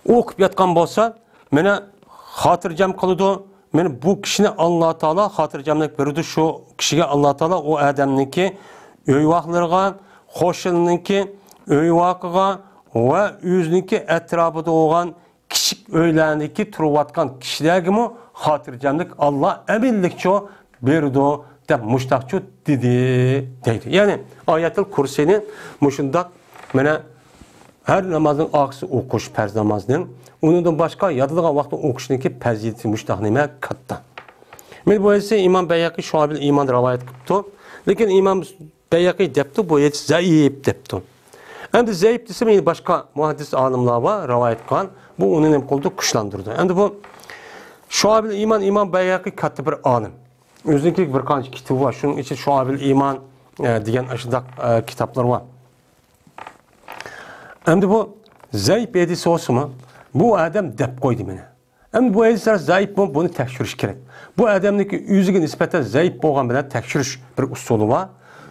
ئوقۇپ ياتقان بولسا، مانا خاتىرجەم قىلىدۇ. مانا بۇ كىشىنى ئاللا تائالا خاتىرجەملىك بېرىدۇ. شۇ كىشىگە ئاللا تائالا ئۇ ئادەمنىڭكى ئۆيۋاقلىرىغا، قوشنىنىڭكى ئۆيۋاقىغا ۋە ئۆزىنىڭكى ئەتراپىدا بولغان كىچىك ئۆيلەردىكى تۇرۇۋاتقان كىشىلەرگىمۇ خاتىرجەملىك ئاللا ئەمىنلىكچۇ بېرىدۇ دەپ مۇشتاقچۇ دېدى دەيدۇ. يەنى ئايەتۇل كۇرسىنى مۇشۇنداق مانا ھەر نامازنىڭ ئارقىسى ئوقۇش، پەرز نامازنىڭ، ئۇنىڭدىن باشقا ياتىدىغان ۋاقىتتا ئوقۇشنىڭكى پەزىلىتى مۇشتاق نېمە كاتتا. مانا بۇ ھەدىسنى ئىمام بەيھەقى شۇئەبىل ئىمان رىۋايەت قىپتۇ. لېكىن ئىمام بەيھەقى دەپتۇ، بۇ ھەدىس زەئىپ دەپتۇ. ئەمدى زەئىپ دېسە، يەنە باشقا مۇھەددىس ئالىملار بار، رىۋايەت قىلغان. بۇ ئۇنى نېمە قىلدى؟ كۈچلەندۈردى. ئەمدى بۇ شۇئەبىل ئىمان، ئىمام بەيھەقى كاتتا بىر ئالىم. ئۆزىنىڭكى بىر قانچە كىتابى بار. شۇنىڭ ئىچىدە شۇئەبىل ئىمان، ئە، دېگەن ئاشۇنداق، ئە، كىتابلار بار. ئەمدى بۇ زەئىپ ھەدىس بولسىمۇ، بۇ ئادەم دەپ قويدى مانا. ئەمدى بۇ ھەدىسلەر زەئىپمۇ؟ بۇنى تەكشۈرۈش كېرەك. بۇ ئادەمنىڭكى ئۆزىگە نىسبەتەن زەئىپ بولغان بىلەن تەكشۈرۈش بىر ئۇسۇلى بار.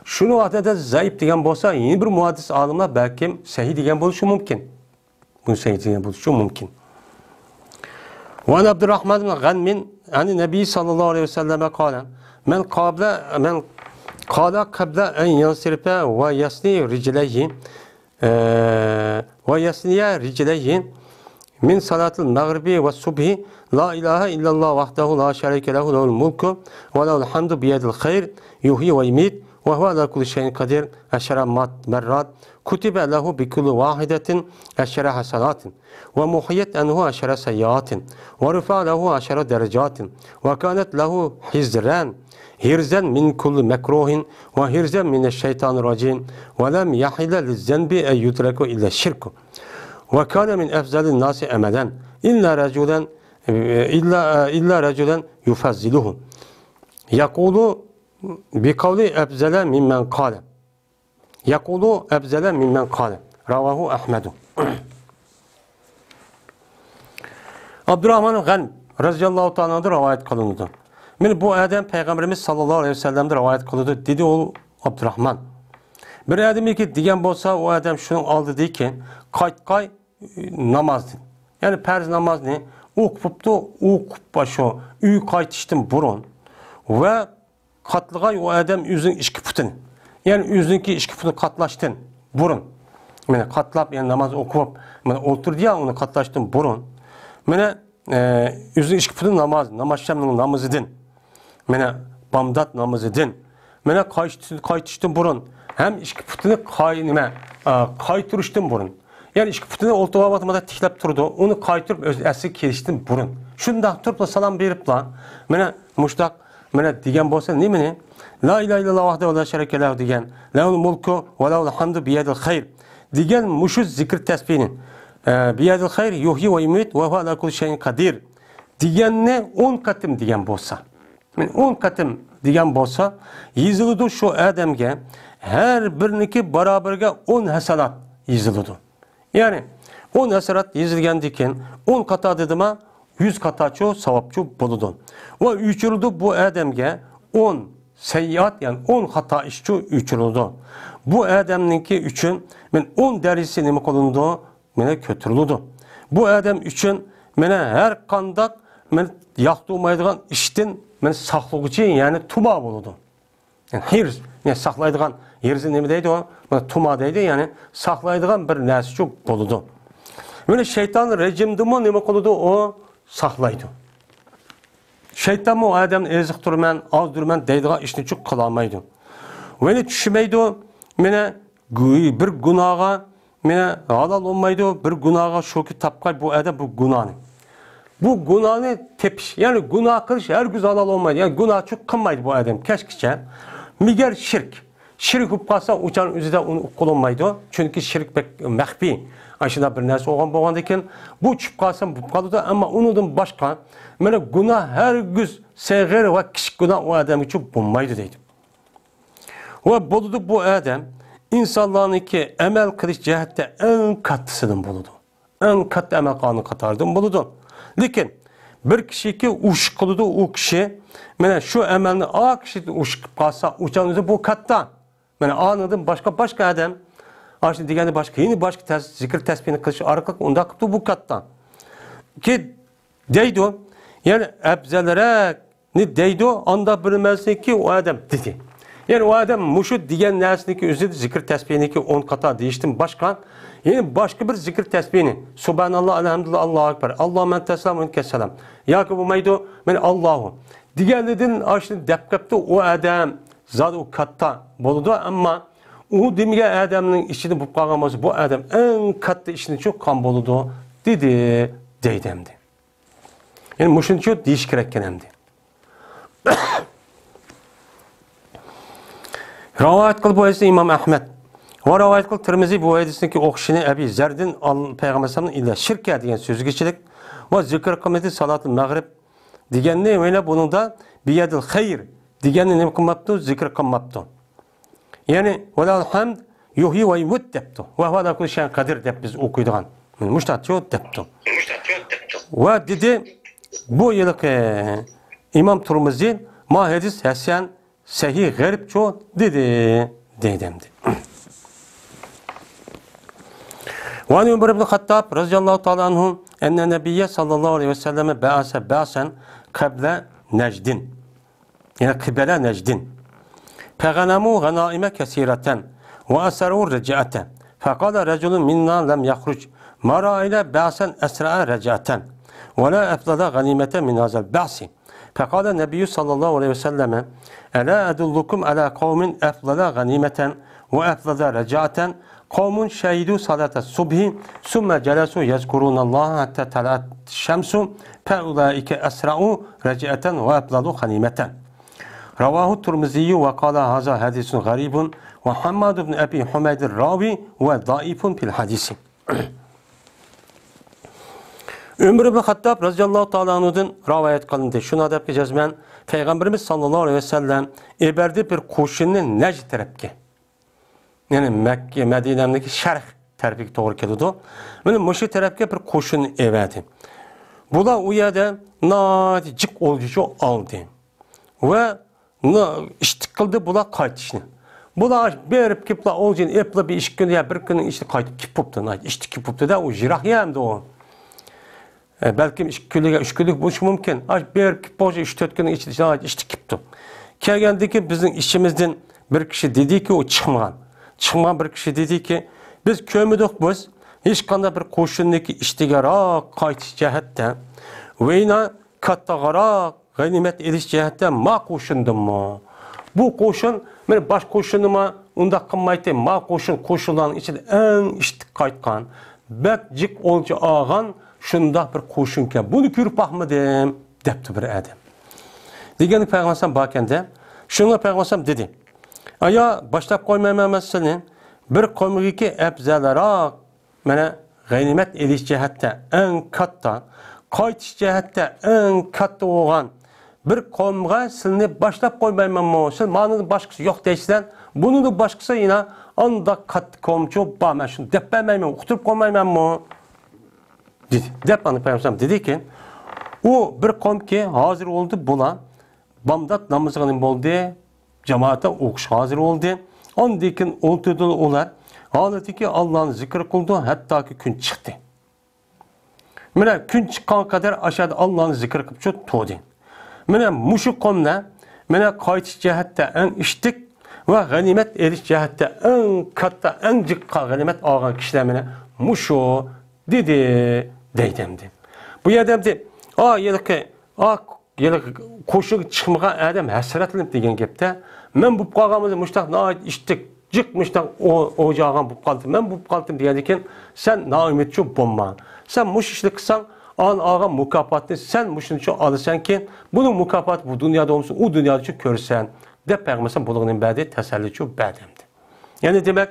شۇنى ۋاقتىدا زەئىپ دېگەن بولسا، يەنە بىر مۇھەددىس ئالىملار بەلكىم سەھىھ دېگەن بولۇشى مۇمكىن. بۇنى سەھىھ دېگەن بولۇشى مۇمكىن. وعن عبد الرحمن بن غنم عن النبي صلى الله عليه وسلم قال: من قابل، من قال قبل أن ينصرف ويثني رجليه، آه، ويثني رجليه من صلاة المغرب والصبح: لا إله إلا الله وحده لا شريك له، له الملك وله الحمد بيده الخير يحيي ويميت وهو على كل شيء قدير، عشر مات-، مرات، كتب له بكل واحدة عشر حسنات، ومحيت عنه عشر سيئات، ورفع له عشر درجات، وكانت له حزرا، حرزا من كل مكروه، وحرزا من الشيطان الرجيم، ولم يحل للذنب أن يدرك إلا الشرك، وكان من أفضل الناس عملا، إلا رجلا، إلا، إلا رجلا يفضله، يقول بقول أفضل ممن قال. يقول أفضل ممن قال. رواه أحمد. ئابدۇراخمان غەنم رەزىياللاھۇ تائالا ئەنھۇدىن رىۋايەت قىلىنىدۇ. مانا بۇ ئادەم پەيغەمبىرىمىز ساللاللاھۇ ئەلەيھى ۋەسەللەمدىن رىۋايەت قىلىدۇ، دېدى ئۇ ئابدۇراخمان. بىر ئادەمكى دېگەن بولسا، ئۇ ئادەم شۇنىڭ ئالدىدىكى قايتقاي نامازدىن، يەنى پەرز نامازنى ئوقۇپتۇ، ئوقۇپ شۇ ئۆيگە قايتىشتىن بۇرۇن ۋە قاتلىغاي ئۇ ئادەم ئۆزىنىڭ ئىككى پۇتىنى. يەنى ئۆزىنىڭكى ئىككى پۇتىنى قاتلاشتىن بۇرۇن. مانا قاتلاپ، يەنى ناماز ئوقۇپ، مانا ئولتۇردى يا، ئۇنى قاتلاشتىن بۇرۇن. مانا، ئە، ئۆزىنىڭ ئىككى پۇتىنى ناماز، نامازشامنىڭ نامىزىدىن. مانا بامدات نامىزىدىن. مانا قايتىش-، قايتىشتىن بۇرۇن. ھەم ئىككى پۇتىنى قاي-، نېمە، ئە، قايتۇرۇشتىن بۇرۇن. يەنى ئىككى پۇتىنى ئولتۇرغان ۋاقتىدا مانا تىكلەپ تۇرىدۇ. ئۇنى قايتۇرۇپ ئۆز ئەسلىگە كېلىشتىن بۇرۇن. شۇنداق تۇرۇپلا سالام بېرىپلا، مانا مۇشتاق، مانا دېگەن بولسا نېمىنى؟ لا ئىلاھە ئىللاللاھ ۋەھدەھۇ لا شەرىكە لەھۇ دېگەن. لەھۇل مۇلكۇ ۋە لەھۇل ھەمدۇ بىيەدىل خەير دېگەن مۇشۇ زىكىر تەسبىھنى، ئە، بىيەدىل خەير يۇھيى ۋە يۇمىت ۋە ھۇۋە ئەلا كۇللى شەيئىن قەدىر دېگەننى ئون قېتىم دېگەن بولسا. مانا ئون قېتىم دېگەن بولسا، يېزىلىدۇ شۇ ئادەمگە ھەر بىرىنىڭكى باراۋىرىگە ئون ھەسەنات يېزىلىدۇ. يەنى ئون ھەسەنات يېزىلگەندىن كېيىن ئون قاتا دېدىما، يۈز قاتاچۇ ساۋابچۇ بولىدۇ. ۋە ئۆچۈرۈلىدۇ بۇ ئادەمگە ئون سەييئات، يەنى ئون خاتا ئىشچۇ ئۆچۈرۈلىدۇ. بۇ ئادەمنىڭكى ئۈچۈن مانا ئون دەرىجىسى نېمە قىلىنىدۇ؟ مانا كۆتۈرۈلىدۇ. بۇ ئادەم ئۈچۈن مانا ھەر قانداق مانا ياقتۇرمايدىغان ئىشتىن مانا ساقلىغۇچى، يەنى تۇما بولىدۇ. يەنى ھىرز، يەنى ساقلايدىغان، ھىرزنى نېمە دەيدۇ؟ مانا تۇما دەيدۇ، يەنى ساقلايدىغان بىر نەرسىچۇ بولىدۇ. مانا شەيتان رەجىمدىنمۇ نېمە قىلىدۇ؟ ئۇ ساقلايدۇ. شەيتانمۇ ئادەمنى ئېزىقتۇرىمەن، ئازدۇرىمەن دەيدىغان ئىشنىچۇ قىلالمايدۇ. ۋە يەنە چۈشمەيدۇ. مانا گۇ-، بىر گۇناھقا مانا ھالال بولمايدۇ، بىر گۇناھقا شۇكى تاپقاي بۇ ئادەم بۇ گۇناھنى. بۇ گۇناھنى تېپىش، يەنى گۇناھ قىلىش ھەرگىز ھالال بولمايدۇ. يەنى گۇناھچۇ قىلمايدۇ بۇ ئادەم كەچكىچە. مىگەر شىرك. شىرك بولۇپ قالسا، ئۇچان ئۆزىدە ئۇنى ئۇققىلى بولمايدۇ. چۈنكى شىرك بەك مەخپىي. ئاشۇنداق بىر نەرسە بولغان، بولغاندىكىن، بۇ چۈشۈپ قالسا بولۇپ قالىدۇ. ئەمما ئۇنىڭدىن باشقا، مانا گۇناھ ھەرگىز سەغىر ۋە كىچىك گۇناھ ئۇ ئادەمگىچۇ بولمايدۇ دەيدۇ. ۋە بولىدۇ بۇ ئادەم ئىنسانلارنىڭكى ئەمەل قىلىش جەھەتتە ئەڭ كاتتىسىدىن بولىدۇ. ئەڭ كاتتا ئەمەل قىلغان قاتاردىن بولىدۇ. لېكىن بىر كىشىكى ئۇششۇق قىلىدۇ، ئۇ كىشى مانا شۇ ئەمەلنى ئا كىشى ئۇششۇق قىلىپ قالسا، ئۇچان ئۆزى بۇ كاتتا. مانا ئانىڭدىن باشقا، باشقا ئادەم ئاشۇ دېگەندە باشقا، يەنە باشقا تەس-، زىكىر تەسبىھنى قىلىش ئارقىلىق ئۇنداق قىپتۇ بۇ كاتتا. كى دەيدۇ، يەنى ئەپزەلرەكنى دەيدۇ، ئاندا بىلمەسلىكى ئۇ ئادەم دېدى. يەنى ئۇ ئادەم مۇشۇ دېگەن نەرسىنىڭكى ئۆزىدە زىكىر تەسبىھنىڭكى ئون قاتا دېيىشتىن باشقا، يەنى باشقا بىر زىكىر تەسبىھنى، سۇبھاناللا، ئەلھەمدۇلىللا، ئاللاھۇ ئەكبەر، ئاللاھۇممە ئەنتەسسالام ۋە مىنكەسسالام ياكى بولمايدۇ، مەن ئاللاھۇ دېگەنلىدىن ئاشۇنى دەپ قېپتۇ ئۇ ئادەم. زادى ئۇ كاتتا بولىدۇ، ئەمما ئۇ دېمىگەن ئادەمنىڭ ئىچىدە بولۇپ قالغان بولسا، بۇ ئادەم ئەڭ كاتتا ئىشنى چوققان بولىدۇ، دېدى، دەيدۇ ئەمدى. يەنى مۇشۇنچە دېيىش كېرەككەن ئەمدى. رىۋايەت قىلدى بۇ ھەدىسنى ئىمام ئەھمەد. ۋە رىۋايەت قىلدى تىرمىزى بۇ ھەدىسنىڭكى ئوخشىشىنى ئەبى زەردىن ئال-، پەيغەمبەر ئەلەيھىسسالامنىڭ ئىللا شىركە دېگەن سۆزگىچىلىك ۋە زىكىر قىلمىدى سالاتۇل مەغرىب دېگەننى ۋە بۇنىڭدا بىيەدىل خەير دېگەننى نېمە قىلماپتۇ؟ زىكىر قىلماپتۇ. يەنى، ۋەلەل ھەمد يۇھيى ۋە يۇمىت دەپتۇ. ۋە ھۇۋە ئالا كۇللى شەيئىن قەدىر دەپ بىز ئوقۇيدىغان. مۇشۇ تەرتىپتە دەپتۇ. ۋە دېدى، بۇ ھېلىقى ئىمام تۇرمۇزى، ما ھەدىس ھەسەن، سەھىھ، غەرىبچۇ دېدى، دېدى ئەمدى. وعن عمر بن الخطاب رضي الله تعالى عنه أن النبي صلى الله عليه وسلم بعث بعثا قبل نجد. يەنى قبل نجد. فغنموا غنائم كثيرة وأسرعوا الرجعة. فقال رجل منا لم يخرج ما رأينا بعثا أسرع رجعة ولا أفضل غنيمة من هذا البعث. فقال النبي صلى الله عليه وسلم: ألا أدلكم على قوم أفضل غنيمة وأفضل رجعة؟ قوم شهدوا صلاة الصبح ثم جلسوا يذكرون الله حتى طلعت الشمس فأولئك أسرع رجعة وأفضل غنيمة. رواه الترمذي وقال: هذا حديث غريب، وحماد بن أبي حميد الراوي وضعيف في الحديث. ئۆمەر ئىبن خەتتاب رەزىياللاھۇ تائالا ئەنھۇدىن رىۋايەت قىلىندى. شۇنىڭ دەپكى جەزمەن پەيغەمبىرىمىز ساللاللاھۇ ئەلەيھى ۋەسەللەم ئېبەردى بىر قوشۇننى نەجد تەرەپكە. يەنى مەككە، مەدىنەمدىكى شەرق تەرىپىگە توغرا كېلىدۇ. مانا مۇشۇ تەرەپكە بىر قوشۇن ئەۋەردى. بۇلار ئۇ يەردە ناھايىتى جىق ئولجىچۇ ئالدى ۋە نو-، ئىشتىك قىلدى بۇلار قايتىشنى. بۇلار بېرىپ كېلىپلا ئولجىنى ئېپلا بىر ئىككى كۈن يا بىر كۈننىڭ ئىچىدە قايتىپ كېلىپ بوپتۇ. ناھايىتى ئىشتىك كېلىپ بوپتۇ-دە، ئۇ يىراق يا ئەمدى ئۇ. ئە، بەلكىم ئىككى كۈنلۈك، ئۈچ كۈنلۈك بولۇشى مۇمكىن. ئاش بېرىپ كېلىپ بولغۇچە ئۈچ تۆت كۈننىڭ ئىچىدە ئىشتىك كېلىپتۇ. كەلگەندىن كېيىن بىزنىڭ ئىچىمىزدىن بىر كىشى دېدىكى، ئۇ چىقمىغان. چىقمىغان بىر كىشى دېدىكى، بىز كۆرمىدۇق بىز ھېچقانداق بىر قوشۇننىڭكى ئىشتىكىراق قايتىش جەھەتتە ۋەينا كاتتىغىراق غەنىيمەت ئېلىش جەھەتتە ما قوشۇندىنمۇ. بۇ قوشۇن، مانا باشقا قوشۇنمۇ ئۇنداق قىلمايتتى. ما قوشۇن، قوشۇنلارنىڭ ئىچىدە ئەڭ ئىشتىك قايتقان، بەك جىق ئولجا ئالغان شۇنداق بىر قوشۇنكەن. بۇنى كۆرۈپ باقمىدىم، دەپتۇ بىر ئادەم. دېگەندە پەيغەمبەر ئەلەيھىسسالام باركەندە، شۇڭا پەيغەمبەر ئەلەيھىسسالام دېدى، ئايا، باشلاپ قويمايمەن مەن سېنى. بىر قومغىكى ئەپزەلراق مانا غەنىيمەت ئېلىش جەھەتتە ئەڭ كاتتا، قايتىش جەھەتتە ئەڭ كاتتا بولغان بىر قومغا سىلىنى باشلاپ قويمايمەنمۇ؟ سىز مانىدىن باشقىسى يوق دەيسىلەر، بۇنىدىن باشقىسى يەنە ئانداق كاتتا قومچۇ بار، مەن شۇنى دەپ بەرمەيمەن، ئۇقتۇرۇپ قويمايمەنمۇ؟ دېدى. دەپ ئاندىن پەيغەمبەر دېدىكى، ئۇ بىر قومكى ھازىر بولدى، بۇلار بامدات نامىزىغا نېمە بولدى؟ جامائەتتە ئوقۇشقا ھازىر بولدى. ئاندىن كېيىن ئولتۇردى ئۇلار. ھالىتىكى ئاللانى زىكىر قىلىدۇ، ھەتتاكى كۈن چىقتى. مانا كۈن چىققانغا قەدەر ئاشۇ يەردە ئاللانى زىكىر قىلىپ تۇردى. مانا مۇشۇ قوملار، مانا قايتىش جەھەتتە ئەڭ ئىشتىك ۋە غەنىيمەت ئېلىش جەھەتتە ئەڭ كاتتا، ئەڭ جىققا غەنىيمەت ئالغان كىشىلەر مانا مۇشۇ، دېدى، دەيدۇ ئەمدى. بۇ يەردە ئەمدى، ئا، ھېلىقى، ئا، ھېلىقى قوشۇنغا چىقمىغان ئادەم ھەسرەتلىنىپ دېگەن گەپتە، مەن بولۇپ قالغان بولسا مۇشۇنداق ناھايىتى ئىشتىك، جىق مۇشۇنداق ئو-، ئولجا ئالغان بولۇپ قالدىم، مەن بولۇپ قالدىم دېگەندىن كېيىن، سەن نائۈمىدچۇ بولما. سەن مۇشۇ ئىشنى قىلساڭ، ئان-، ئالغان مۇكاپاتنى سەن مۇشۇنچە ئالىسەنكى، بۇنىڭ مۇكاپاتى بۇ دۇنيادا بولمىسۇن، ئۇ دۇنيادىچۇ كۆرىسەن، دەپ پەيغەمبەر بۇلارغا نېمە بەردى؟ تەسەللىچۇ بەردى ئەمدى. يەنى دېمەك،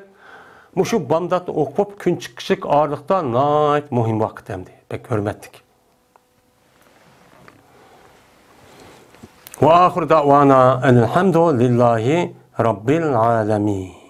مۇشۇ بامداتنى ئوقۇپ كۈن چىقىشلىق ئارىلىقتا ناھايىتى مۇھىم ۋاقىت ئەمدى، بەك ھۆرمەتلىك. وآخر دعوانا أن الحمد لله رب العالمين.